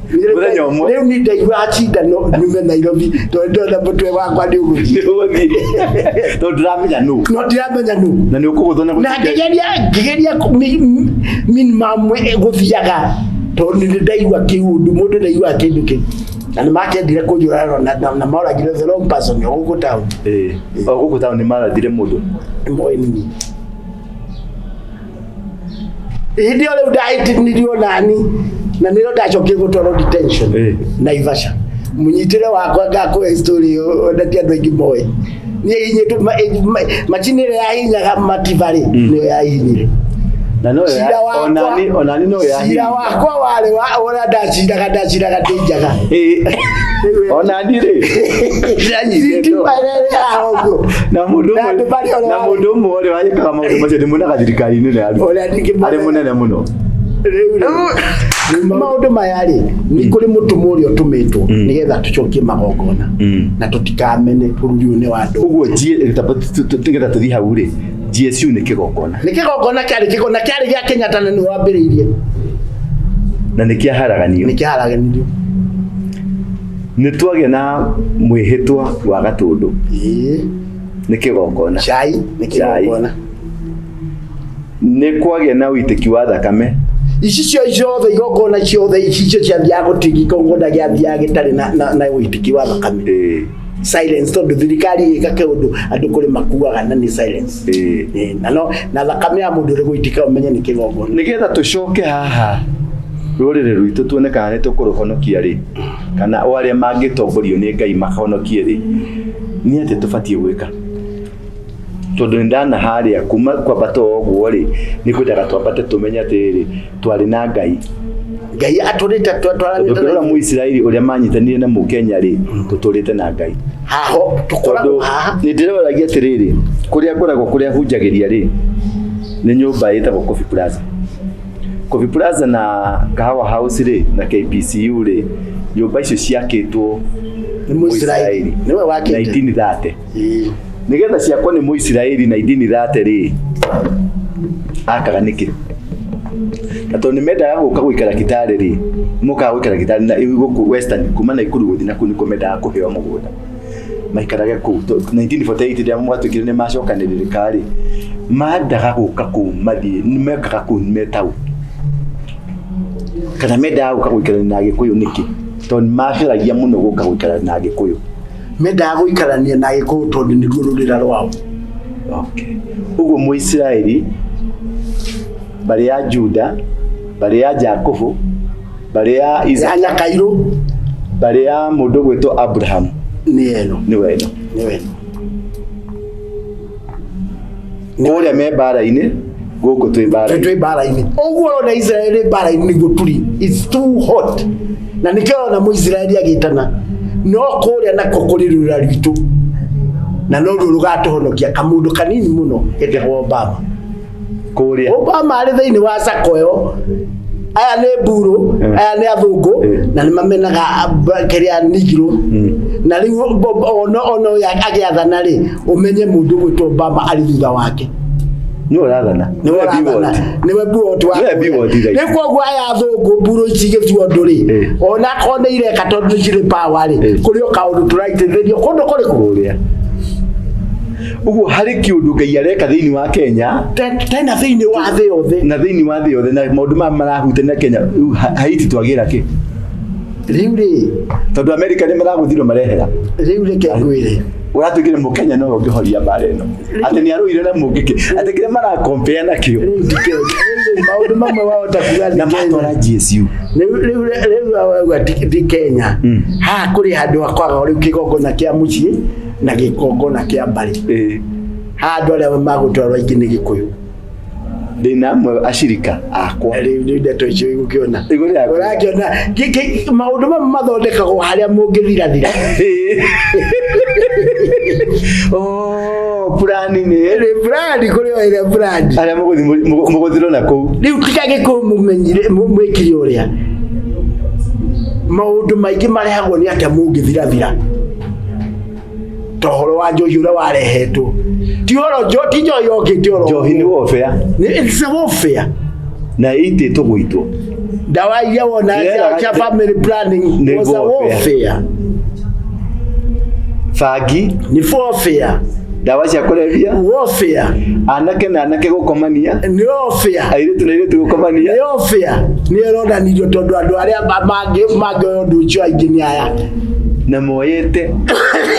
[SPEAKER 2] Mũthenya ũmwe.
[SPEAKER 1] Rĩu niĩ ndaigua acindano nyume Nairobi tondũ ndona mũtwe wakwa nĩ ũgũthiĩ.
[SPEAKER 2] Nĩ ũgũthiĩ. Tondũ ndũramenya nũ.
[SPEAKER 1] No ndiramenya nũ.
[SPEAKER 2] Na nĩ ũkũgũthwo na
[SPEAKER 1] Na ngĩgeria minimum gũthiaga tondũ nĩ ndaigua kĩũndũ mũndũ ndaiguaga kĩndũ kĩu na nĩ makendire kũnjũraga na moragire the wrong person o gũkũ town.
[SPEAKER 2] O gũkũ taũni marathire mũndũ.
[SPEAKER 1] Moĩ nini hĩndĩ ĩyo rĩu ndahĩtinirio nani na nĩrĩo ndacokire gũtwarwo detention. Naivasha mũnyitĩre wakwa ngakũhe story ĩyo na ti andũ aingĩ moĩ. Niĩ hinyĩtwo macini ĩrĩa yahinyaga matibarĩ nĩyo yahinyire.
[SPEAKER 2] Na no
[SPEAKER 1] Cira wakwa-
[SPEAKER 2] onani onani no ya
[SPEAKER 1] cira wakwa warĩ wa ũrĩa ndaciraga ndaciraga ndĩ njaga.
[SPEAKER 2] Onani rĩ ndanyitĩtwo.
[SPEAKER 1] Thitima ĩrĩa ĩrĩ haha ũguo.
[SPEAKER 2] Na mũndũ
[SPEAKER 1] Na andũ
[SPEAKER 2] ũmwe
[SPEAKER 1] marĩ oro
[SPEAKER 2] na
[SPEAKER 1] warĩ.
[SPEAKER 2] mũndũ ũmwe ũrĩa wanyĩkaga maũndũ macio ndĩmuonaga thirikari-inĩ nĩ arĩ
[SPEAKER 1] Ũrĩa ndingĩmwona.
[SPEAKER 2] arĩ mũnene mũno.
[SPEAKER 1] Rĩu rĩ, rĩu maũndũ maya rĩ nĩ kũrĩ mũtũmwo ũrĩa ũtũmĩtwo nĩgetha tũcokie magongona na tũtikamene bũrũri ũyũ nĩ wa andũ.
[SPEAKER 2] Ũguo nĩgetha tũthiĩ hau rĩ, GSU nĩ kĩgongona.
[SPEAKER 1] Nĩ kĩgongona kĩarĩ kĩgongona kĩarĩ gĩa Kenyatta na nĩwe wambĩrĩirie.
[SPEAKER 2] Na nĩ kĩaharaganio.
[SPEAKER 1] Nĩ kĩaharaganirio.
[SPEAKER 2] Nĩ twagĩa na mwĩhĩtwa wa Gatũndũ.
[SPEAKER 1] Ĩĩ.
[SPEAKER 2] Nĩ kĩgongona.
[SPEAKER 1] Cai nĩ
[SPEAKER 2] Cai.
[SPEAKER 1] kĩgongona.
[SPEAKER 2] Nĩ kwagĩa na ũitĩki wa thakame.
[SPEAKER 1] Ici cio ciothe igongona ciothe ici cio ciathiaga gũtirĩ kĩgongona gĩathiaga gĩtarĩ na ũitĩki wa thakame. Silence tondũ thirikari ĩgĩka kĩũndũ andũ kũrĩ makuaga na nĩ silence. Ĩĩ, na no na thakame ya mũndũ ĩrĩ gũitĩka ũmenye nĩ kĩgongona.
[SPEAKER 2] Nĩgetha tũcoke haha rũrĩrĩ rwitũ tuone kana nĩ tũkũrũhonokia rĩ, kana o arĩa mangĩtongorio nĩ Ngai mahonokie rĩ, nĩ atĩa tũbatiĩ gwĩka? Tondũ nĩ ndana harĩa kuma kwambata o ũguo rĩ, nĩ kwendaga twambate tũmenye atĩrĩrĩ, twarĩ na Ngai.
[SPEAKER 1] Ngai atũrĩte
[SPEAKER 2] Tondũ
[SPEAKER 1] twaranĩte
[SPEAKER 2] ũngĩrora Mũisiraeli ũrĩa manyitanire na Mũkenya rĩ, tũtũrĩte na Ngai.
[SPEAKER 1] Haho tũkoragwo haha.
[SPEAKER 2] Nĩ ndĩroragia atĩrĩrĩ, kũrĩa ngoragwo kũrĩa hunjagĩria rĩ, nĩ nyũmba ĩtagwo Coffee Plaza. Coffee Plaza na Kahawa House rĩ, na KPCU rĩ, nyũmba icio ciakĩtwo
[SPEAKER 1] Nĩ Mũisiraeli. Nĩwe wakĩte.
[SPEAKER 2] 1930.
[SPEAKER 1] Ĩĩ.
[SPEAKER 2] Nĩgetha ciakwo nĩ Mũisiraeli 1930 rĩ, akaga nĩkĩ? Na tondũ nĩ mendaga gũka gũikara Kitale rĩ, mokaga gũikara Kitale na gũkũ Western kuma Naikuru gũthiĩ na kũu nĩkuo mendaga kũheo mũgũnda maikarage kũu. 1948 rĩrĩa gwatuĩkire nĩ macokanĩrĩrĩka rĩ, mendaga gũka kũu mathiĩ mekaga kũu metau kana mendaga gũka gũikarania na Agĩkũyũ nĩkĩ? Tondũ nĩ macaragia mũno gũka gũikarania na Agĩkũyũ.
[SPEAKER 1] Mendaga gũikarania na Agĩkũyũ tondũ nĩruo rũrĩra rwao.
[SPEAKER 2] Okay. Ũguo Mũisiraeli, mbarĩ ya Juda, mbarĩ ya Jakubu, mbarĩ ya
[SPEAKER 1] Ya
[SPEAKER 2] Isaka,
[SPEAKER 1] Nyakairũ
[SPEAKER 2] mbarĩ ya mũndũ gwĩtwo Abraham
[SPEAKER 1] nĩ eno.
[SPEAKER 2] nĩwe ĩno.
[SPEAKER 1] Nĩwe ĩno.
[SPEAKER 2] Kũrĩa me mbara-inĩ, gũkũ twĩ mbara-inĩ.
[SPEAKER 1] Twĩ mbara-inĩ. Ũguo ũrona Israeli mbara-inĩ nĩguo tũrĩ. It's too hot. Na nĩkĩo ũrona Mũisiraeli agĩtana. No kũrĩa nako kũrĩ rũra rwitũ. Na no ruo rũgatũhonokia kamũndũ kanini mũno getagwo Obama.
[SPEAKER 2] Kũrĩa.
[SPEAKER 1] Obama arĩ thĩinĩ wa sako ĩyo. Aya nĩ mburu, aya nĩ athũngũ na nĩ mamenaga kĩrĩa nigiro. Na rĩu ona ũyũ agĩathana rĩ, ũmenye mũndũ ũgwĩtwo Obama arĩ thutha wake.
[SPEAKER 2] Nĩwe ũrathana.
[SPEAKER 1] Nĩwe ũrathana. Nĩwe biwot wa
[SPEAKER 2] Nĩwe biwot thaa ici.
[SPEAKER 1] Rĩu koguo aya athũngũ mburu ici igĩtua ũndũ rĩ, ona akorwo nĩ ireka tondũ nĩ cirĩ power rĩ, kũrĩ o kaũndũ tũraitĩrĩrio kũndũ kũrĩkũ?
[SPEAKER 2] Kũrĩa. Ũguo harĩ kĩũndũ Ngai areka thĩinĩ wa Kenya
[SPEAKER 1] Tena thĩinĩ wa thĩ yothe.
[SPEAKER 2] Na thĩinĩ wa thĩ yothe na maũndũ maya marahutania Kenya. Rĩu Haiti twagĩra kĩ?
[SPEAKER 1] Rĩu rĩ,
[SPEAKER 2] Tondũ Amerika nĩ maragũthirwo marehera.
[SPEAKER 1] Rĩu reke ngwĩre.
[SPEAKER 2] Ũratuĩkire Mũkenya nowe ũngĩhoria mbara ĩno. Atĩ nĩ arũire na mũngĩkĩ. Atĩ kĩrĩa marakompea nakĩo.
[SPEAKER 1] Rĩu rĩu maũndũ mamwe wahota kuga
[SPEAKER 2] Na
[SPEAKER 1] nĩ Kenya.
[SPEAKER 2] matwara GSU.
[SPEAKER 1] Rĩu wauga ti Kenya. Haha kũrĩ handũ hakwaga rĩu kĩgongona kĩa mũciĩ na gĩkongona kĩa mbarĩ. Haha andũ arĩa magũtwarwo aingĩ nĩ Gĩkũyũ.
[SPEAKER 2] Ndĩna amwe acirika akwa.
[SPEAKER 1] Rĩu nĩ ndeto icio igũkĩona.
[SPEAKER 2] Igũrũ rĩa-
[SPEAKER 1] Ũrakĩona maũndũ mamwe mathondekagwo harĩa mũngĩthirathira.
[SPEAKER 2] Oh, purani nĩ
[SPEAKER 1] Nĩ brand kũrĩ o ĩrĩa brand.
[SPEAKER 2] Arĩa mũgũthirwo na kũu.
[SPEAKER 1] Rĩu tiga Gĩkũyũ mũmenyire mwĩkire ũrĩa. Maũndũ maingĩ marehagwo nĩ atĩa mũngĩthirathira. Ta ũhoro wa njohi ũrĩa warehetwo. Ti ũhoro ti njohi yokĩte oro.
[SPEAKER 2] Njohi nĩ warfare.
[SPEAKER 1] It's a warfare.
[SPEAKER 2] Na ĩitĩtwo gũitwo.
[SPEAKER 1] Ndawa iria wona cia family planning
[SPEAKER 2] Nĩ
[SPEAKER 1] was a
[SPEAKER 2] warfare.
[SPEAKER 1] warfare.
[SPEAKER 2] Bangi
[SPEAKER 1] Nĩ warfare.
[SPEAKER 2] Ndawa cia kũrebia.
[SPEAKER 1] Warfare.
[SPEAKER 2] Anake na anake gũkomania.
[SPEAKER 1] Nĩ warfare.
[SPEAKER 2] Airĩtu na airĩtu gũkomania.
[SPEAKER 1] Nĩ warfare. Nĩ ĩronanirio tondũ andũ arĩa mangĩoya ũndũ ũcio aingĩ nĩ aya.
[SPEAKER 2] Na moyete.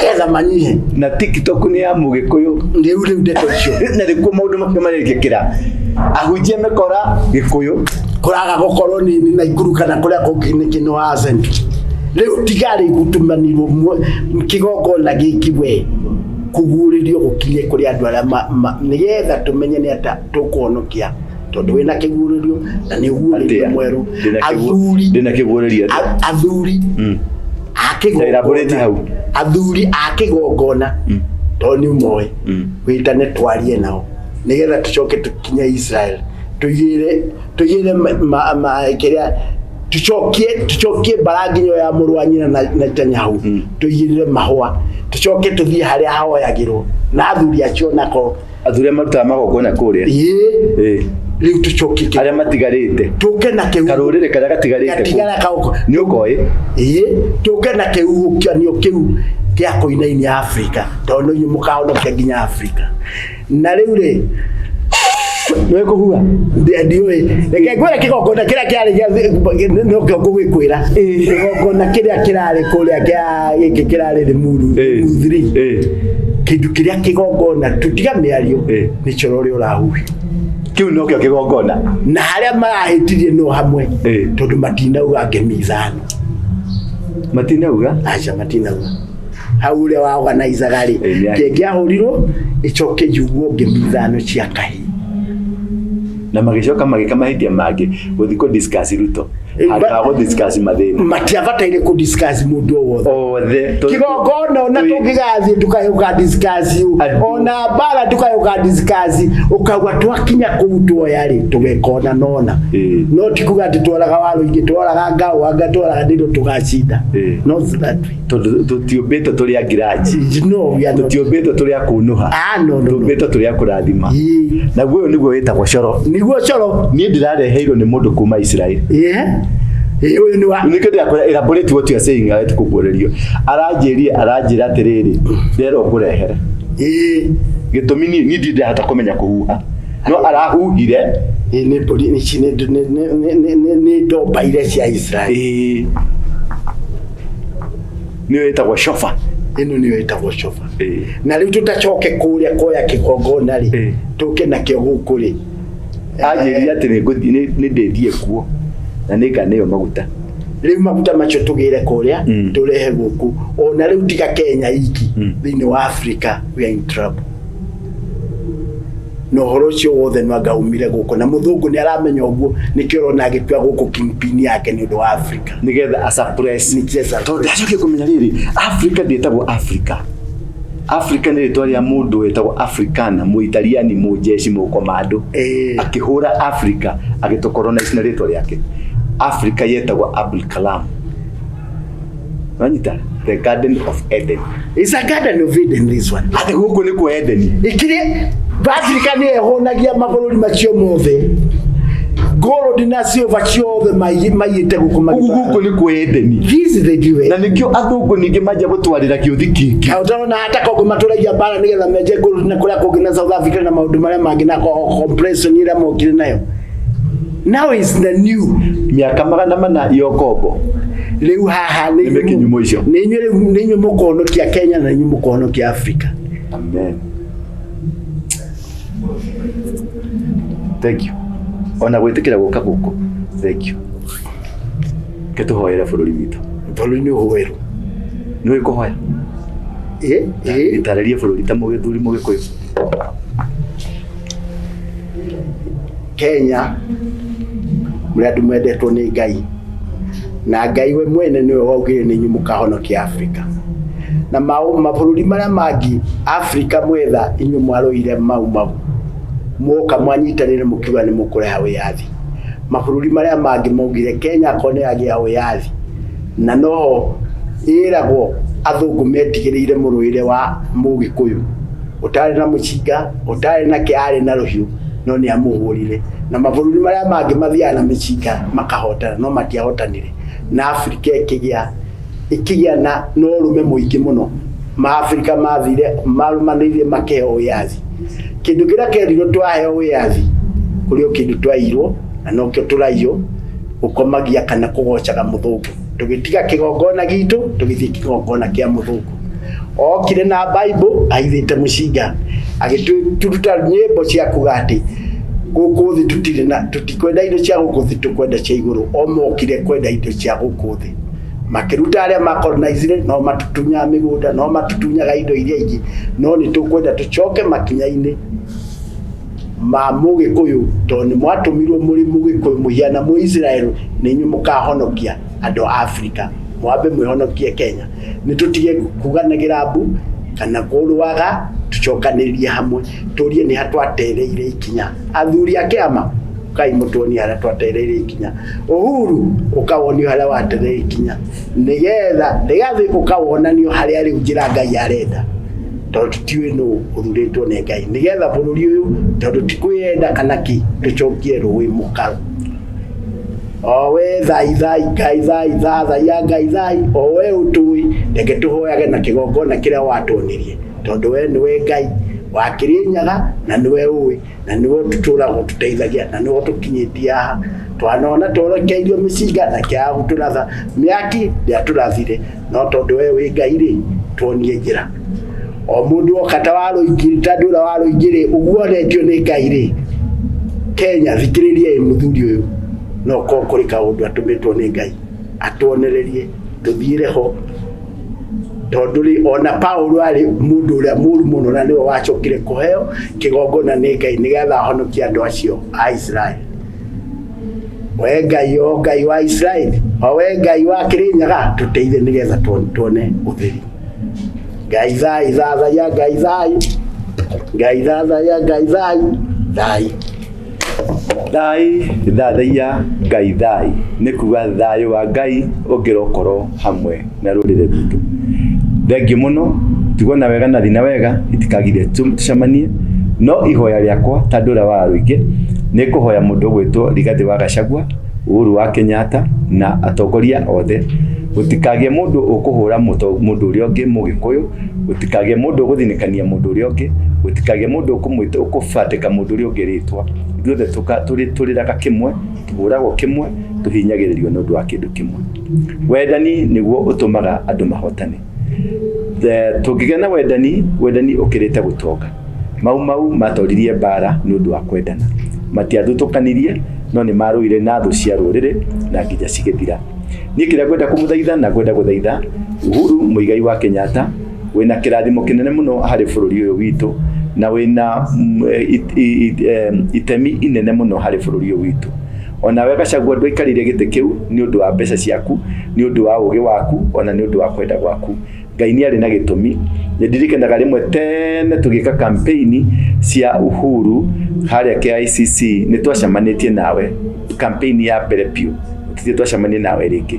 [SPEAKER 1] Getha manyihe.
[SPEAKER 2] Na TikTok nĩ ya Mũgĩkũyũ.
[SPEAKER 1] Rĩu ndeto icio.
[SPEAKER 2] Na nĩkuo maũndũ macio marekĩkĩra. Ahunjia mekora Gĩkũyũ.
[SPEAKER 1] Kũraga gũkorwo nĩ Naikuru kana kũrĩa kũngĩ nĩ kĩno wa Central. Rĩu tiga rĩu gũtumanirwo kĩgongona gĩkĩ we kũguũrĩrio gũkinye kũrĩ andũ arĩa nĩgetha tũmenye nĩ atĩa tũkũhonokia Tondũ wĩna kĩguũrĩrio na nĩ ũguũrĩrio
[SPEAKER 2] Atĩa?
[SPEAKER 1] mwerũ. Athuri
[SPEAKER 2] Ndĩna kĩguũrĩrio atĩa?
[SPEAKER 1] Athuri a
[SPEAKER 2] Elaborate
[SPEAKER 1] kĩgongona,
[SPEAKER 2] hau.
[SPEAKER 1] athuri a kĩgongona, tondũ nĩ ũmoĩ, wĩtane twarie nao nĩgetha tũcoke tũkinye Israel, tũigĩre kĩrĩa tũcokie mbara nginya ya mũrũ wa nyina na Netanyahu, tũigĩrĩre mahũa, tũcoke tũthiĩ harĩa hahoyagĩrwo na athuri acio nako.
[SPEAKER 2] Athuri arĩa marutaga magongona kũrĩa.
[SPEAKER 1] Ĩĩ. Rĩu tũcokie
[SPEAKER 2] Arĩa matigarĩte.
[SPEAKER 1] Tũke na kĩu
[SPEAKER 2] Karũrĩrĩ karĩa gatigarĩte kũu.
[SPEAKER 1] Gatigara kaũko.
[SPEAKER 2] Nĩ ũkoĩ.
[SPEAKER 1] Ĩĩ, tũke na kĩhuhũkanio kĩu kĩa kũinainia Afrika, tondũ no inyuĩ mũkahonokia nginya Afrika. Na rĩu rĩ,
[SPEAKER 2] Nĩ kũhuha.
[SPEAKER 1] Ndiũĩ, reke ngwĩre kĩgongona kĩrĩa kĩarĩ gĩa nokĩo ngũgĩkwĩra, kĩgongona kĩrĩa kĩrarĩ kũrĩa kĩa gĩkĩ kĩrarĩ Limuru. Limuru 3. Kĩndũ kĩrĩa kĩgongona, tũtiga mĩario, nĩ coro ũrĩa ũrahuhio.
[SPEAKER 2] Kĩu nokĩo kĩgongona.
[SPEAKER 1] Na harĩa marahĩtirie no hamwe, tondũ matinauga ngemi ithano.
[SPEAKER 2] Matinauga.
[SPEAKER 1] Aca, matinauga hau ũrĩa wa organizaga rĩ. Kĩngĩahũrirwo ĩcoke yugwo ngemi ithano cia kahĩĩ.
[SPEAKER 2] Na magĩcoka magĩka mahĩtia mangĩ gũthiĩ kũ discuss Ruto. Handũ ha gũ discuss mathĩna.
[SPEAKER 1] Matiabataire kũ discuss mũndũ o wothe.
[SPEAKER 2] Othe.
[SPEAKER 1] Kĩgongona ona tũngĩgathiĩ tũkayũka discuss, ona mbara tũkayũka discuss, ũkauga twakinya kũu tuoya rĩ, tũgeka ona nona. No ti kuga atĩ tworaga waru ingĩ, tworaga ngao, anga tworaga ndĩro tũgacinda. Not that way.
[SPEAKER 2] Tondũ tũtiũmbĩtwo tũrĩ a ngiraji.
[SPEAKER 1] No, we are not.
[SPEAKER 2] Tũtiũmbĩtwo tũrĩ a kũnũha.
[SPEAKER 1] Ah, no, no, no.
[SPEAKER 2] Tũmbĩtwo tũrĩ a kũrathima. Naguo ũyũ nĩguo wĩtagwo coro.
[SPEAKER 1] Nĩguo coro.
[SPEAKER 2] Niĩ ndĩrareheirwo nĩ mũndũ kuma Israel.
[SPEAKER 1] Ĩĩ, ũyũ nĩ wa
[SPEAKER 2] Nĩkĩo ndĩrakwĩra elaborate what you are saying, areti kũguũrĩrio. Aranjĩrie, aranjĩra atĩrĩrĩ, nderwo ngũrehere. Gĩtũmi niĩ ndirĩ ndahota kũmenya kũhuha. No arahuhire.
[SPEAKER 1] Ĩĩ, nĩ mbũri ici, nĩ ndomba iria cia Israel.
[SPEAKER 2] Nĩyo ĩtagwo shofa.
[SPEAKER 1] Ĩno nĩyo ĩtagwo shofa. Na rĩu tũtacoke kũrĩa kuoya kĩgongona rĩ, tũke nakĩo gũkũ rĩ.
[SPEAKER 2] Anjĩrire atĩ nĩ nĩ ndĩthiĩ kuo na nĩnganeo maguta.
[SPEAKER 1] Rĩu maguta macio tũgĩre kũrĩa, tũrehe gũkũ. Ona rĩu tiga Kenya iki, thĩinĩ wa Africa we are in trouble. Na ũhoro ũcio wothe no anga umire gũkũ, na mũthũngũ nĩ aramenya ũguo, nĩkĩo ũrona agĩtua gũkũ kingpin yake nĩ ũndũ wa Africa.
[SPEAKER 2] Nĩgetha a suppress.
[SPEAKER 1] Nĩgetha
[SPEAKER 2] Tondũ ndacokia kũmenya rĩrĩ, Africa ndĩtagwo Africa. Africa nĩ rĩtwa rĩa mũndũ wĩtagwo Africana, Mũitaliani, mũjeshi, mũkomando. Akĩhũra Africa, agĩtũcolonize na rĩtwa rĩake. Africa yetagwo Abul Kalam. Wanyita? The Garden of Eden.
[SPEAKER 1] It's a Garden of Eden, this one.
[SPEAKER 2] Atĩ gũkũ nĩ kwa Edeni.
[SPEAKER 1] Ikiri Africa nĩ ĩhũnagia mabũrũri macio mothe. Gold na silver ciothe maiyĩte gũkũ
[SPEAKER 2] Gũkũ
[SPEAKER 1] magĩtwara.
[SPEAKER 2] gũkũ nĩ kwa Edeni.
[SPEAKER 1] This is the
[SPEAKER 2] Na
[SPEAKER 1] US.
[SPEAKER 2] nĩkĩo athũngũ ningĩ manjia gũtwarĩra kĩũthi kĩngĩ.
[SPEAKER 1] Na ũtarona hata Kongo matũragia mbara nĩgetha menje gold na kũrĩa kũngĩ na South Africa na maũndũ marĩa mangĩ na compression ĩrĩa mokire nayo. Now is the new.
[SPEAKER 2] Mĩaka 400 ya ũkombo.
[SPEAKER 1] Rĩu haha nĩ
[SPEAKER 2] Nĩ mĩkinyu mũico.
[SPEAKER 1] Nĩ inyuĩ rĩu, nĩ inyuĩ mũkũhonokia Kenya na inyuĩ mũkũhonokia Africa.
[SPEAKER 2] Amen. Thank you. Ona gwĩtĩkĩra gũka gũkũ. Thank you. Ke tũhoere bũrũri witũ.
[SPEAKER 1] Bũrũri nĩ ũhoerwo.
[SPEAKER 2] Nĩ ũĩ kũhoya?
[SPEAKER 1] Ĩ, ĩ.
[SPEAKER 2] Tarĩria bũrũri ta mũgĩthuri mũgĩkũyũ.
[SPEAKER 1] Kenya mũrĩ andũ mendetwo nĩ Ngai, na Ngai we mwene nĩwe waugire nĩ inyuĩ mũkahonokia Afrika. Na mabũrũri marĩa mangĩ Afrika mwetha, inyuĩ mwarũire mau mau, mwoka mwanyitanĩire mũkiuga nĩ mũkũreha wĩyathi. Mabũrũri marĩa mangĩ maugire Kenya akorwo nĩ yagĩa wĩyathi, na noho ĩragwo athũngũ metigĩrĩire mũrũĩre wa mũgĩkũyũ ũtarĩ na mũcinga, ũtarĩ na kĩ, arĩ na rũhiũ, no nĩ amũhũrire. Na mabũrũri marĩa mangĩ mathiaga na mĩcinga makahotana, no matiahotanire. Na Afrika ĩkĩgĩa na ũrũme mũingĩ mũno. Maafrika mathire marũmanĩrĩire makĩheo wĩyathi. Kĩndũ kĩrĩa kĩerirwo twaheo wĩyathi, kũrĩ o kĩndũ twairwo na nokĩo tũraiywo, gũkomagia kana kũgocaga mũthũngũ. Tũgĩtiga kĩgongona gitũ, tũgĩthiĩ kĩgongona kĩa mũthũngũ. Okire na Bible aithĩte mũcinga, agĩtũruta nyĩmbo cia kuga atĩ gũkũ thĩ tũtirĩ na, tũtikwenda indo cia gũkũ thĩ, tũkwenda cia igũrũ. O mokire kwenda indo cia gũkũ thĩ. Makĩruta arĩa makolonizire, no matutunyaga mĩgũnda, no matutunyaga indo iria ingĩ, no nĩ tũkwenda tũcoke makinya-inĩ Ma Mũgĩkũyũ, tondũ nĩ mwatũmirwo mũrĩ Mũgĩkũyũ mũhiana mwĩ Israel, nĩ inyuĩ mũkahonokia andũ a Afrika. Mwambe mwĩhonokie Kenya. Nĩ tũtige kuganagĩra mbu kana kũrũaga, tũcokanĩrĩrie hamwe, tũrie nĩ ha twatereire ikinya. Athuri a kĩama, ũkai mũtuonie harĩa twatereire ikinya. Uhuru, ũka wonio harĩa watereire ikinya, nĩgetha Rigathĩ ũka wonanio harĩa rĩu njĩra Ngai arenda, tondũ tũtiũĩ nũ ũthurĩtwo nĩ Ngai, nĩgetha bũrũri ũyũ, tondũ ti kwĩyenda kana kĩ, tũcokie rũĩ mũkaro. O we thai thai Ngai thai thathaiya Ngai thai, o we ũtũĩ, reke tũhoyage na kĩgongona kĩrĩa watuonirie, tondũ we nĩwe Ngai wa Kĩrĩnyaga, na nĩwe ũĩ, na nĩwe ũtũtũraga ũtũteithagia, na nĩwe ũtũkinyĩtie haha. Twanona tworekeirio mĩcinga na kĩaga gũtũratha, mĩaki ndĩatũrathire, no tondũ we wĩ Ngai rĩ, tuonie njĩra. O mũndũ oka ta warũingĩ, ta ndũra warũingĩ rĩ, ũguo onetio nĩ Ngai rĩ, Kenya thikĩrĩriai mũthuri ũyũ, no korwo kũrĩ kaũndũ atũmĩtwo nĩ Ngai atuonererie tũthiĩre ho, tondũ rĩ, ona Paulo arĩ mũndũ ũrĩa mũru mũno, na nĩwe wacokire kũheo kĩgongona nĩ Ngai nĩgetha ahonokie andũ acio a Israeli. We Ngai, o Ngai wa Israeli, o we Ngai wa Kĩrĩnyaga, tũteithie nĩgetha tuone ũtheri. Ngai thai thathaiya Ngai thai, Ngai thathaiya Ngai thai thai.
[SPEAKER 2] Thai thathaiya Ngai thai, nĩ kuga thayũ wa Ngai ũngĩrokorwo hamwe na rũrĩrĩ rwitũ. Thengiũ mũno, tigwo na wega na thina wega, itikagire tũcemanie, no ihoya rĩakwa ta ndũra wa rũingĩ nĩ kũhoya mũndũ ũgwĩtwo Rigathĩ wa Gachagua, Uhuru wa Kenyatta na atongoria othe, gũtikagĩe mũndũ ũkũhũra mũndũ ũrĩa ũngĩ Mũgĩkũyũ, gũtikagĩe mũndũ ũgũthinĩkania mũndũ ũrĩa ũngĩ, gũtikagĩe mũndũ ũkũbandĩka mũndũ ũrĩa ũngĩ rĩtwa. Ithuothe tũrĩraga kĩmwe, tũhũragwo kĩmwe, tũhinyagĩrĩrio nĩ ũndũ wa kĩndũ kĩmwe. Wendani nĩguo ũtũmaga andũ mahotane. Tũngĩgĩa na wendani, wendani ũkĩrĩte gũtonga. Mau Mau matoririe mbara nĩ ũndũ wa kwendana. Matiathutũkanirie, no nĩ marũire na thũ cia rũrĩrĩ na nginya cigĩthira. Niĩ kĩrĩa ngwenda kũmũthaitha na ngwenda gũthaitha Uhuru Muigai wa Kenyatta, wĩna kĩrathimo kĩnene mũno harĩ bũrũri ũyũ witũ, na wĩna itemi inene mũno harĩ bũrũri ũyũ witũ. Onawe Gachagua ndwaikarĩire gĩtĩ kĩu nĩ ũndũ wa mbeca ciaku, nĩ ũndũ wa ũgĩ waku, ona nĩ ũndũ wa kwenda gwaku. Ngai nĩ arĩ na gĩtũmi. Nĩ ndirikanaga rĩmwe tene tũgĩka campaign cia Uhuru harĩa KICC, nĩ twacemanĩtie nawe campaign ya mbere biũ, tũtirĩ twacemania nawe rĩngĩ.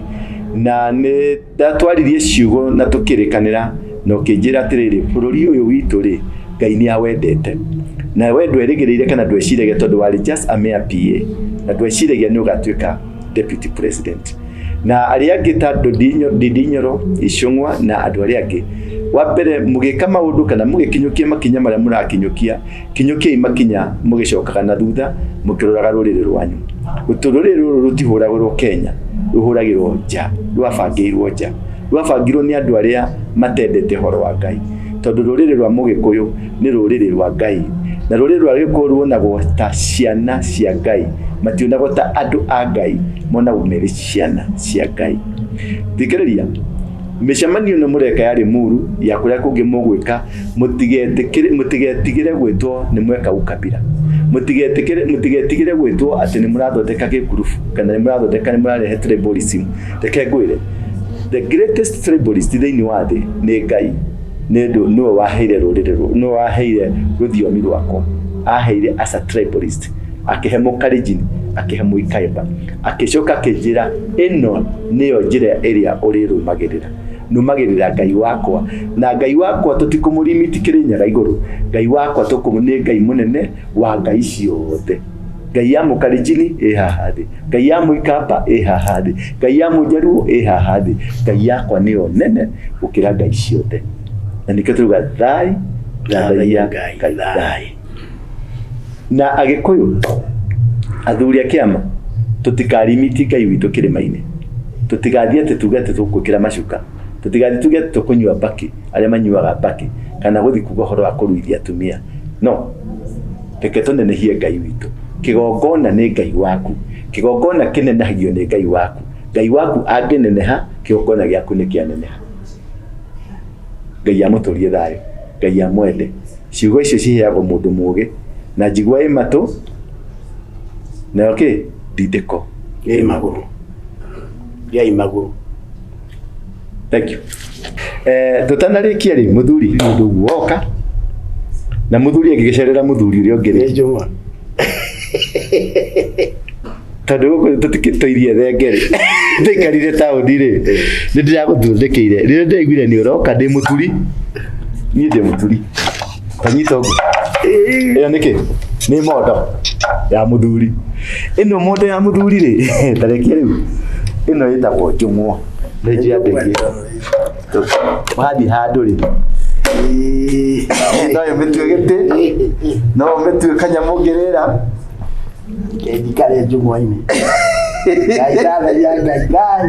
[SPEAKER 2] Na nĩ ndatwaririe ciugo na tũkĩrĩkanĩra, na ũkĩnjĩra atĩrĩrĩ, bũrũri ũyũ witũ rĩ, Ngai nĩ awendete. Na we ndwerĩgĩrĩire kana ndweciragia, tondũ warĩ just a mere PA, na ndweciragia nĩ ũgatuĩka deputy president. Na arĩa angĩ ta Ndindi Nyoro, Icũng'wa na andũ arĩa angĩ, wa mbere mũgĩka maũndũ kana mũgĩkinyũkia makinya marĩa mũrakinyũkia, kinyũkiai makinya mũgĩcokaga na thutha mũkĩroraga rũrĩrĩ rwanyu. Rũrĩrĩ rũrũ rũtihũragĩrwo Kenya, rũhũragĩrwo nja, rwabangĩirwo nja. Rwabangirwo nĩ andũ arĩa matendete ũhoro wa Ngai, tondũ rũrĩrĩ rwa Mũgĩkũyũ nĩ rũrĩrĩ rwa Ngai, na rũrĩrĩ rwa Gĩkũyũ ruonagwo ta ciana cia Ngai, mationagwo ta andũ a Ngai, monagwo merĩ ciana cia Ngai. Thikĩrĩria, mĩcemanio ĩno mũreka ya Limuru, ya kũrĩa kũngĩ mũgwĩka, mũtigetigĩre gwĩtwo nĩ mweka ukabila, mũtigetigĩre gwĩtwo atĩ nĩ mũrathondeka gĩkurubu, kana nĩ mũrathondeka, nĩ mũrarehe tribalism. Reke ngwĩre, the greatest tribalist thĩinĩ wa thĩ nĩ Ngai, nĩ ũndũ nĩwe waheire rũrĩrĩ rũrũ, nĩwe waheire rũthiomi rwakwa, aheire as a tribalist, akĩhe Mũkalenjin, akĩhe Mũikamba, akĩcoka akĩnjĩra ĩno nĩyo njĩra ĩrĩa ũrĩrũmagĩrĩra. Nũmagĩrĩra Ngai wakwa, na Ngai wakwa tũtikũmũrimiti Kĩrĩnyaga igũrũ, Ngai wakwa nĩ Ngai mũnene wa ngai ciothe. Ngai ya Mũkalenjini ĩ haha thĩ, Ngai ya Mũikamba ĩ haha thĩ, Ngai ya Mũnjaruo ĩ haha thĩ, Ngai yakwa nĩyo nene gũkĩra ngai ciothe. Na nĩkĩo tũrauga thai thathaiya Ngai thai. Na Agĩkũyũ, athuri a kĩama, tũtikarimiti Ngai witũ kĩrĩma-inĩ. Tũtigathiĩ atĩ tuge atĩ tũgwĩkĩra macuka, tũtigathiĩ tuge atĩ tũkũnyua mbakĩ, arĩa manyuaga mbakĩ, kana gũthiĩ kuga ũhoro wa kũruithia atumia. No, reke tũnenehie Ngai witũ. Kĩgongona nĩ Ngai waku. Kĩgongona kĩnenehagio nĩ Ngai waku. Ngai waku angĩneneha, kĩgongona gĩaku nĩ kĩaneneha. Ngai amũtũrie thayũ, Ngai amwende. Ciugo icio ciheagwo mũndũ mũgĩ. Na njigua ĩ matũ nayo kĩ ndindĩko.
[SPEAKER 1] Ĩ magũrũ, gĩai magũrũ.
[SPEAKER 2] Thank you. Tũtanarĩkia rĩ, mũthuri nĩ ũndũ ũguo woka na mũthuri angĩgĩcerera mũthuri ũrĩa ũngĩ rĩ,
[SPEAKER 1] Nĩ njũng'wa.
[SPEAKER 2] Tondũ gũkũ tũtikĩtũirie thenge rĩ, tũikarire taũni rĩ, nĩ ndĩragũthondekeire rĩrĩa ndĩraiguire nĩ ũroka. Ndĩ mũturi, niĩ ndĩ mũturi. Tanyita ũguo, ĩyo nĩkĩ nĩ mondo ya mũthuri. Ĩno mondo ya mũthuri rĩ, tareke rĩu ĩno ĩtagwo njũng'wa, nĩ njĩandĩkie wathiĩ handũ rĩ, no ũmĩtue gĩtĩ, no ũmĩtue kanyamũ ũngĩrĩra.
[SPEAKER 1] Njikare njũng'wa-inĩ. Ngai ndatheria, Ngai Ngai.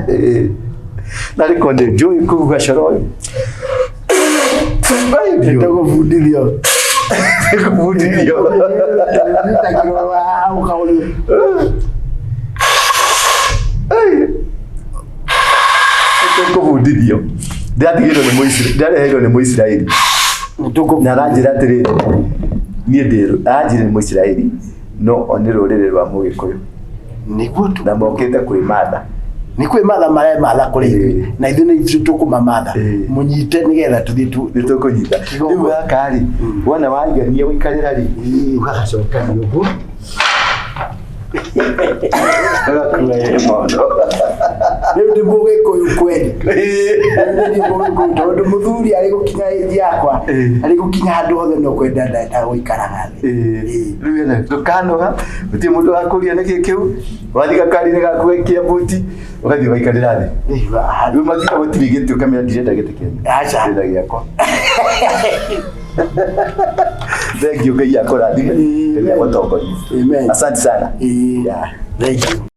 [SPEAKER 2] Na rĩko nĩ njũĩ kũhuha coro ũyũ.
[SPEAKER 1] Nĩtũgũbundithio.
[SPEAKER 2] Kũbundithio.
[SPEAKER 1] Nyitagĩrwo haha ũkaũrio.
[SPEAKER 2] Kũbundithio ndĩratigĩrwo nĩ Mũisiraeli, ndĩrareheirwo nĩ Mũisiraeli na aranjĩra atĩrĩrĩ, niĩ ndĩ aranjĩra nĩ Mũisiraeli no o nĩ rũrĩrĩ rwa Mũgĩkũyũ.
[SPEAKER 1] Nĩguo tu.
[SPEAKER 2] Na mokĩte kwĩmatha.
[SPEAKER 1] Nĩ kwĩmatha marematha kũrĩ ithuĩ, na ithuĩ nĩ ithuĩ tũkũmamatha. Mũnyite nĩgetha tũthiĩ tu.
[SPEAKER 2] Nĩ tũkũnyita. Rĩu gaka rĩ, wona waigania gũikarĩra rĩ, ũgagacokania ũguo, gagakua ĩ mondo.
[SPEAKER 1] Rĩu ndĩ Mũgĩkũyũ kweli. Rĩu ndĩ Mũgĩkũyũ tondũ mũthuri arĩ gũkinya ĩnji yakwa, arĩ gũkinya handũ hothe no kwenda ndenda gũikaraga thĩ.
[SPEAKER 2] Rĩu ena ndũkanoga, gũtirĩ mũndũ wakũria nĩkĩ kĩu. Wathiĩ gakari-inĩ gaku gaikia mbuti, ũgathiĩ ũgaikarĩra thĩ. Rĩu makiuga gũtirĩ gĩtĩ, ũkamenya ndirenda gĩtĩ kĩanyu.
[SPEAKER 1] Aca.
[SPEAKER 2] Ndĩrenda gĩakwa. Thank you, Ngai akũrathime. Ngai agũtongorie.
[SPEAKER 1] Amen.
[SPEAKER 2] Asante sana.
[SPEAKER 1] Ĩĩ.
[SPEAKER 2] Yeah.
[SPEAKER 1] Thank you.